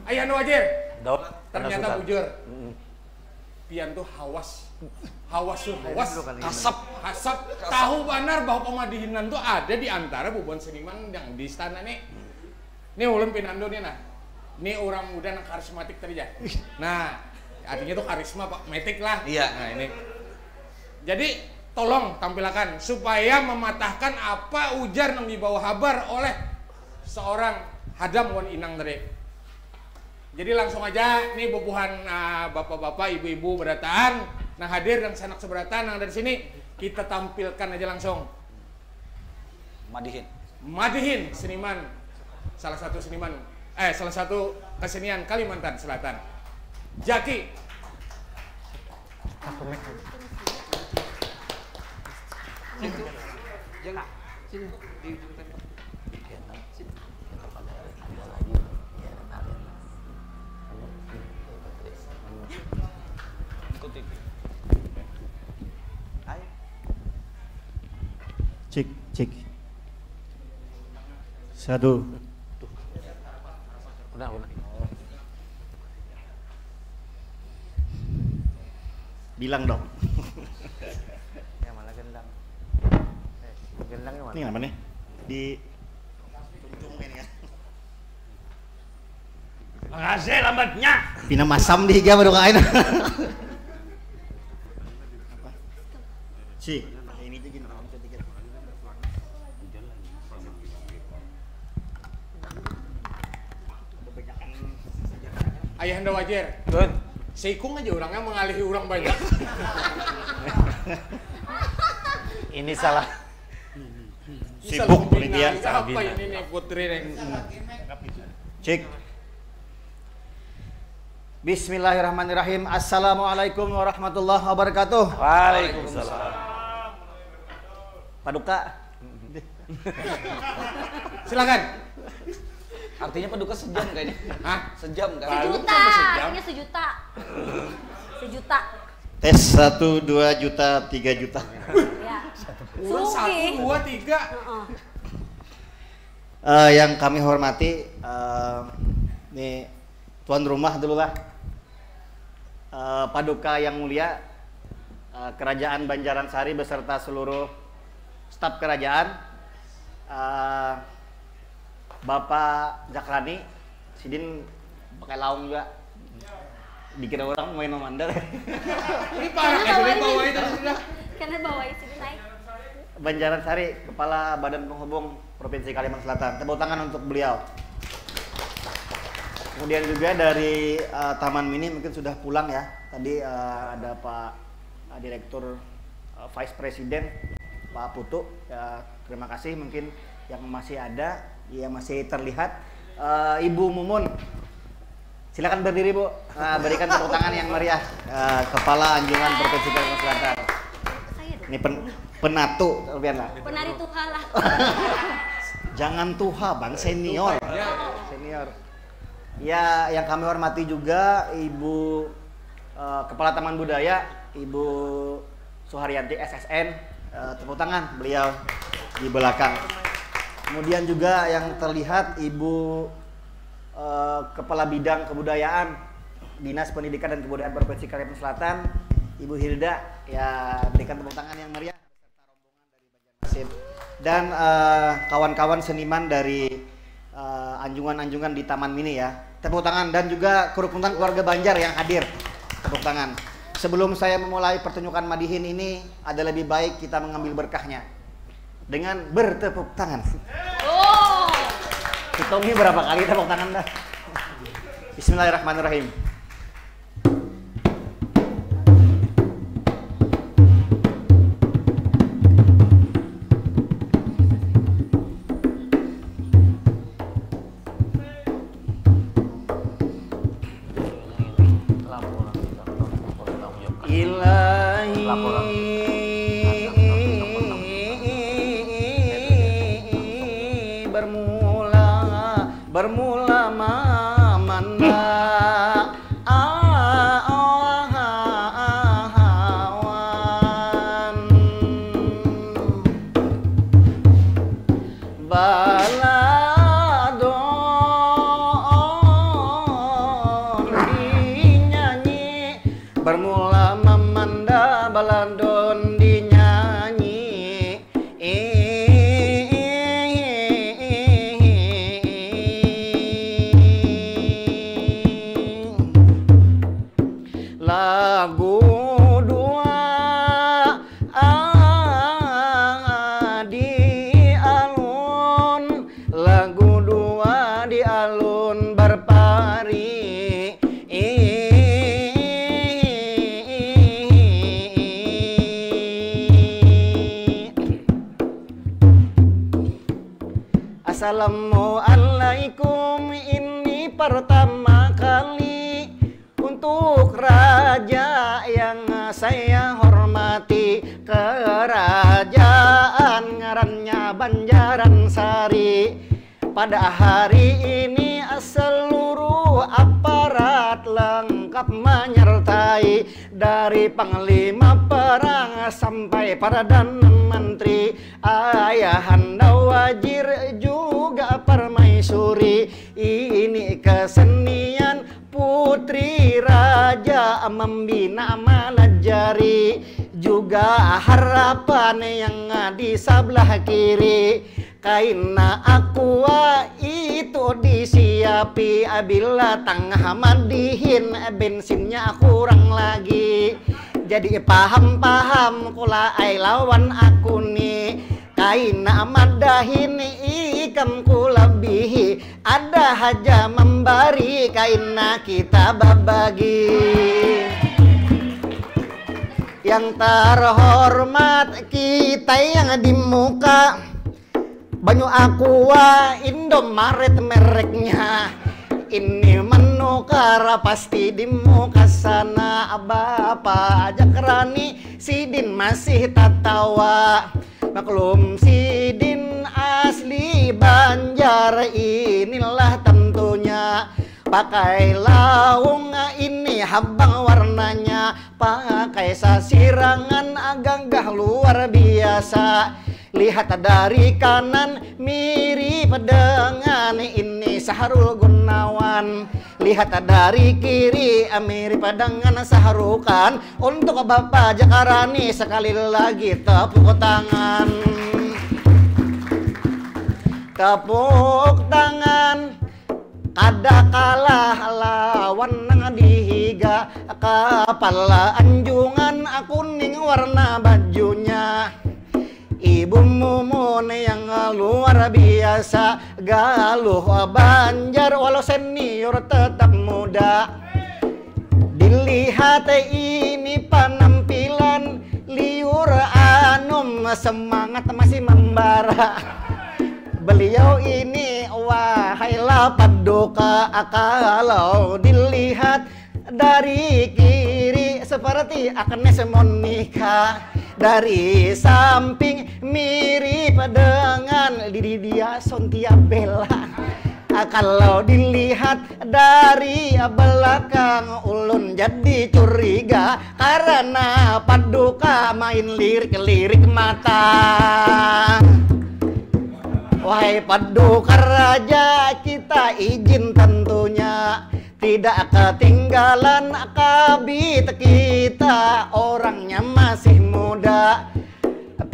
Ayahanda Wajir. Daud, ternyata Sultan. Bujur. Mm-mm. Pian tuh hawas. Hawas tuh, hawas. Kasap. Kasap. Kasap. Tahu banar bahwa pemadihinan tuh ada di antara bubuhan seniman yang di istana nih. Nih ulun pinando nih nah. Nih orang muda nang karismatik tadi ya. Nah, artinya tuh karisma, Pak. Metik lah. Iya. Nah, ini. Jadi tolong tampilakan supaya mematahkan apa ujar nang dibawa habar oleh seorang hadam wan inang tadi. Jadi langsung aja nih bubuhan, ah, bapak-bapak, ibu-ibu berataan nang hadir dan sanak seberatan nang ada di sini, kita tampilkan aja langsung. Madihin. Madihin seniman, salah satu seniman, eh, salah satu kesenian Kalimantan Selatan. Jaki. Jangan. Sini. Di ujung tembok. Cik, cik. Satu. Udah, udah. Bilang dong. Ya, mana gendang? Eh, gendangnya mana? Ini apa nih? Di Tunjung ini ya. Makasih lambatnya. Pina masam di higa baru kain. Si, ini aja gini, bisa dikit. Ayahanda Wajir. Good. Seikung aja orangnya mengalihi orang banyak. Ini salah. Sibuk panitia. Apa ini nih, Putri nih? Cik. Bismillahirrahmanirrahim. Assalamualaikum warahmatullahi wabarakatuh. Waalaikumsalam. Paduka. Silakan. Artinya paduka sejam kayaknya. Hah? Sejam kan? Sejuta. Artinya sejuta. Sejuta. Tes satu, dua juta, tiga juta. Ya. Suki. Dua, tiga. Uh, yang kami hormati, uh, nih tuan rumah dulu lah. Uh, Paduka yang mulia, uh, Kerajaan Banjaran Sari beserta seluruh staf kerajaan, uh, Bapak Zakrani, sidin pakai laung juga. Dikira orang main mandar. Ini parah ya, sudah bawa itu sudah. Karena bawa isi naik. Banjaran Sari, Kepala Badan Penghubung Provinsi Kalimantan Selatan. Tepuk tangan untuk beliau. Kemudian juga dari uh, Taman Mini mungkin sudah pulang ya. Tadi uh, ada Pak uh, Direktur uh, Vice President Pak Putu. Ya, terima kasih mungkin yang masih ada, yang masih terlihat. Uh, Ibu Mumun, silakan berdiri Bu. Uh, berikan tepuk tangan yang meriah. Uh, Kepala Anjungan Provinsi Kalimantan Selatan. Ini pen penatu, biarlah. Penari tuha lah. Jangan tuha bang, senior. Senior. Ya, yang kami hormati juga Ibu uh, Kepala Taman Budaya, Ibu Suharyanti S S N, uh, tepuk tangan beliau di belakang. Kemudian juga yang terlihat Ibu uh, Kepala Bidang Kebudayaan Dinas Pendidikan dan Kebudayaan Provinsi Kalimantan Selatan, Ibu Hilda, ya berikan tepuk tangan yang meriah. Sip. Dan uh, kawan-kawan seniman dari uh, anjungan-anjungan di Taman Mini ya. Tepuk tangan dan juga kerukunan keluarga Banjar yang hadir. Tepuk tangan. Sebelum saya memulai pertunjukan Madihin ini, ada lebih baik kita mengambil berkahnya dengan bertepuk tangan. Oh. Hitungi berapa kali tepuk tangan dah. Bismillahirrahmanirrahim. Ilahi bermula bermula mamanda ahawan baladon dinyanyi. Bermula mamanda baladon dinyanyi. Lagu dua ah, di alun. Lagu dua di alun barpari. Assalamualaikum, ini pertama kali untuk raja yang saya hormati, kerajaan ngarannya Banjaran Sari. Pada hari ini seluruh aparat lengkap menyertai, dari panglima perang sampai perdana menteri, ayahanda wazir juga permaisuri. Ini kesenian putri raja membina manajari, juga harapan yang di sebelah kiri. Kaina aqua itu disiapi, bila tangah madihin bensinnya kurang lagi. Jadi paham-paham kula ai lawan aku ni. Kaina madahin ikam kulabihi, ada haja mambari kaina kita babagi. Yang terhormat kita yang di muka, banyu aqua Indomaret mereknya. Ini menukar pasti di muka sana. Bapak ajak Rani, sidin masih tatawa. Maklum sidin asli Banjar, inilah tentunya. Pakai laung ini habang warnanya, pakai sasirangan gagah luar biasa. Lihat dari kanan mirip dengan ini Sahrul Gunawan. Lihat dari kiri mirip dengan Sahrukan. Untuk Bapak Jakarani sekali lagi tepuk tangan. Tepuk tangan. Kada kalah lawan nang dihiga, kapala anjungan kuning warna bajunya. Ibu Mumun yang luar biasa, galuh Banjar walau senior tetap muda. Dilihat ini penampilan liur anum semangat masih membara. Beliau ini wahai lapad duka, kalau dilihat dari kiri seperti Agnes Monica, dari samping mirip dengan Lydia Sontia Bella. Kalau dilihat dari belakang ulun jadi curiga karena paduka main lirik-lirik mata. Wahai paduka raja, kita izin tentunya tidak ketinggalan kabit kita, orangnya masih muda.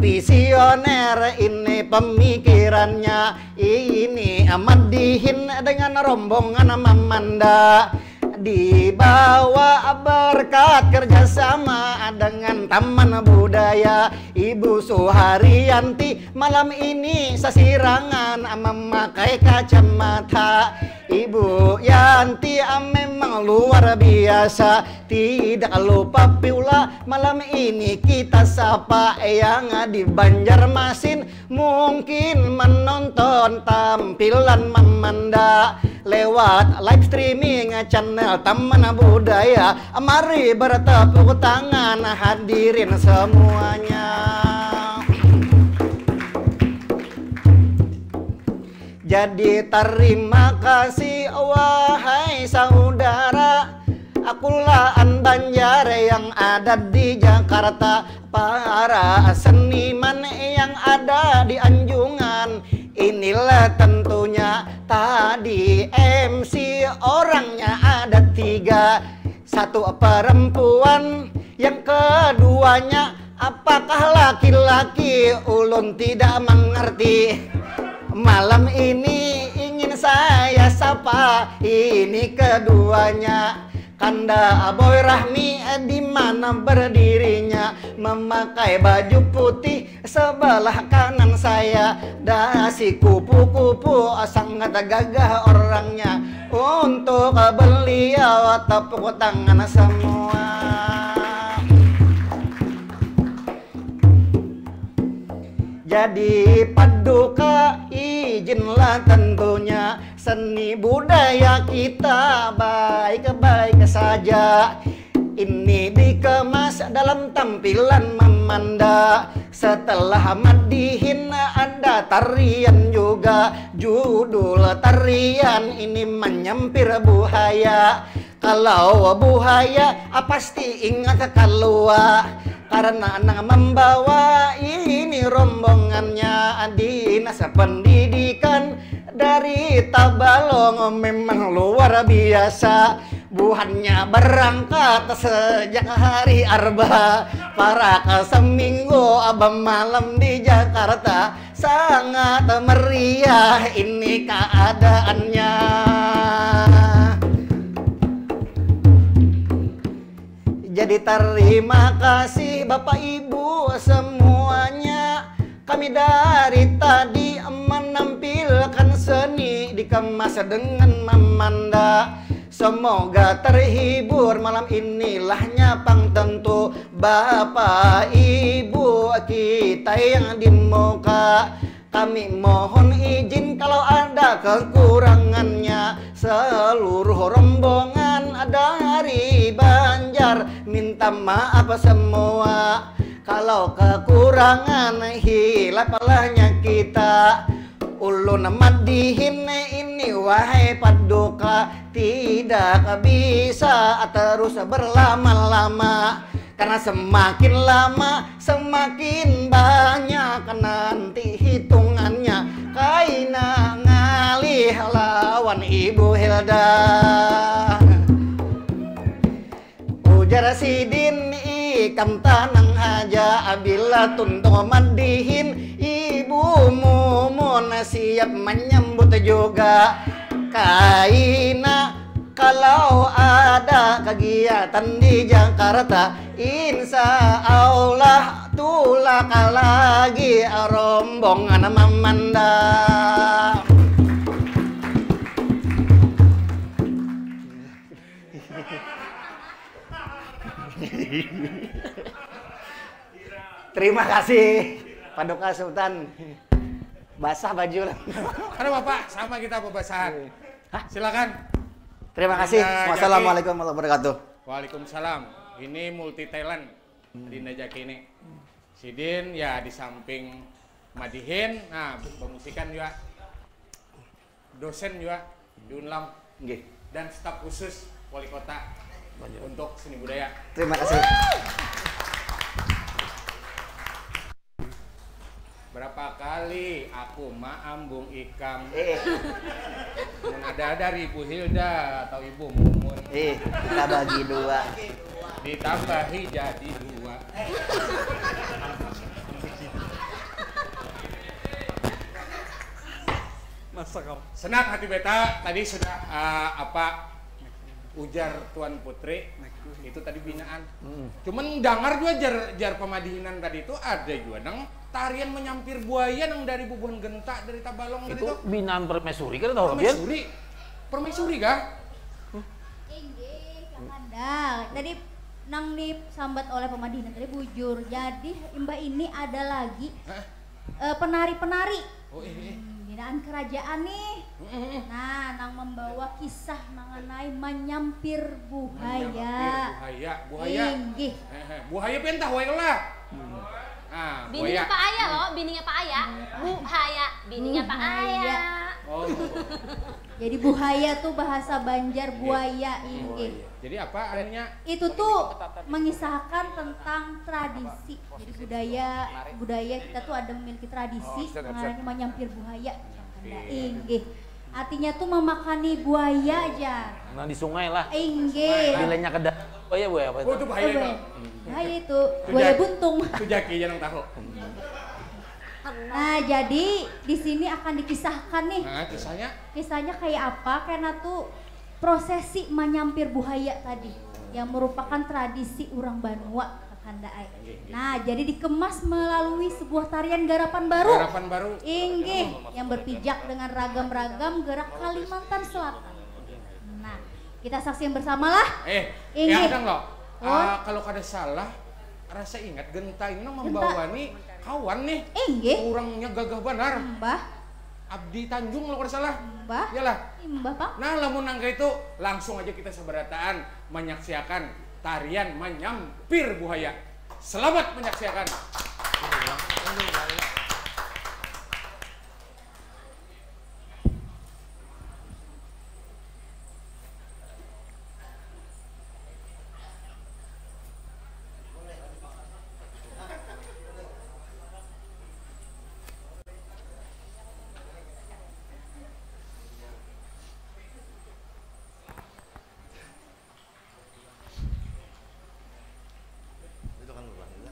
Visioner ini pemikirannya, ini madihin dengan rombongan mamanda. Dibawa berkat kerjasama dengan Taman Budaya, Ibu Suharyanti malam ini sasirangan memakai kacamata. Ibu Yanti memang luar biasa. Tidak lupa pula malam ini kita sapa yang di Banjarmasin mungkin menonton tampilan mamanda lewat live streaming channel Taman Budaya. Mari bertepuk tangan hadirin semuanya. Jadi terima kasih wahai saudara, kulaan Banjar yang ada di Jakarta, para seniman yang ada di Anjungan. Inilah tentunya tadi M C, orangnya ada tiga. Satu perempuan, yang keduanya apakah laki-laki, ulun tidak mengerti. Malam ini ingin saya sapa, ini keduanya. Kanda Boy Rahmi di mana berdirinya, memakai baju putih sebelah kanan saya. Dasi kupu-kupu sangat gagah orangnya. Untuk beliau tepuk tangan semua. Jadi paduka izinlah tentunya seni budaya kita baik-baik saja. Ini dikemas dalam tampilan mamanda. Setelah madihin ada tarian juga. Judul tarian ini menyempir buhaya. Kalau buhaya ah, pasti ingat kalua. Karena nang membawa ini rombongannya dinas pendidikan dari Tabalong memang luar biasa. Buhannya berangkat sejak hari Arba, parak seminggu abah malam di Jakarta. Sangat meriah ini keadaannya. Jadi terima kasih Bapak Ibu semuanya. Kami dari tadi menampilkan seni dikemas dengan mamanda. Semoga terhibur malam ini lahnya pang tentu Bapak Ibu kita yang di muka. Kami mohon izin kalau ada kekurangannya. Seluruh rombongan dari Banjar minta maaf semua. Kalau kekurangan hilap lahnya kita. Ulun madihin ini Wahai paduka, tidak bisa terus berlama-lama, karena semakin lama semakin banyak nanti hitungannya. Kaina ngalih lawan Ibu Hilda. Ujar sidin, ikam tanang haja, abila tuntung madihin, ibu mumun siap menyambut juga. Kaina kalau ada kegiatan di Jakarta, insya Allah tulak lagi rombongan Mamanda. Terima kasih, Paduka Sultan. Basah baju lah. Ada bapak, sama kita babasahan. Hah? Silakan. Terima kasih. Dinda Jaki. Wassalamualaikum warahmatullahi wabarakatuh. Waalaikumsalam. Ini multi talent, Dinda Jaki ini. Sidin ya di samping madihin, nah, bamusikan juga. Dosen juga di Unlam. Nggih. Dan staf khusus wali kota untuk seni budaya. Terima kasih. Berapa kali aku maambung ikam? Eh. Mun ada dari Ibu Hilda atau Ibu Mumun. Eh, kita bagi dua. Ditambahi jadi dua. Masa kau? Senang hati beta tadi sudah, eh, apa ujar Tuan Putri itu tadi binaan. Cuman dangar jua jar, jar pamadihinan tadi itu ada jua nang tarian manyampir buaya nang dari bubuhan genta dari Tabalong tadi itu tuh. Binaan permaisuri kada tahu, Pian? Permaisuri. Permaisuri kah? Inggih, kakanda. Tadi nang disambat oleh pamadihinan tadi bujur. Jadi imbah ini ada lagi, eh, penari-penari. Oh, eh, eh. Hmm, binaan kerajaan nih. Mm, mm, mm. Nah, nang membawa kisah mengenai manyampir buhaya. Manyampir buhaya. Buhaya. Inggih. Eh, eh. Buhaya pian tahu ai lah. Hmm. Nah, bininya buhaya. Pak Aya loh, bininya Pak Aya. Buhaya, bininya Pak Aya. Buhaya. Oh. Jadi buhaya tuh bahasa Banjar, inggih, buaya, inggih. Buaya. Jadi apa artinya? Itu tuh mengisahkan tentang tradisi. Jadi budaya, budaya kita tuh ada memiliki tradisi, oh, siap, siap, siap, mengenai manyampir buhaya. Oke. Inggih. Artinya tuh memakani buaya aja. Nah, di sungai lah. Inggih. Bilanya ke da-, oh iya, buaya apa itu? Oh, itu bahaya itu. Bahaya itu. Itu buaya jak-, buntung. Itu Jaki aja nang tahu. Nah, jadi di sini akan dikisahkan nih. Nah, kisahnya? Kisahnya kayak apa? Karena tuh prosesi manyampir buhaya tadi yang merupakan tradisi urang banua, kakanda ai. Nah, jadi dikemas melalui sebuah tarian garapan baru. Garapan baru. Inggih, yang berpijak dengan ragam-ragam gerak Kalimantan Selatan. Nah, kita saksian bersamalah. Eh, inggih. Yang loh. Oh. Ah, kalau kada salah, rasa ingat genta ini nang membawa nih kawan nih. Inggih. Orangnya gagah banar. Mbah. Abdi Tanjung kalau kada salah. Mbah. Iyalah. Imbah, Pak. Nah, lamun nang kaitu, langsung aja kita sabarataan manyaksiakan tarian manyampir buhaya. Selamat menyaksiakan. Itu kan lurah juga.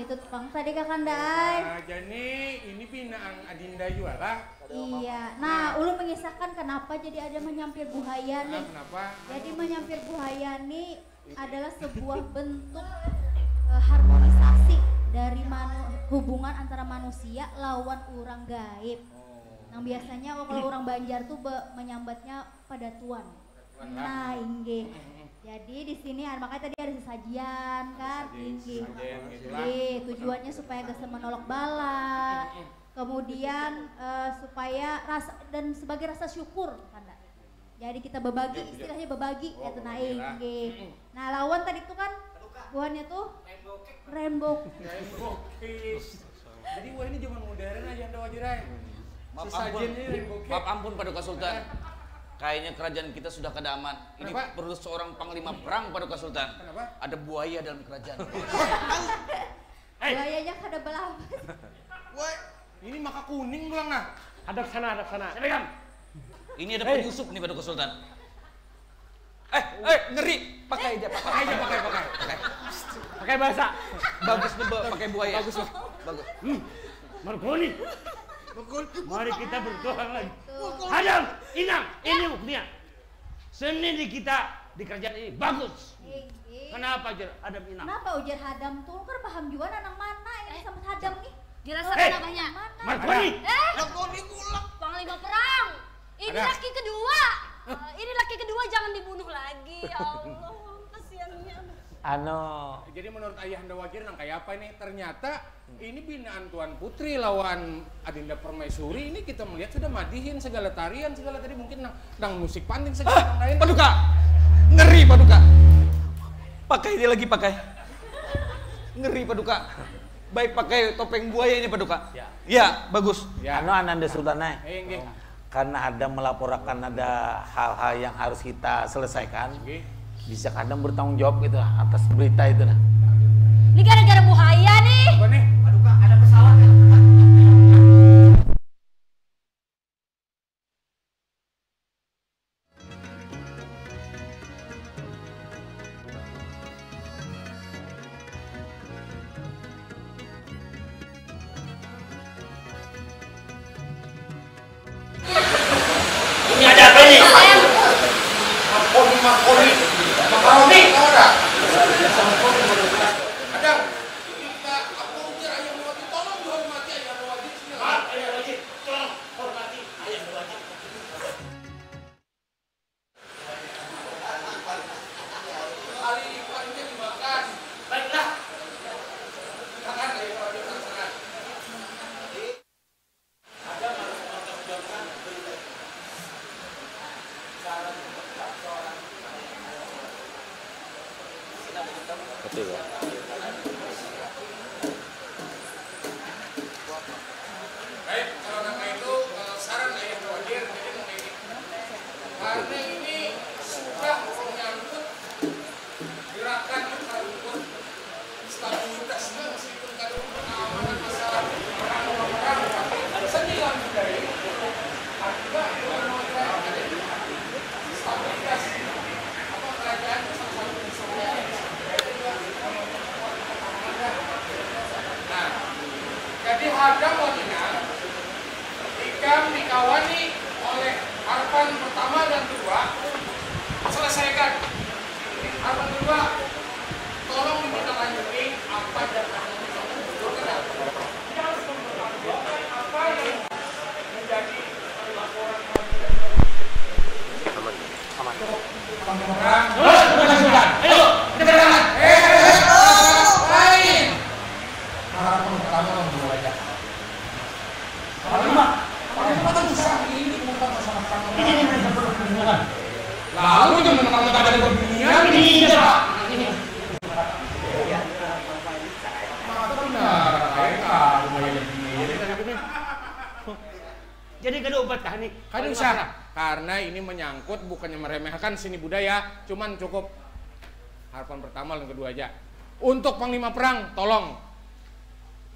Tutupang tadi kakanda ai. Nah, jadi ini binaan Adinda jua lah. Iya. Nah, ulun mengisahkan kenapa jadi ada menyampir buhaya nih. Kenapa? Jadi menyampir buhaya nih adalah sebuah bentuk eh, harmonisasi dari manu, hubungan antara manusia lawan urang gaib. Nang biasanya kalau urang Banjar tuh be, menyambatnya padatuan. Nah, inggih. Jadi di sini ada makanya tadi ada sesajian kan? Inggih. Inggih, tujuannya supaya gasan menolak bala. Kemudian eh, supaya rasa dan sebagai rasa syukur kanda. Jadi kita berbagi, istilahnya berbagi ya tuh nah inggih. Nah, lawan tadi tuh kan buhannya tuh rainbow cake. Jadi wah ini zaman modern aja anda wajar aja. Maaf ampun, Sesajiannya rainbow cake. Maaf ampun Paduka Sultan. Kayaknya kerajaan kita sudah kada aman. Ini Kenapa? Perlu seorang panglima perang Paduka Sultan. Kenapa? Ada buaya dalam kerajaan. Buayanya kada belapas. Ini maka kuning pulang nah. Hadap sana, hadap sana. Ini ada penyusup nih Paduka Sultan. Eh, eh, ngeri. Pakai aja, pakai aja, pakai, pakai, pakai. Pakai bahasa. Bagus nih, Bo, pakai buaya. Bagus, Bo. Bagus. Marconi, mari kita bertualang lagi. Hadam, Inang, ini buktinya. Seni di kita di kerajaan ini bagus. Inggih. Kenapa jar Hadam Inang? Kenapa ujar Hadam tuh? Lu kan paham juga nang mana yang disambut Hadam nih. Jelasakan abahnya. Mana? Marconi, Eh, Marconi pulang. Panglima Perang. Ini Ada. Laki kedua. Eh, ini laki kedua, jangan dibunuh lagi. Ya Allah, kasihannya. Anu, Jadi menurut Ayahanda Wagir nang kayak apa ini? Ternyata ini binaan Tuan Putri lawan Adinda Permaisuri ini kita melihat sudah madihin segala tarian segala tadi mungkin nang, nang musik panting segala nang lain. Paduka. Ngeri Paduka. Pakai dia lagi pakai. Ngeri Paduka. Baik pakai topeng buaya ini Paduka. Ya, bagus. Ya. Anu Ananda Sultan ai. Eh, inggih. Karena ada melaporakan ada hal-hal yang harus kita selesaikan, Inggih. Bisa kadang bertanggung jawab gitu atas berita itu nah. Ini gara-gara buhaya nih. Apa nih? Ini ada apa ini? Marconi, Marconi, makaroni, tahu tak? Ada. Kita apa ujar ayah mewati? Tolong dihormati ayah mewati. Maaf, ayah mewati. Tolong hormati ayah mewati. Baiklah. Baik, kalau nang itu eh, saran ayah Wagir, jadi mungkin karena ini sudah menyangkut gerakan yang terhubung stabilitasnya meskipun kada keamanan masalah perang perang tapi seni lawan budaya itu akibat stabilitas apa kerajaan itu sama-sama bisa. Nah, jadi hadam wan inang ikam dikawani oleh harapan pertama dan kedua selesaikan. Harapan kedua, tolong ditindaklanjuti apa yang ada di dalam video kita. Kita harus mempertanggungjawabkan apa yang menjadi laporan. Lalu jangan mentang-mentang ada berbunyian ini. Maka benar, kayak kamu yang begini. Jadi kada obat kah nih? Kada usah, karena ini menyangkut bukannya meremehkan seni budaya, cuman cukup harapan pertama dan kedua aja. Untuk panglima perang, tolong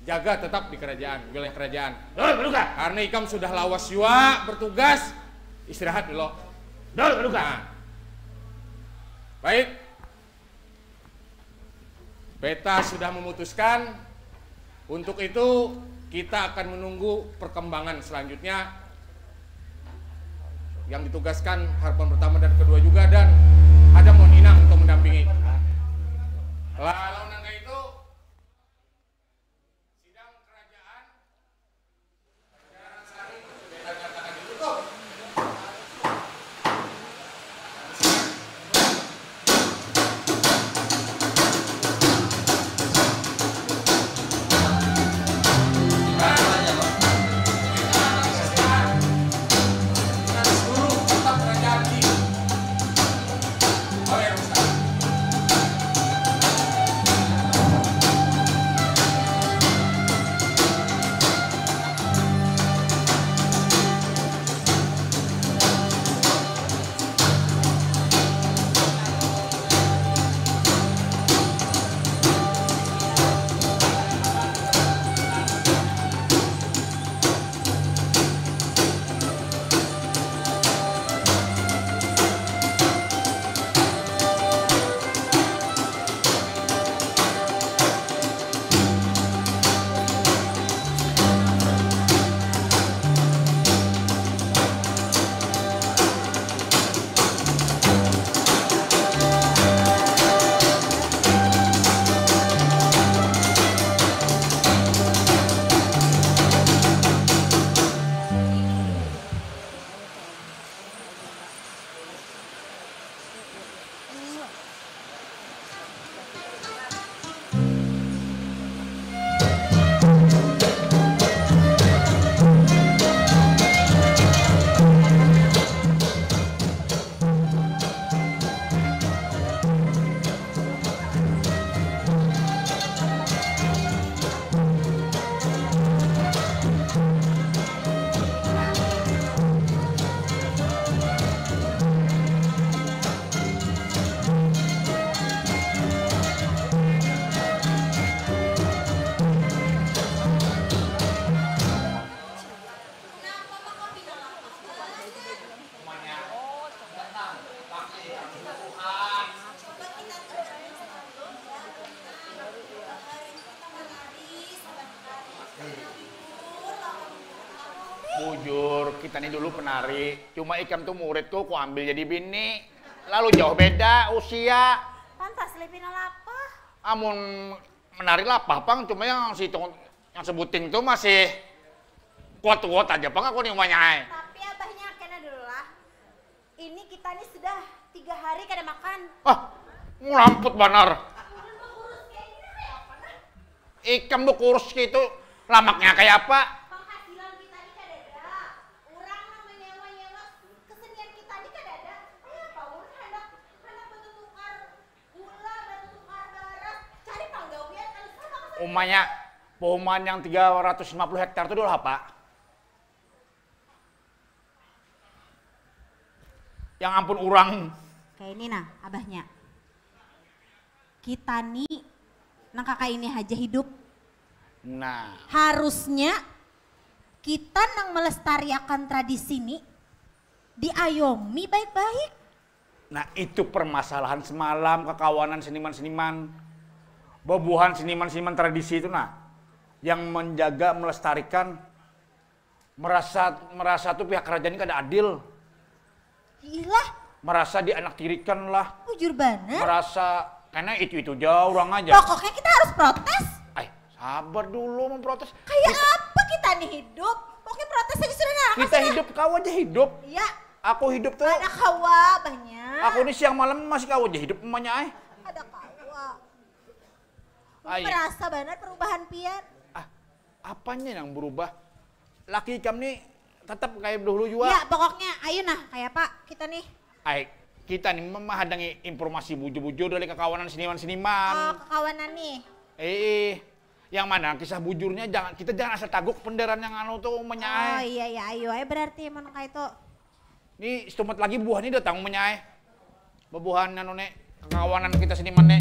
jaga tetap di kerajaan, wilayah kerajaan. Dor, Paduka. Karena ikam sudah lawas jua bertugas, istirahat dulu. Dor, Paduka. Nah. Baik. Beta sudah memutuskan Untuk itu, kita akan menunggu perkembangan selanjutnya yang ditugaskan harapan pertama dan kedua juga, dan ada mohon inang untuk mendampingi. Lalu nang itu sidang kerajaan. Bujur, kita ni dulu penari. Cuma ikam tu muridku, ku ambil jadi bini. Lalu jauh beda usia. Pantas lih pina lapah. Amun menari lapah pang, cuma yang situng, yang sebuting tu masih kuat-kuat aja pang aku ni umanya ai. Tapi abahnya kena dulu lah. Ini kita ni sudah tiga hari kada makan. Ah, ngelamput banar. Ulun bekurus kayak ini kaya apa nah? Ikam bekurus gitu, lamaknya kayak apa? Penghasilan kita ni kadada. Urang nang menyewa-nyewa kesenian kita ni kadada. Kaya apa ulun handak, handak batutukar gula, batutukar baras, cari panggawian kada sama kesenian. Umanya, perumahan yang tiga ratus lima puluh hektar tu dulu apa? Yang ampun urang. Kayak ini nah, abahnya. Kita ni nang kaka ini haja hidup. Nah. Harusnya kita nang melestariakan tradisi ni diayomi baik-baik. Nah, itu permasalahan semalam kakawanan seniman-seniman. Bebuhan seniman-seniman tradisi itu nah yang menjaga melestarikan. Merasa, merasa tu pihak kerajaan ni kada adil. Ilah. Merasa dianaktirikan lah. Bujur banar. Merasa kena itu-itu ja urang aja. Pokoknya kita harus protes. Ay, sabar dulu memprotes. Kayak apa kita nih hidup? Pokoknya protes aja sudah nah. Kita hidup, kau aja hidup. Iya. Aku hidup tuh. Ada kawa banyak. Aku ini siang malam masih kau aja hidup umanya ay. Ada kawa. Ay. Merasa banar perubahan pian. Ah, apanya yang berubah? Laki ikam ni tetap kayak dahulu jua. Ya, pokoknya ayo nah, kayak apa kita nih? Ay, kita nih memahadangi informasi bujur-bujur dari kakawanan seniman-seniman. Oh, kakawanan nih. Eh, yang mana kisah bujurnya, jangan, kita jangan asal taguk penderan yang anu tuh umanya. Oh iya, iya, ayo ayo berarti mun kayak itu. Ni setumat lagi buah ni datang umanya eh. Bebuhan anu ne, kakawanan kita seniman ne.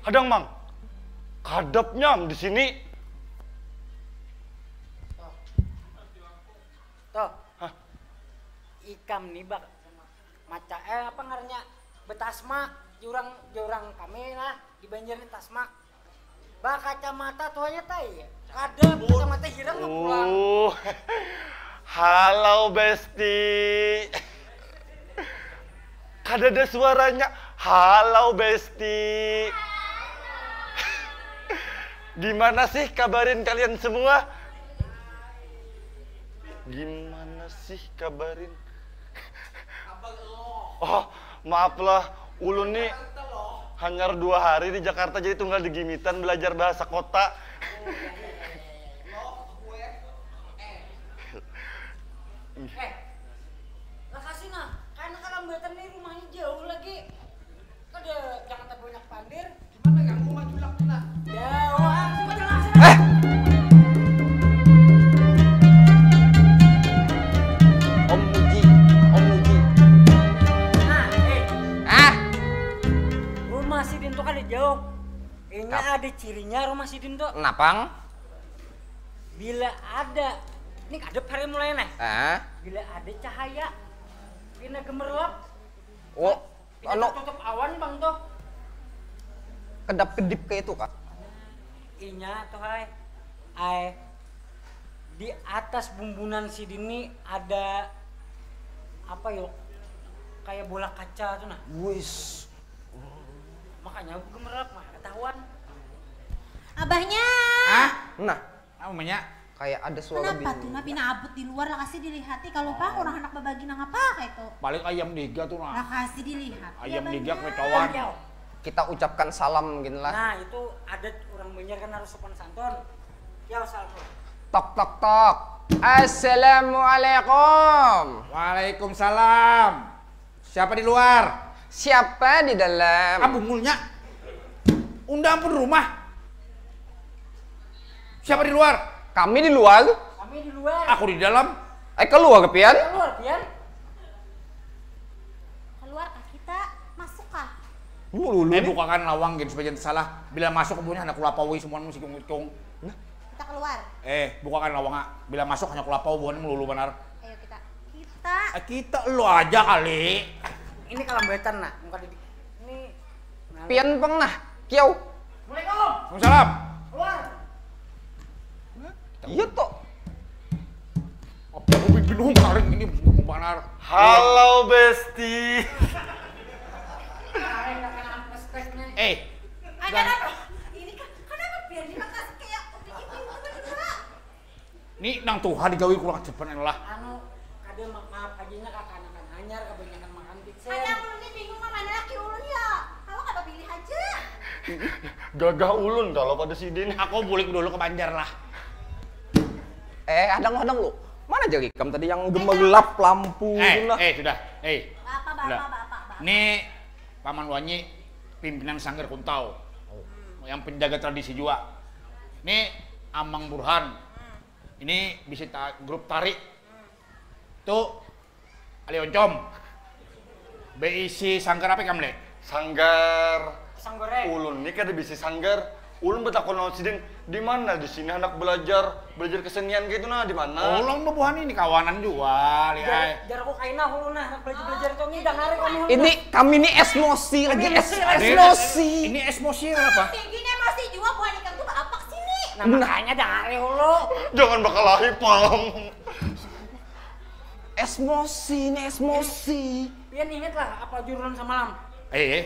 Adang, Mang. Kadapnya di sini. Tuh. Hah? Ikam nih bak maca eh apa ngarannya betasmak jurang jurang kami lah di Banjar ini tasmak. Bakacamata tuanya tai. Kada kacamata hirang mau pulang. Uh, halo Besti. Kadada suaranya. Halo Besti. Gimana sih kabarin kalian semua? Gimana sih kabarin? Oh, maaf lah, ulun nih hanyar dua hari di Jakarta jadi tunggal di Gimitan belajar bahasa kota. Eh, lakasi nah, karena kalambatan nih rumahnya jauh lagi. Kada, jangan terbanyak pandir. Gimana ya, mau maju lak tu nah. Jauh, ah, coba jelas. Eh. Om Uji, Om Uji. Nah, eh. Ah. Rumah sidin tu kada jauh. Inya ada cirinya rumah sidin tu. Napang? Bila ada, ini kada hari mulai nah. Ah. Bila ada cahaya, pina gemerlap. Oh, anu tutup awan bang tuh. Kedap kedip kayak itu kak. Inya tuh hai. Ai. Di atas bumbunan sidin ni ada apa yo? Kayak bola kaca tuh nah. Wis. Makanya aku gemerlap mah ketahuan. Abahnya. Ah, nah. Apa namanya? Kayak ada suara Kenapa tuh nah pina abut di luar lah kasih dilihati kalau pak orang anak babagi nang apa kayak itu. Balik ayam diga tuh nah. Lah kasih dilihati. Ayam diga ketahuan. Kita ucapkan salam gini lah. Nah, itu adat orang Banjar kan harus sopan santun. Ya salam. Tok tok tok. Assalamualaikum. Waalaikumsalam. Siapa di luar? Siapa di dalam? Ah, bungulnya. Unda ampun rumah. Siapa di luar? Kami di luar. Kami di luar. Aku di dalam. Eh, keluar ke pian? Keluar pian. Keluar kah kita? Masuk kah? Mululu. Eh, bukakan lawang gin supaya jangan salah. Bila masuk buhannya anak kulapawi semua mesti kung-kung. Nah. Kita keluar. Eh, bukakan lawang. Bila masuk hanya kulapau buhannya melulu benar. Ayo kita. Kita. Eh, kita lo aja kali. Ini kalambatan nah, muka didik. Ini pian peng nah, kiau. Assalamualaikum. Waalaikumsalam. Keluar. Iya toh. Apa aku bikin hum karing ini benar. Halo bestie. Eh. Ada apa? Ini kan kenapa biar di atas kayak bikin ini berdua? Ni nang tuha digawi kurang cepat lah. Anu, kada maaf aja nya kakanakan hanyar kebanyakan makan pizza. Ada aku ni bingung mah mana laki ulun ya. Kalau kada pilih aja. Gagah ulun kalau pada sidin. Aku bulik dulu ke Banjar lah. Eh, hadang hadang lu. Mana jadi ikam tadi yang gemerlap lampu eh, lah. Eh, sudah. Eh. Bapak, bapak, bapak, bapak. Ni Paman Wanyi pimpinan Sanggar Kuntau. Oh. Yang penjaga tradisi juga. Ni Amang Burhan. Hmm. Ini bisi ta grup tari. Tu Ali Oncom. Beisi sanggar apa ikam le? Sanggar. Pisang goreng. Ulun ni kada bisi sanggar. Ulun batakun lawan sidin, di mana di sini handak belajar, belajar kesenian kaitu nah, di mana? Ulun babuhan ini kawanan jua, li ai. Jar aku kaina ulun nah handak belajar belajar tu ngidang hari kami ulun. Ini kami ni esmosi lagi es esmosi. Ini esmosi apa? Tinggi ni emosi jua buhan ikam tu baapak sini. Nah makanya dang hari ulu. Jangan bakalahi pang. Esmosi ni esmosi. Pian ingat lah apa jurun samalam? Eh, eh.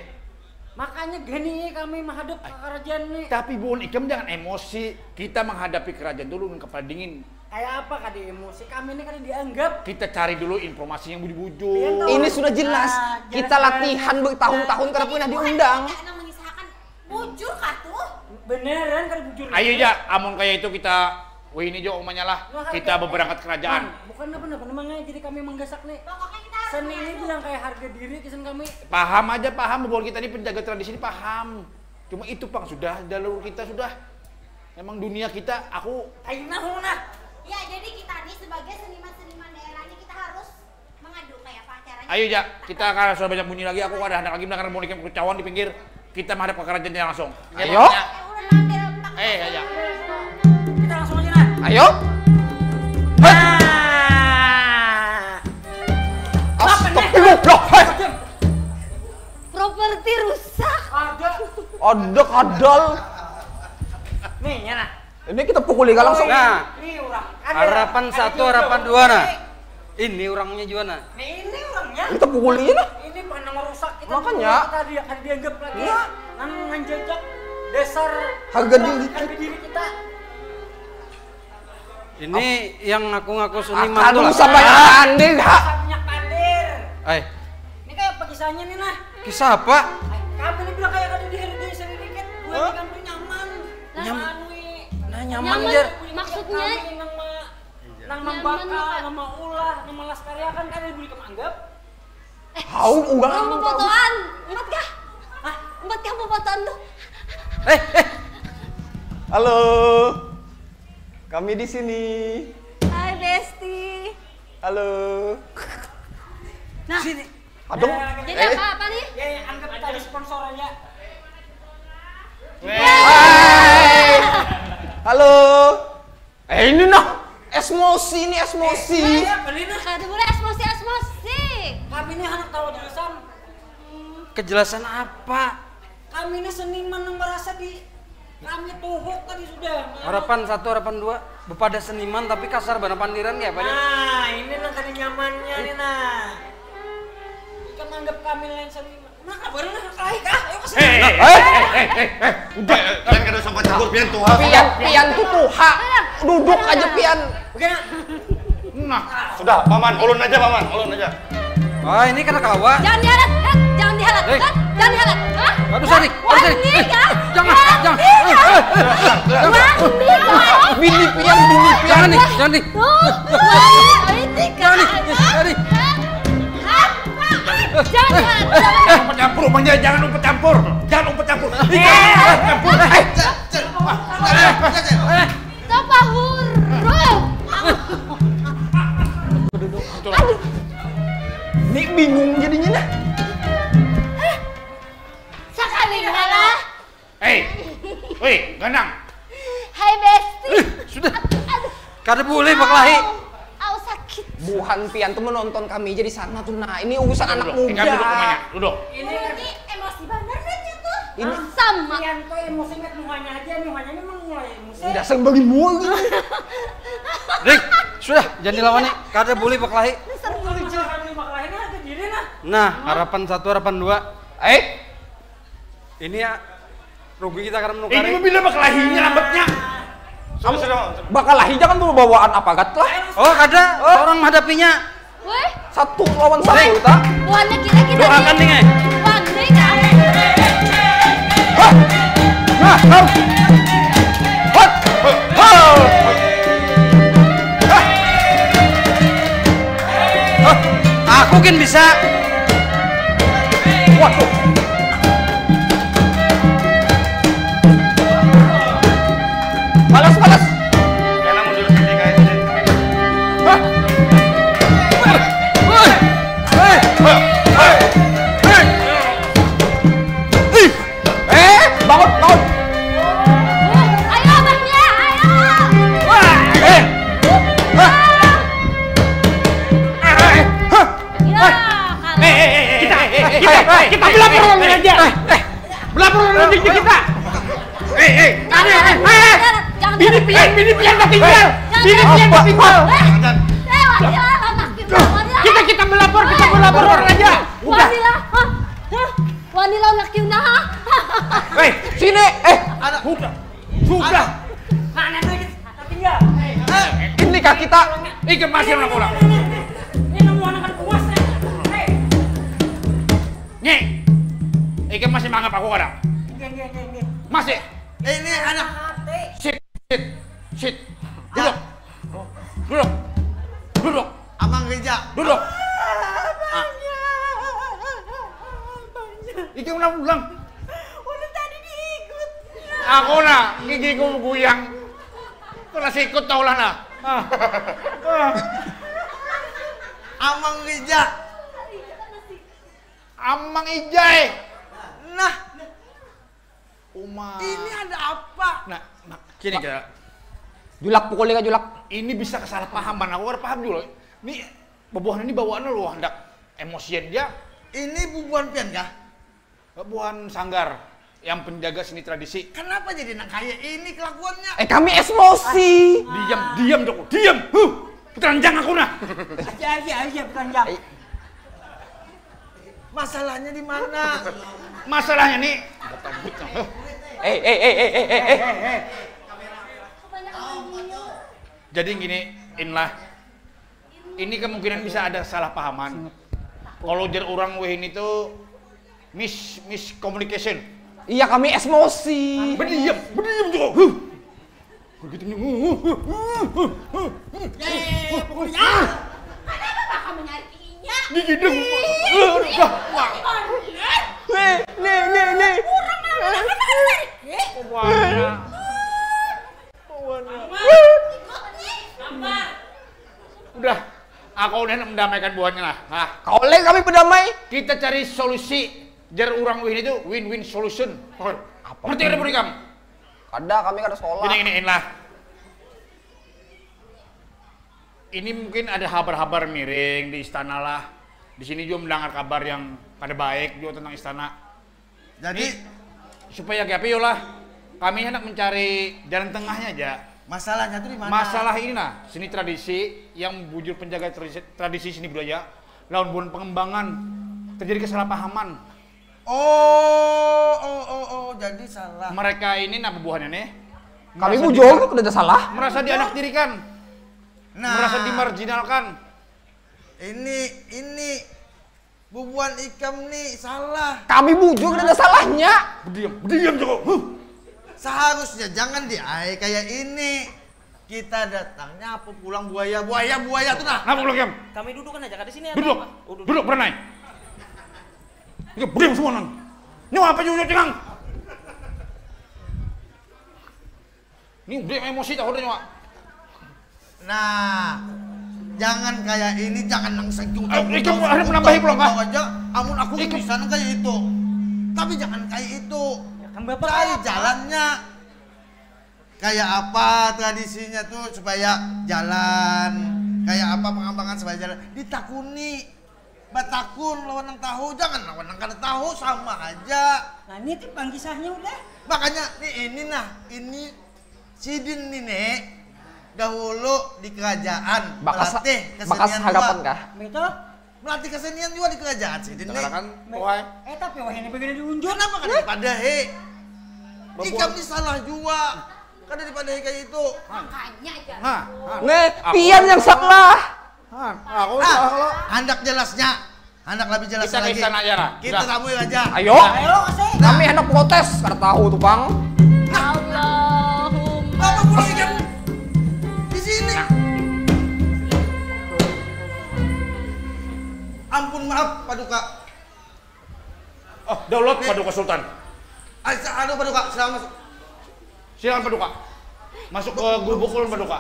Makanya gani kami menghadap ke kerajaan ni. Tapi bukan ikam jangan emosi. Kita menghadapi kerajaan dulu dengan kepala dingin. Kayak apa kada emosi? Kami ini kada dianggap. Kita cari dulu informasi yang bujur-bujur. Ini sudah jelas. Ah, jelas kita latihan bertahun-tahun karena pernah diundang. Bujur kah tuh? Beneran kada bujur. Ayo ya, amun kayak itu kita Wih ini jo umanya lah, kita beberangkat kerajaan. Bukan apa-apa, memangnya jadi kami menggasak nih. Seni ini bilang kayak harga diri kisan kami. Paham aja paham, bahwa kita ini penjaga tradisi ini paham. Cuma itu pang sudah jalur kita sudah. Memang dunia kita, aku. Ayo nah, nah. Ya jadi kita nih sebagai seniman-seniman daerah ini kita harus Ayo ja, kita karena sudah banyak bunyi lagi, aku kada handak lagi mendengar bunyi kecauan di pinggir. Kita menghadap ke kerajaan langsung. Ayo. Eh, ayo. Kita langsung aja lah. Ayo. Nah. Astagfirullah. Hei. Properti rusak. Ada. Ada kadal. Nih, ya nah. Ini kita pukuli kan langsung. Nah, Ini orang. harapan satu, harapan dua nah. Ini orangnya juga nah. Nih, ini orangnya. Kita pukuli ini. Ini pernah merusak kita. Makanya. Kita di, akan dianggap lagi. Iya. Nang menjajak dasar Harga diri. Harga diri kita. Ini yang ngaku-ngaku seniman Akan tuh lah. usah banyak andil ha. Minyak pandir. Eh, Ini kayak apa kisahnya nih nah? kisah apa? Kami ini bilang kayak ada di hari diri sendiri kan. Buat Hah? kamu nyaman. Nyam- Anu, Nah, nyaman Nyaman. jar. Maksudnya Kami nang ma nang Nyaman, membakar, Kak. nang maulah, nang melas karyakan kan boleh kamu anggap. Hau ugang orang tahu. Pemfotoan. Empat kah? Hah? Empat kah pemfotoan tuh? Eh, eh, Halo. Kami di sini. Hai Besti. Halo. Nah, sini. Aduh. Jadi Eh. apa apa nih? Ya, ya, anggap tadi sponsor aja. Hai. Halo. Eh, ini nah. Esmosi ini esmosi. Ya, beli nah. Kada boleh esmosi esmosi. Kami ini anak tawa jurusan. Kejelasan apa? Kami ini seniman yang merasa di kami tuhuk tadi sudah. Harapan satu, harapan dua. Bepada seniman tapi kasar bana pandiran kayak apa nih? Nah, ini nang kada nyamannya nih nah. Ikam anggap kami lain seniman. Nah, kabar nah, kalah kah? Ayo ke sini. Eh, eh, eh, eh, eh. Udah, kalian kada usah campur pian tuh. Pian, pian tuh tuha. Duduk aja pian. Oke, nah. Nah, Sudah, paman, ulun aja paman, ulun aja. Ah, ini kada kawa. Jangan dihalat, Kat. Jangan dihalat, Eh. Kat. Jangan dihalat. Hah? Aduh, Sari, aduh, Sari. Wani, Eh, Kak. jangan, jangan. Eh, eh, eh, jangan. Wani, Kak. bini pian, bini pian. Jangan nih, jangan nih. Tuh, Wani, ini, Kak. Jangan nih, jangan nih. Hah? Jangan dihalat. Jangan. Jangan umpat campur, umpannya jangan umpat campur. Jangan umpat campur. Ih, jangan umpat campur. Eh, Tapahurung. ini bingung jadinya nah. Sekali kalah. Hei, woi, ganang. Hai Besti. Sudah. Kada boleh bakalahi. Au sakit. Buhan pian tuh menonton kami aja di sana tuh nah. Ini urusan anak Duduk, muda. tinggal duduk rumahnya. Duduk. Ini kan Ini emosi banget nih tuh. Ini Sama. Pian tuh emosi kat muhanya aja, muhanya memang mulai emosi. Dasar bagi mua gitu. Rik, sudah, jangan dilawan nih. Kada boleh bakalahi. Dasar bujur. Kalau kami bakalahi ini harga diri nah. Nah, harapan satu, harapan dua. Eh, Ini ya rugi kita karena ini menukari. Bila bakalahinya lambatnya. Sudah, sudah, Mam, sudah. Bakalahi jangan bawa bawaan apa gat lah. Oh, kada. Orang menghadapinya. Weh, Satu lawan satu ta. buahnya kita kita. Doakan nih, eh. Buahnya kan. Hah? Nah, hah. Hah? Hah? Aku gin bisa. Waduh. Balas, balas. Kena mundur sini guys. Hah? Eh, bangun, bangun. Ayo abahnya, ayo. Eh. Hah? Eh, hah? Ya, kalah. Kita, kita, kita belapor lawan raja. Belapor lawan raja kita. Eh, eh, eh, eh. Jangan Bini pian, bini pian tak tinggal. Bini pian tak tinggal. Eh, wadilah, anak kita, wadilah. Kita, kita melapor, kita melapor lawan raja. Wadilah, hah? Hah? Wadilah, anak kita, hah? Eh, sini. Eh, sudah. Sudah. Mana tuh ini? Tinggal. Ini kaki tak. Ikam masih anak orang. Ini nemu anak puas nih. Hei. Nih. Ikam masih manggap aku kada? Nggih, nggih, nggih, nggih. Masih. Ini anak Mati. Sit, sit, sit. Duduk. Duduk. Duduk. Amang Gereja. Duduk. Iki udah pulang. Udah tadi diikut. Aku nah, gigiku guyang. Kena sikut tau lah nah. Ah. Ah. Amang Gereja. Amang Ijai. Nah, Uma. Ini ada apa? Nah, nah, kini kira. Julak, pukuli ka julak. Ini bisa kesalahpahaman. Aku kada paham juga. Ini bebuahan ini bawaan lo hendak emosian dia. Ini bubuhan pian kah? Bebuahan sanggar yang penjaga seni tradisi. Kenapa jadi nang kaya ini kelakuannya? Eh, kami esmosi. Diam, diam Joko, diam. Huh, keteranjang aku nah. Aja aja aja bukan jam. Masalahnya di mana? Masalahnya nih. Eh, eh, eh, eh, eh, eh, eh. Jadi gini, Inlah. Ini kemungkinan bisa ada salah pahaman. Kalau jar orang weh ini tuh mis miscommunication. Iya, kami esmosi. Berdiam, berdiam Joko. Huh. Begitu nih. Ya, ya, ya, ya, pokoknya. Kenapa bakal mencari inya? Digidung. Ih, Dah. Kornet. Nih, nih, nih, nih. Kurang ajar, kenapa mencari? Ih, Buahnya. ikut nih. Sabar. Udah. Aku udah mendamaikan buahnya lah. Hah. Kau leh kami pedamai. Kita cari solusi. Jar orang weh ini tuh win-win solution. Apa? Ngerti kada buat ikam? Kada, kami kada sekolah. Gini gini Inlah. Ini mungkin ada habar-habar miring di istana lah. Di sini juga mendengar kabar yang kada baik juga tentang istana. Jadi Ini supaya kayak apa yo lah. Kami hendak mencari jalan tengahnya aja. Masalahnya tuh di mana? Masalah ini nah, seni tradisi yang bujur penjaga tradisi, tradisi seni budaya lawan buhan pengembangan terjadi kesalahpahaman. Oh, oh, oh, oh, jadi salah. Mereka ini nah bubuhannya nih. Kami merasa bujur, di- kada ada salah. Merasa dianaktirikan, Nah, merasa dimarginalkan. Ini, ini bubuhan ikam nih salah. Kami bujur, kada ada salahnya. Berdiam, berdiam Joko. Huh. Seharusnya jangan di ai kayak ini. Kita datangnya apa pulang buaya, buaya, buaya tuh nah. Kenapa pulang Kiam? Kami duduk kan aja di sini. Duduk, Apa? Oh, duduk. Duduk berenai. Ini berdiam semua nang. Nyawa apa juga cengang? Ini udah emosi tahu udah nyawa. Nah, jangan kayak ini, jangan nang sejuta. Eh, ikam ada menambahi pulang, kah? Aja, amun aku Ikam- bisa nang kayak itu. Tapi jangan kayak itu. Kan bapak Cari apa? Jalannya. Kayak apa tradisinya tuh supaya jalan. Kayak apa pengembangan supaya jalan. Ditakuni. Batakun lawan nang tahu, jangan lawan nang kada tahu, sama aja. Nah, ini tuh pangkisahnya udah. Makanya nih ini nah, ini sidin nih nek dahulu di kerajaan Bakas, melatih bakas kesenian harapan juga. Kah? Betul? Melatih kesenian juga di kerajaan sidin nih. Kan, Eh, tapi wah ini begini diunjuk. Kenapa kada dipadahi? Ikam nih salah juga. Kada dipadahi kayak itu. Makanya aja. Nah, Nih, pian yang salah. Han, aku Ah, salah lo. Handak jelasnya. Handak lebih jelas Kita ke lagi. Istana aja lah. Kita Dah. tamu aja. Ayo. Ayo kasih. Kami hendak protes, kada tahu tuh, Bang. Allahumma. Apa pula ikam? Di sini. Ampun maaf, Paduka. Oh, daulat Paduka Sultan. Asa anu Paduka, silakan masuk. Silakan Paduka. Masuk ke gubuk ulun Paduka.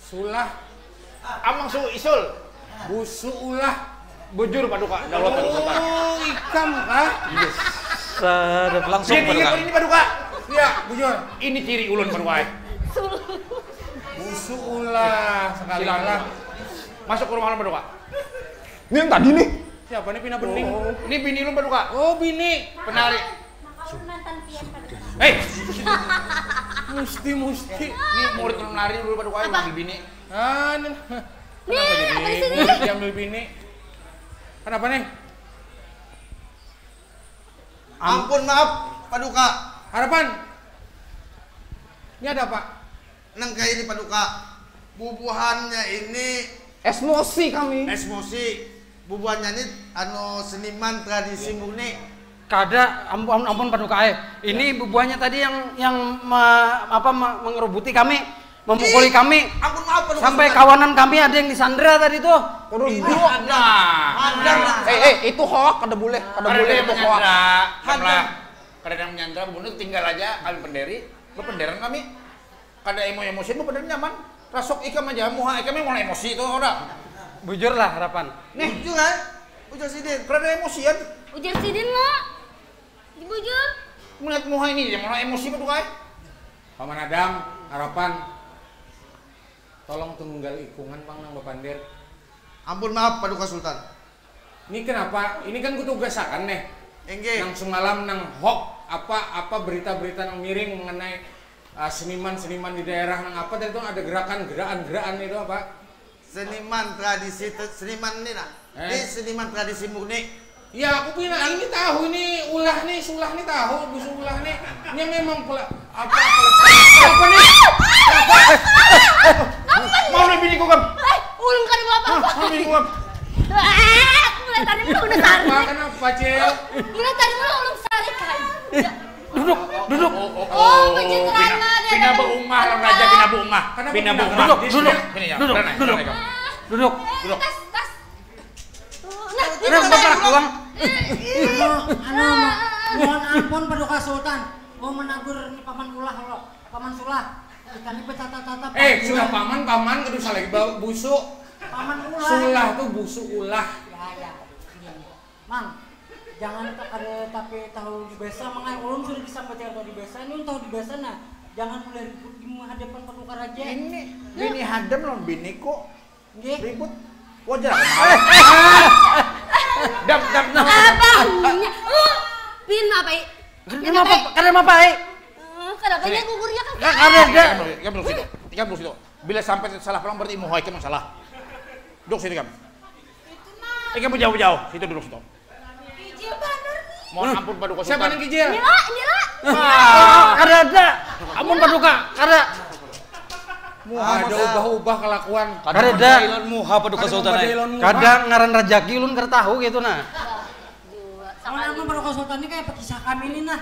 Sulah. Amang su isul. Busu ulah. Bujur Paduka, daulat Paduka Sultan. Oh, ikam kah? Sadap langsung Dia ingat berkah. Ini Paduka. Ya, bujur. Ini ciri ulun Paduka. Busu ulah sekali Silakan. lah. Masuk ke rumah ulun Paduka. Ini yang tadi nih. Siapa nih pina bening? Ini bini ulun Paduka. Oh, bini. Penari. Maka mantan pian pada Hei, Musti, musti. Ini murid ulun menari dulu Paduka, yang ambil bini. Ah, ini. Nih, apa di sini? Musti ambil bini. Kenapa nih? Ampun maaf, Paduka. Harapan. Ini ada apa? Nang kayak ini Paduka. Bubuhannya ini Esmosi kami. Esmosi. Bubuhannya ini anu seniman tradisi murni. Kada, ampun, ampun Paduka ai. Ini bubuhannya tadi yang yang me- apa me- mengerubuti kami, memukuli kami. Ampun maaf Paduka. Sampai kawanan kami ada yang disandera tadi tuh. Ini ada. Ada. Eh, eh, itu hoak, kada boleh, kada Kada boleh ada yang itu hoak. menyandra, Kamlah. Kada ada yang menyandra, bubuhan itu tinggal aja, kami penderi, bependeran kami. Kada emo emosian, bependeran nyaman. Rasuk ikam aja, muha ikam yang mau emosi itu, kada. Bujur lah Harapan. Nih, bujur kan? Bujur sidin. Kada ada emosian. Ujar sidin lo. Bujur. Melihat muha ini, ya malah emosi betul, eh. Paman Adam, harapan. Tolong tunggal ikungan pang nang bapandir. Ampun maaf Paduka Sultan. Ini kenapa? Ini kan kutugasakan nih. Inggih. Nang semalam nang hok apa apa berita-berita nang miring mengenai uh, seniman-seniman di daerah nang apa tadi tuh ada gerakan-gerakan gerakan itu apa? Seniman tradisi seniman ini nah. Eh? Ini seniman tradisi murni. Ya aku pina ini tahu ini ulah nih sulah nih tahu busu ulah nih. Ini memang pula apa apa apa nih? Apa? Mau nih bini kukam. Eh, ulun kada mau apa-apa. Mau bini kukam. Mulai tadi mulai ulun sarik. Apa kenapa, Cil? Mulai tadi mulai ulun sarik kan. Duduk, duduk. Oh, oh, oh, oh, pina, pina beungah lawan raja, pina beungah. Pina beungah. Duduk, duduk. Sini ya. Duduk, duduk. Duduk. Duduk. Nah, bapak pulang. Anu, anu, mohon ampun Paduka Sultan. Mau menagur ni paman ulah lo, paman sulah. Kita ni bertata-tata. Eh, sudah paman, paman, aduh salah lagi busuk. Paman ulah. Sulah tuh busuk ulah. Ya, ya. Mang, jangan tak ada tapi tahu di basa, mangai ulun sudah disambati tahu di basa, ini tahu di basa nah, jangan mulai ribut di hadapan paduka raja. Ini bini hadam lawan biniku Nggih. Ribut. Wajar. Dap dap nah. Abangnya. Uh, pin apa i? Kada apa, kada apa i? Eh, kada apa nya gugurnya kan. Kada ada. Ikam duduk situ. Ikam duduk situ. Bila sampai salah pulang berarti imuha ikam yang salah. Duduk situ ikam. Ikam jauh-jauh, situ duduk situ. Kijil banar nih. Mohon ampun paduka Sultan. Siapa yang kijil? Nila, Nila. Ah, kada ada. Ampun paduka, kada. Muha ada ubah-ubah kelakuan. Kada ada. Ilon muha paduka Sultan. Kada ngaran rajaki ulun kada tahu gitu nah. Amun paduka Sultan ini kayak kisah kami ini nah.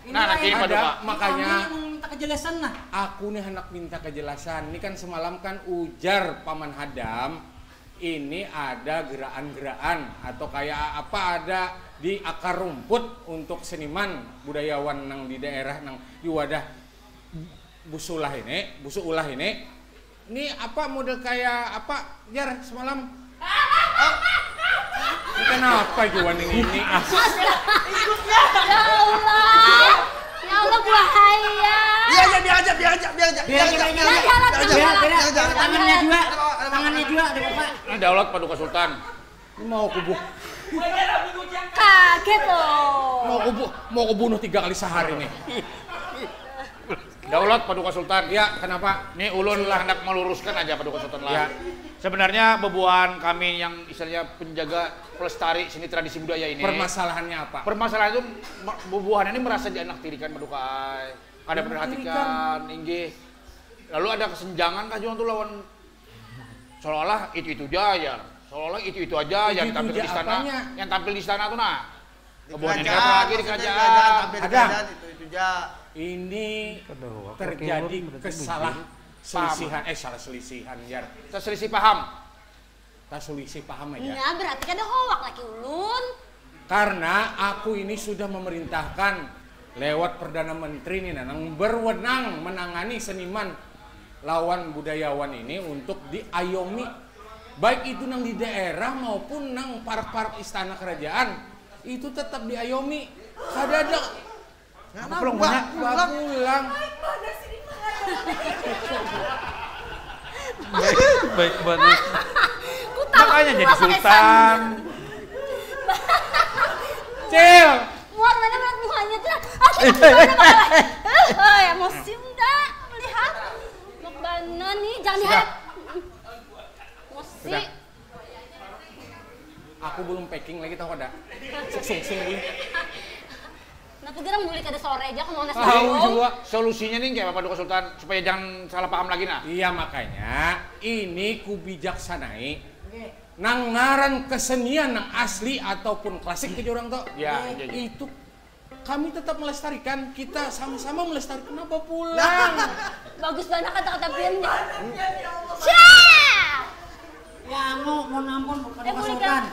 Ini nah, nanti ada, makanya minta kejelasan nah. Aku nih hendak minta kejelasan. Ini kan semalam kan ujar paman Hadam ini ada geraan-geraan atau kayak apa ada di akar rumput untuk seniman budayawan nang di daerah nang di wadah busulah ini, busu ulah ini. Ini apa model kayak apa jar semalam? Ini kenapa itu waning ini? Ah. Ya Allah. Ya Allah bahaya. Iya iya diajak diajak diajak. Biar biar biar. Tangannya dua. Tangannya dua ada apa? Ini daulat paduka sultan. Ini mau aku buh. Kaget loh. Mau aku buh, mau aku bunuh tiga kali sehari nih. Daulat paduka sultan. Ya, kenapa? Ini ulun hendak meluruskan aja paduka sultan lah. Ya. Sebenarnya bebuahan kami yang istilahnya penjaga pelestari seni tradisi budaya ini. Permasalahannya apa? Permasalahan itu bebuahan ini merasa dianaktirikan paduka. Kada perhatikan, inggih. Lalu ada kesenjangan kah juga tuh lawan seolah-olah itu itu aja ya seolah-olah itu itu aja yang tampil di istana yang tampil di istana tuh nah kebunnya ini lagi di kerajaan ada itu itu aja ini terjadi kesalah selisihan eh salah selisihan ya selisih paham tak selisih paham aja ya berarti kada hoak lagi ulun karena aku ini sudah memerintahkan lewat Perdana Menteri nih nah, nang berwenang menangani seniman lawan budayawan ini untuk diayomi baik itu nang di daerah maupun nang parak-parak istana kerajaan itu tetap diayomi kada ada Ngapa pulang banyak? Pulang. Baik banget. Makanya jadi sultan. Cil. Muar mana melihat mukanya tuh. Aduh, gimana bakal? Eh, emosi udah melihat. Mukbana nih, jangan lihat. Emosi. Aku belum packing lagi tahu ada. Sungsung sung gue. Nah, tuh gerang mulai kada sore aja kamu nasi. Tahu juga. Solusinya nih kayak apa Paduka Sultan supaya jangan salah paham lagi nah. Iya makanya ini ku bijaksanai. Nang ngaran kesenian nang asli ataupun klasik ke orang tuh. Ya, itu kami tetap melestarikan, kita sama-sama melestarikan apa pulang. Bagus banget kata-kata Bian. Syah! Ya anu, mau nampun bukan eh, pasukan.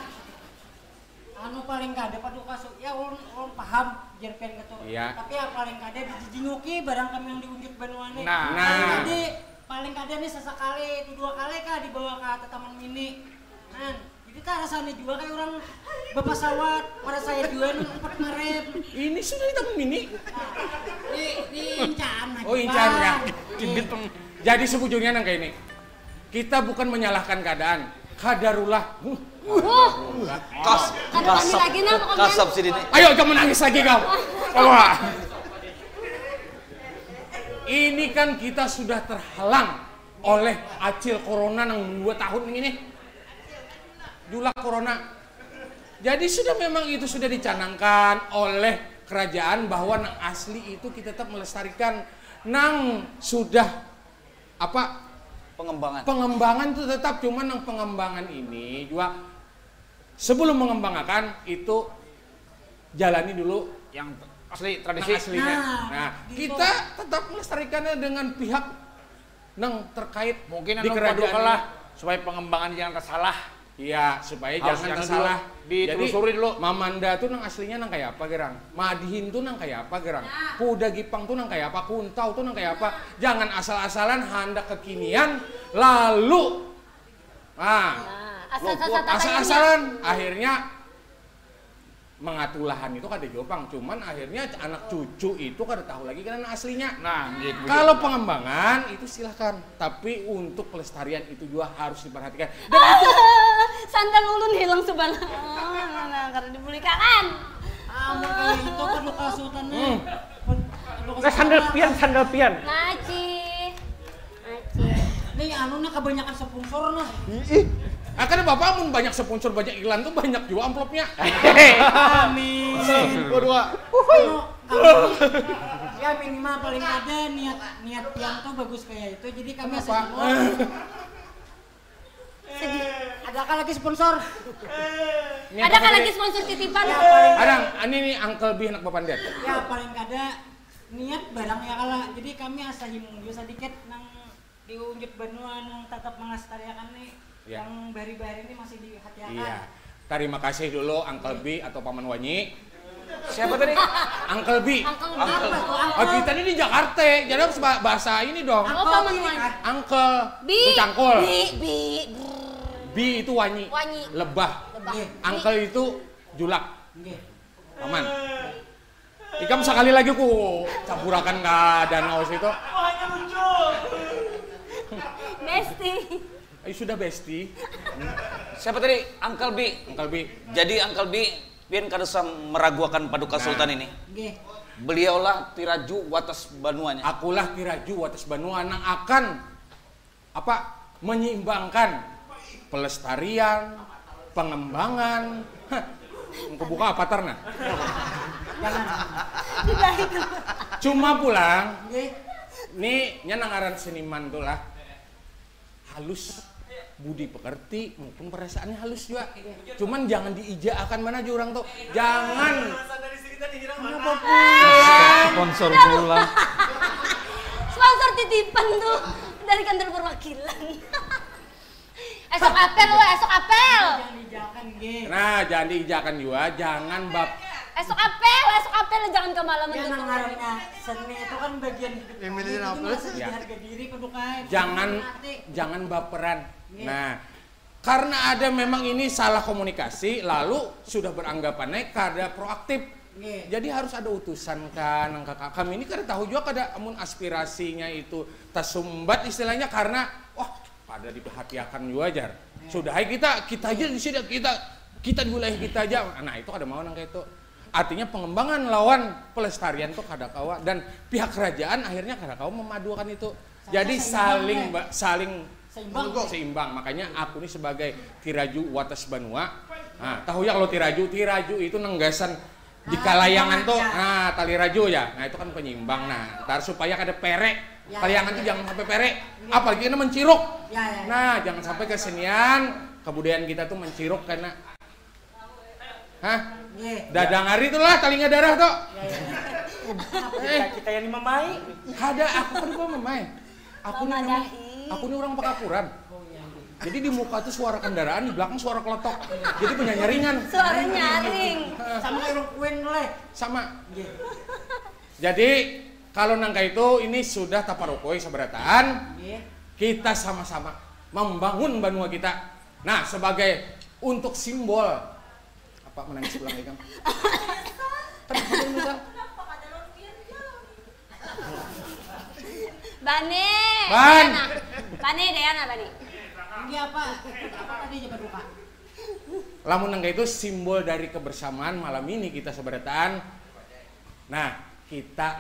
Anu paling kada paduka su, ya ulun ulun paham jer pian ketu. Iya. Tapi ya paling kada dijijinguki barang kami yang diunjuk banua ni. Nah. Nah. Jadi paling kada ni sasakali itu dua kali kah dibawa ka tataman mini. Nah. Kita rasanya juga kayak orang bapasawat, pada saya juga nang empat marep. Ini sudah di taman mini. Ini ini incan lagi. Oh, incan ya. Jadi sebujurnya nang kayak ini. Kita bukan menyalahkan keadaan. Kadarullah. Wah, kas, ada kami lagi nah pokoknya. Kasap sini nih. Ayo, jangan menangis lagi kau. Coba. Ini kan kita sudah terhalang oleh acil corona yang dua tahun ini. Julak corona. Jadi sudah memang itu sudah dicanangkan oleh kerajaan bahwa nang asli itu kita tetap melestarikan nang sudah apa pengembangan pengembangan itu tetap, cuma nang pengembangan ini juga sebelum mengembangkan itu jalani dulu yang asli tradisi aslinya. Nah, nah kita tetap melestarikannya dengan pihak nang terkait mungkin di anu kerajaan lah supaya pengembangan jangan tersalah. Iya, supaya harus jangan tersalah. Ditelusuri dulu. Mamanda tuh nang aslinya nang kayak apa gerang? Madihin tuh nang kayak apa gerang? Kuda Gipang tuh nang kayak apa? Kuntau tuh nang kayak apa? Jangan asal-asalan handak kekinian lalu nah, nah asal-asalan akhirnya mengatulahan itu kada jopang, cuman akhirnya anak cucu itu kada tahu lagi kan aslinya. Nah, gitu. Kalau pengembangan itu silahkan, tapi untuk pelestarian itu juga harus diperhatikan. Dan itu sandal ulun hilang sebelah. Nah, karena dibulikan. Ah, mun kayak itu perlu kasutan nih. Hmm. Nah, sandal pian, sandal pian. Ngaji. Nih anu nih kebanyakan sponsor nah. Ih. Ah, kan bapak mun banyak sponsor banyak iklan tuh banyak juga amplopnya. Amin. Dua dua. Ya minimal paling ada niat niat yang tuh bagus kayak itu jadi kami apa? Ada kan lagi sponsor? Ada kan lagi sponsor titipan? Ya, ada, ini nih Uncle B anak bapak dia. Ya paling kada niat barang ya kalau jadi kami asa himung juga sedikit nang Di unjut banua nang tatap malastariakan ni, ya. Yang bahari-bahari ni masih dihatiakan. Iya. Tarima kasih dulu Uncle B atau Paman Wanyi. Siapa tadi? Uncle B. Uncle B. Apa tuh? Uncle. Oh, kita ini di Jakarta, jadi harus bahasa ini dong. Oh, Paman Wanyi. Uncle. B. Cangkul. B, B. B itu wanyi. Wanyi. Lebah. Lebah. Uncle itu julak. Paman. Ikam sakali lagi ku caburakan ka danau situ. Besti. Ayo sudah besti. Siapa tadi? Uncle B. Uncle B. Jadi Uncle B, pian kada usah meraguakan Paduka nah. Sultan ini. Nggih. Beliaulah tiraju watas banuanya. Akulah tiraju watas banua nang akan apa menyeimbangkan pelestarian, pengembangan. Engkau buka apa terna? Cuma pulang, ini nyanangaran seniman tuh lah halus budi pekerti maupun perasaannya halus juga. Cuman jangan diijaakan mana aja orang tuh. Jangan. Sponsor pulang. Sponsor titipan tuh dari kantor perwakilan. Esok apel lo, esok apel. Nah, jangan diijakan juga, jangan bab. Esok apel, esok apel jangan kemalaman. Ya, nang ngarannya seni itu kan bagian hidup. Yang milih apa? Ya. Harga diri kudu kain. Jangan jangan baperan. Nah, karena ada memang ini salah komunikasi, lalu sudah beranggapannya kada proaktif. Jadi harus ada utusan kan, nang kakak kami ini kada tahu juga kada amun aspirasinya itu tersumbat istilahnya karena wah pada diperhatiakan juga jar. Sudah kita kita aja di sini kita kita di wilayah kita aja. Nah itu kada mau nang kayak itu. Artinya pengembangan lawan pelestarian tuh kada kawa dan pihak kerajaan akhirnya kada kawa memadukan itu. Jadi saling saling seimbang. Seimbang. Makanya aku nih sebagai tiraju watas banua. Nah, tahu ya kalau tiraju, tiraju itu nenggasan di ah, kalayangan tuh, ya. Nah tali raju ya, nah itu kan penyeimbang. Nah, ntar supaya kada pere, ya, kalayangan ya. Tuh jangan sampai pere, ya. Apalagi kena menciruk. Ya, ya. Nah, jangan sampai kesenian, kebudayaan kita tuh menciruk karena Hah? Dadang hari tuh lah talinga darah tuh. Kita yang memai. Ada aku kan gua memai. Aku nih memang aku nih orang pekapuran. Jadi di muka tuh suara kendaraan, di belakang suara kelotok. Jadi penyanyaringan. Suara nyaring. Sama kayak orang kuen leh. Sama. Jadi kalau nangka itu ini sudah taparukui seberataan. Kita sama-sama membangun banua kita. Nah, sebagai Untuk simbol apa menangis ulang ikam? Kenapa dia misal? Bani. Ban. Bani, Dayana, Bani. Ini apa? Apa tadi aja berbuka? Lamun nang itu simbol dari kebersamaan malam ini kita seberataan. Nah, kita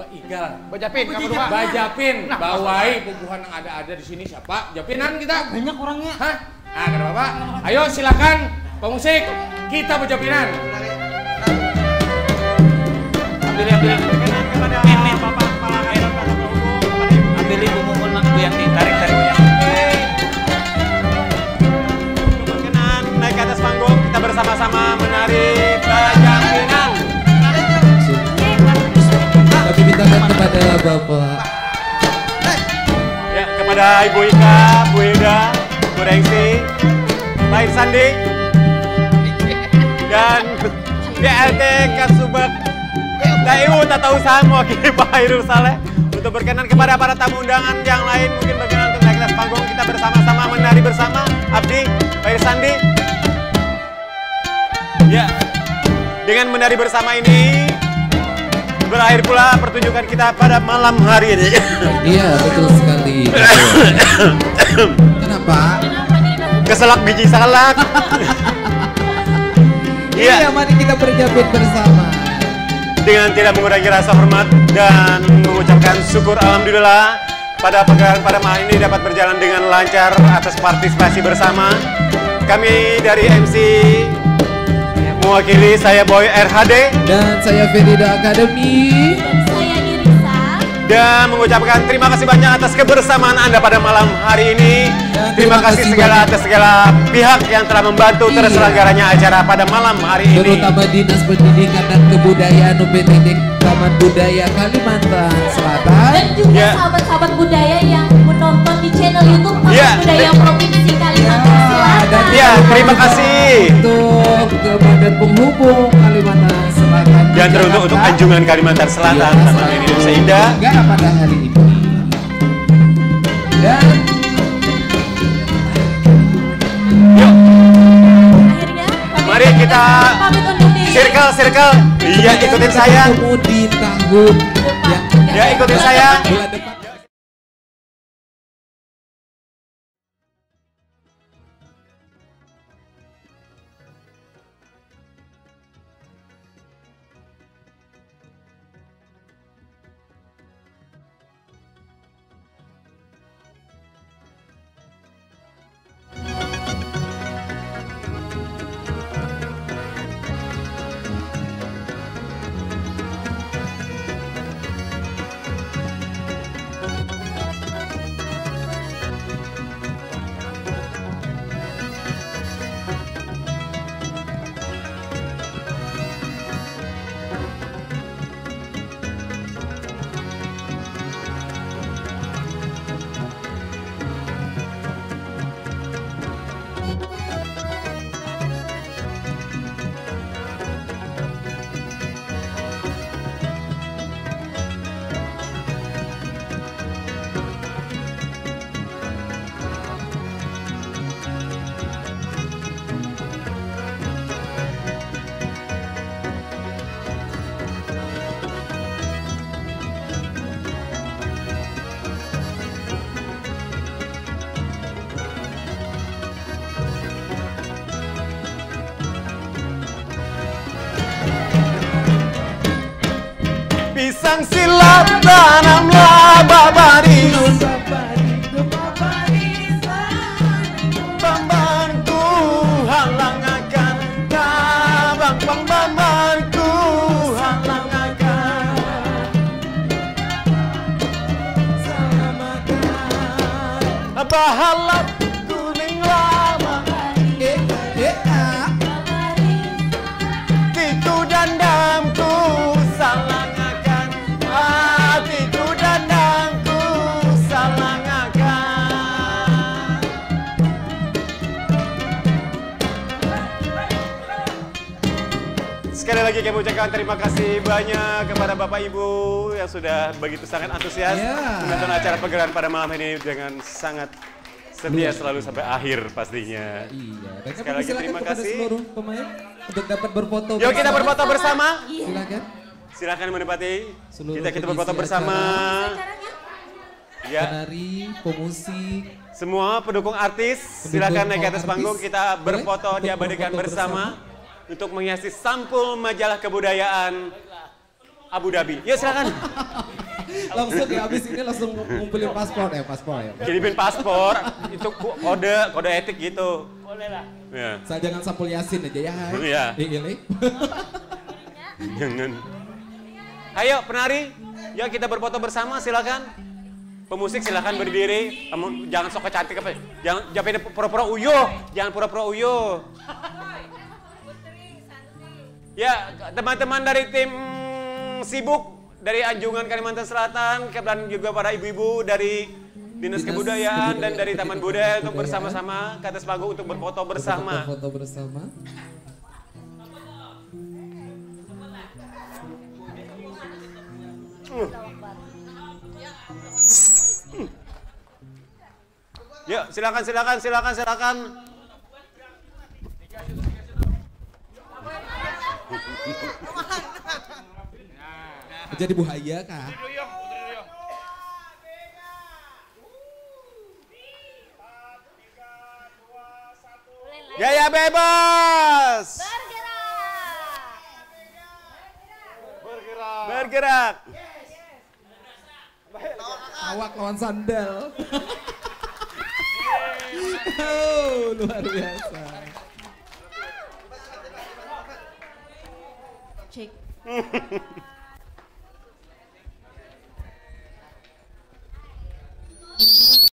baigal. Bajapin, kamu dua. Bajapin, bawai bubuhan yang ada-ada di sini siapa? Japinan kita. Banyak orangnya. Hah? Ah, kada apa-apa. Ayo silakan pemusik kita berjapinan. Ambil, ambil. Ini, ini, Bapak Kepala Kantor Bapak Hukum, kepada Ibu. Ambil Ibu Mumun, Ibu Yanti. Tarik, tarik. Berkenan naik ke atas panggung, kita bersama-sama menari Bajang Pinang. Kami mintakan kepada Bapak Ya, kepada Ibu Ika, Bu Hilda, Bu Rengsi, Pak Irsandi, dan P L T Kasubag T I U Tata Usaha mewakili Pak Hairul Saleh untuk berkenan kepada para tamu undangan yang lain mungkin berkenan untuk naik ke atas panggung, kita bersama-sama menari bersama. Abdi, Pak Irsandi. Ya, dengan menari bersama ini berakhir pula pertunjukan kita pada malam hari ini. Iya betul sekali. Kenapa? Keselak biji salak. Iya Iya, mari kita berjapit bersama. dengan tidak mengurangi rasa hormat dan mengucapkan syukur alhamdulillah pada pagelaran pada malam ini dapat berjalan dengan lancar atas partisipasi bersama. Kami dari M C mewakili saya Boy R H D Dan saya Ferida Academy. Saya Irisa. dan mengucapkan terima kasih banyak atas kebersamaan Anda pada malam hari ini. Terima kasih segala atas segala pihak yang telah membantu terselenggaranya acara pada malam hari ini. Terutama Dinas Pendidikan dan Kebudayaan U P T D Taman Budaya Kalimantan Selatan. Dan juga Ya. sahabat-sahabat budaya yang menonton di channel YouTube Taman Ya. Budaya Provinsi Kalimantan Selatan. Dan Ya, terima kasih. Untuk ke Badan Penghubung Kalimantan Selatan. Dan teruntuk untuk Anjungan Kalimantan Selatan, Iya, Taman Mini Indonesia Indah. Negara pada hari ini. Dan Yuk, Akhirnya, kami Mari kita pamit undur diri. Circle, circle. Iya, ikutin saya. Ketemu di tahun yang Ya, ikutin saya. bulan depan. Pisang silat tanamlah babaris. Pamanku halangakan, tabang pamanku halangakan. Bahalap kuning lama, eh, eh, ah. Titu dandangku salangakan, ah, titu dandangku salangakan. Sekali lagi kami ucapkan terima kasih banyak kepada Bapak Ibu yang sudah begitu sangat antusias Ya. menonton acara pagelaran pada malam ini dengan sangat Setia selalu sampai akhir pastinya. Iya. Dan Sekali kami lagi silakan terima kepada kasih. Seluruh pemain untuk dapat berfoto. Yuk kita bersama. Berfoto bersama. Silakan. Silakan menempati. Seluruh Kita kita pengisi berfoto acara. Bersama. Ya. Penari, pemusik. Semua pendukung artis, Pendukung silakan naik ke para atas artis panggung, kita boleh Berfoto untuk diabadikan berfoto bersama. Untuk menghiasi sampul majalah kebudayaan Abu Dhabi. Ya silakan. Langsung ya habis ini langsung ngumpulin paspor ya, paspor ya. Kirimin paspor, itu ku- kode kode etik gitu. Boleh lah. Ya. Asal jangan sampul Yasin aja ya. Iya. Iya, iya. Jangan. Ayo penari, yuk kita berfoto bersama silakan. Pemusik silakan berdiri. Kamu jangan sok cantik apa? Jangan jangan pura-pura uyuh, jangan pura-pura uyuh. Ya, teman-teman dari tim sibuk dari Anjungan Kalimantan Selatan, kemudian juga para ibu-ibu dari Dinas, Dinas Kebudayaan dan Kebudayaan dari Taman Kebudayaan. Budaya untuk bersama-sama ke atas panggung untuk berfoto bersama. Foto bersama. Yuk, silakan, silakan, silakan, silakan. Jadi buhaya kah? Gaya bebas. Bergerak. Bergerak. Awak lawan sandal. Oh, luar biasa. Cek.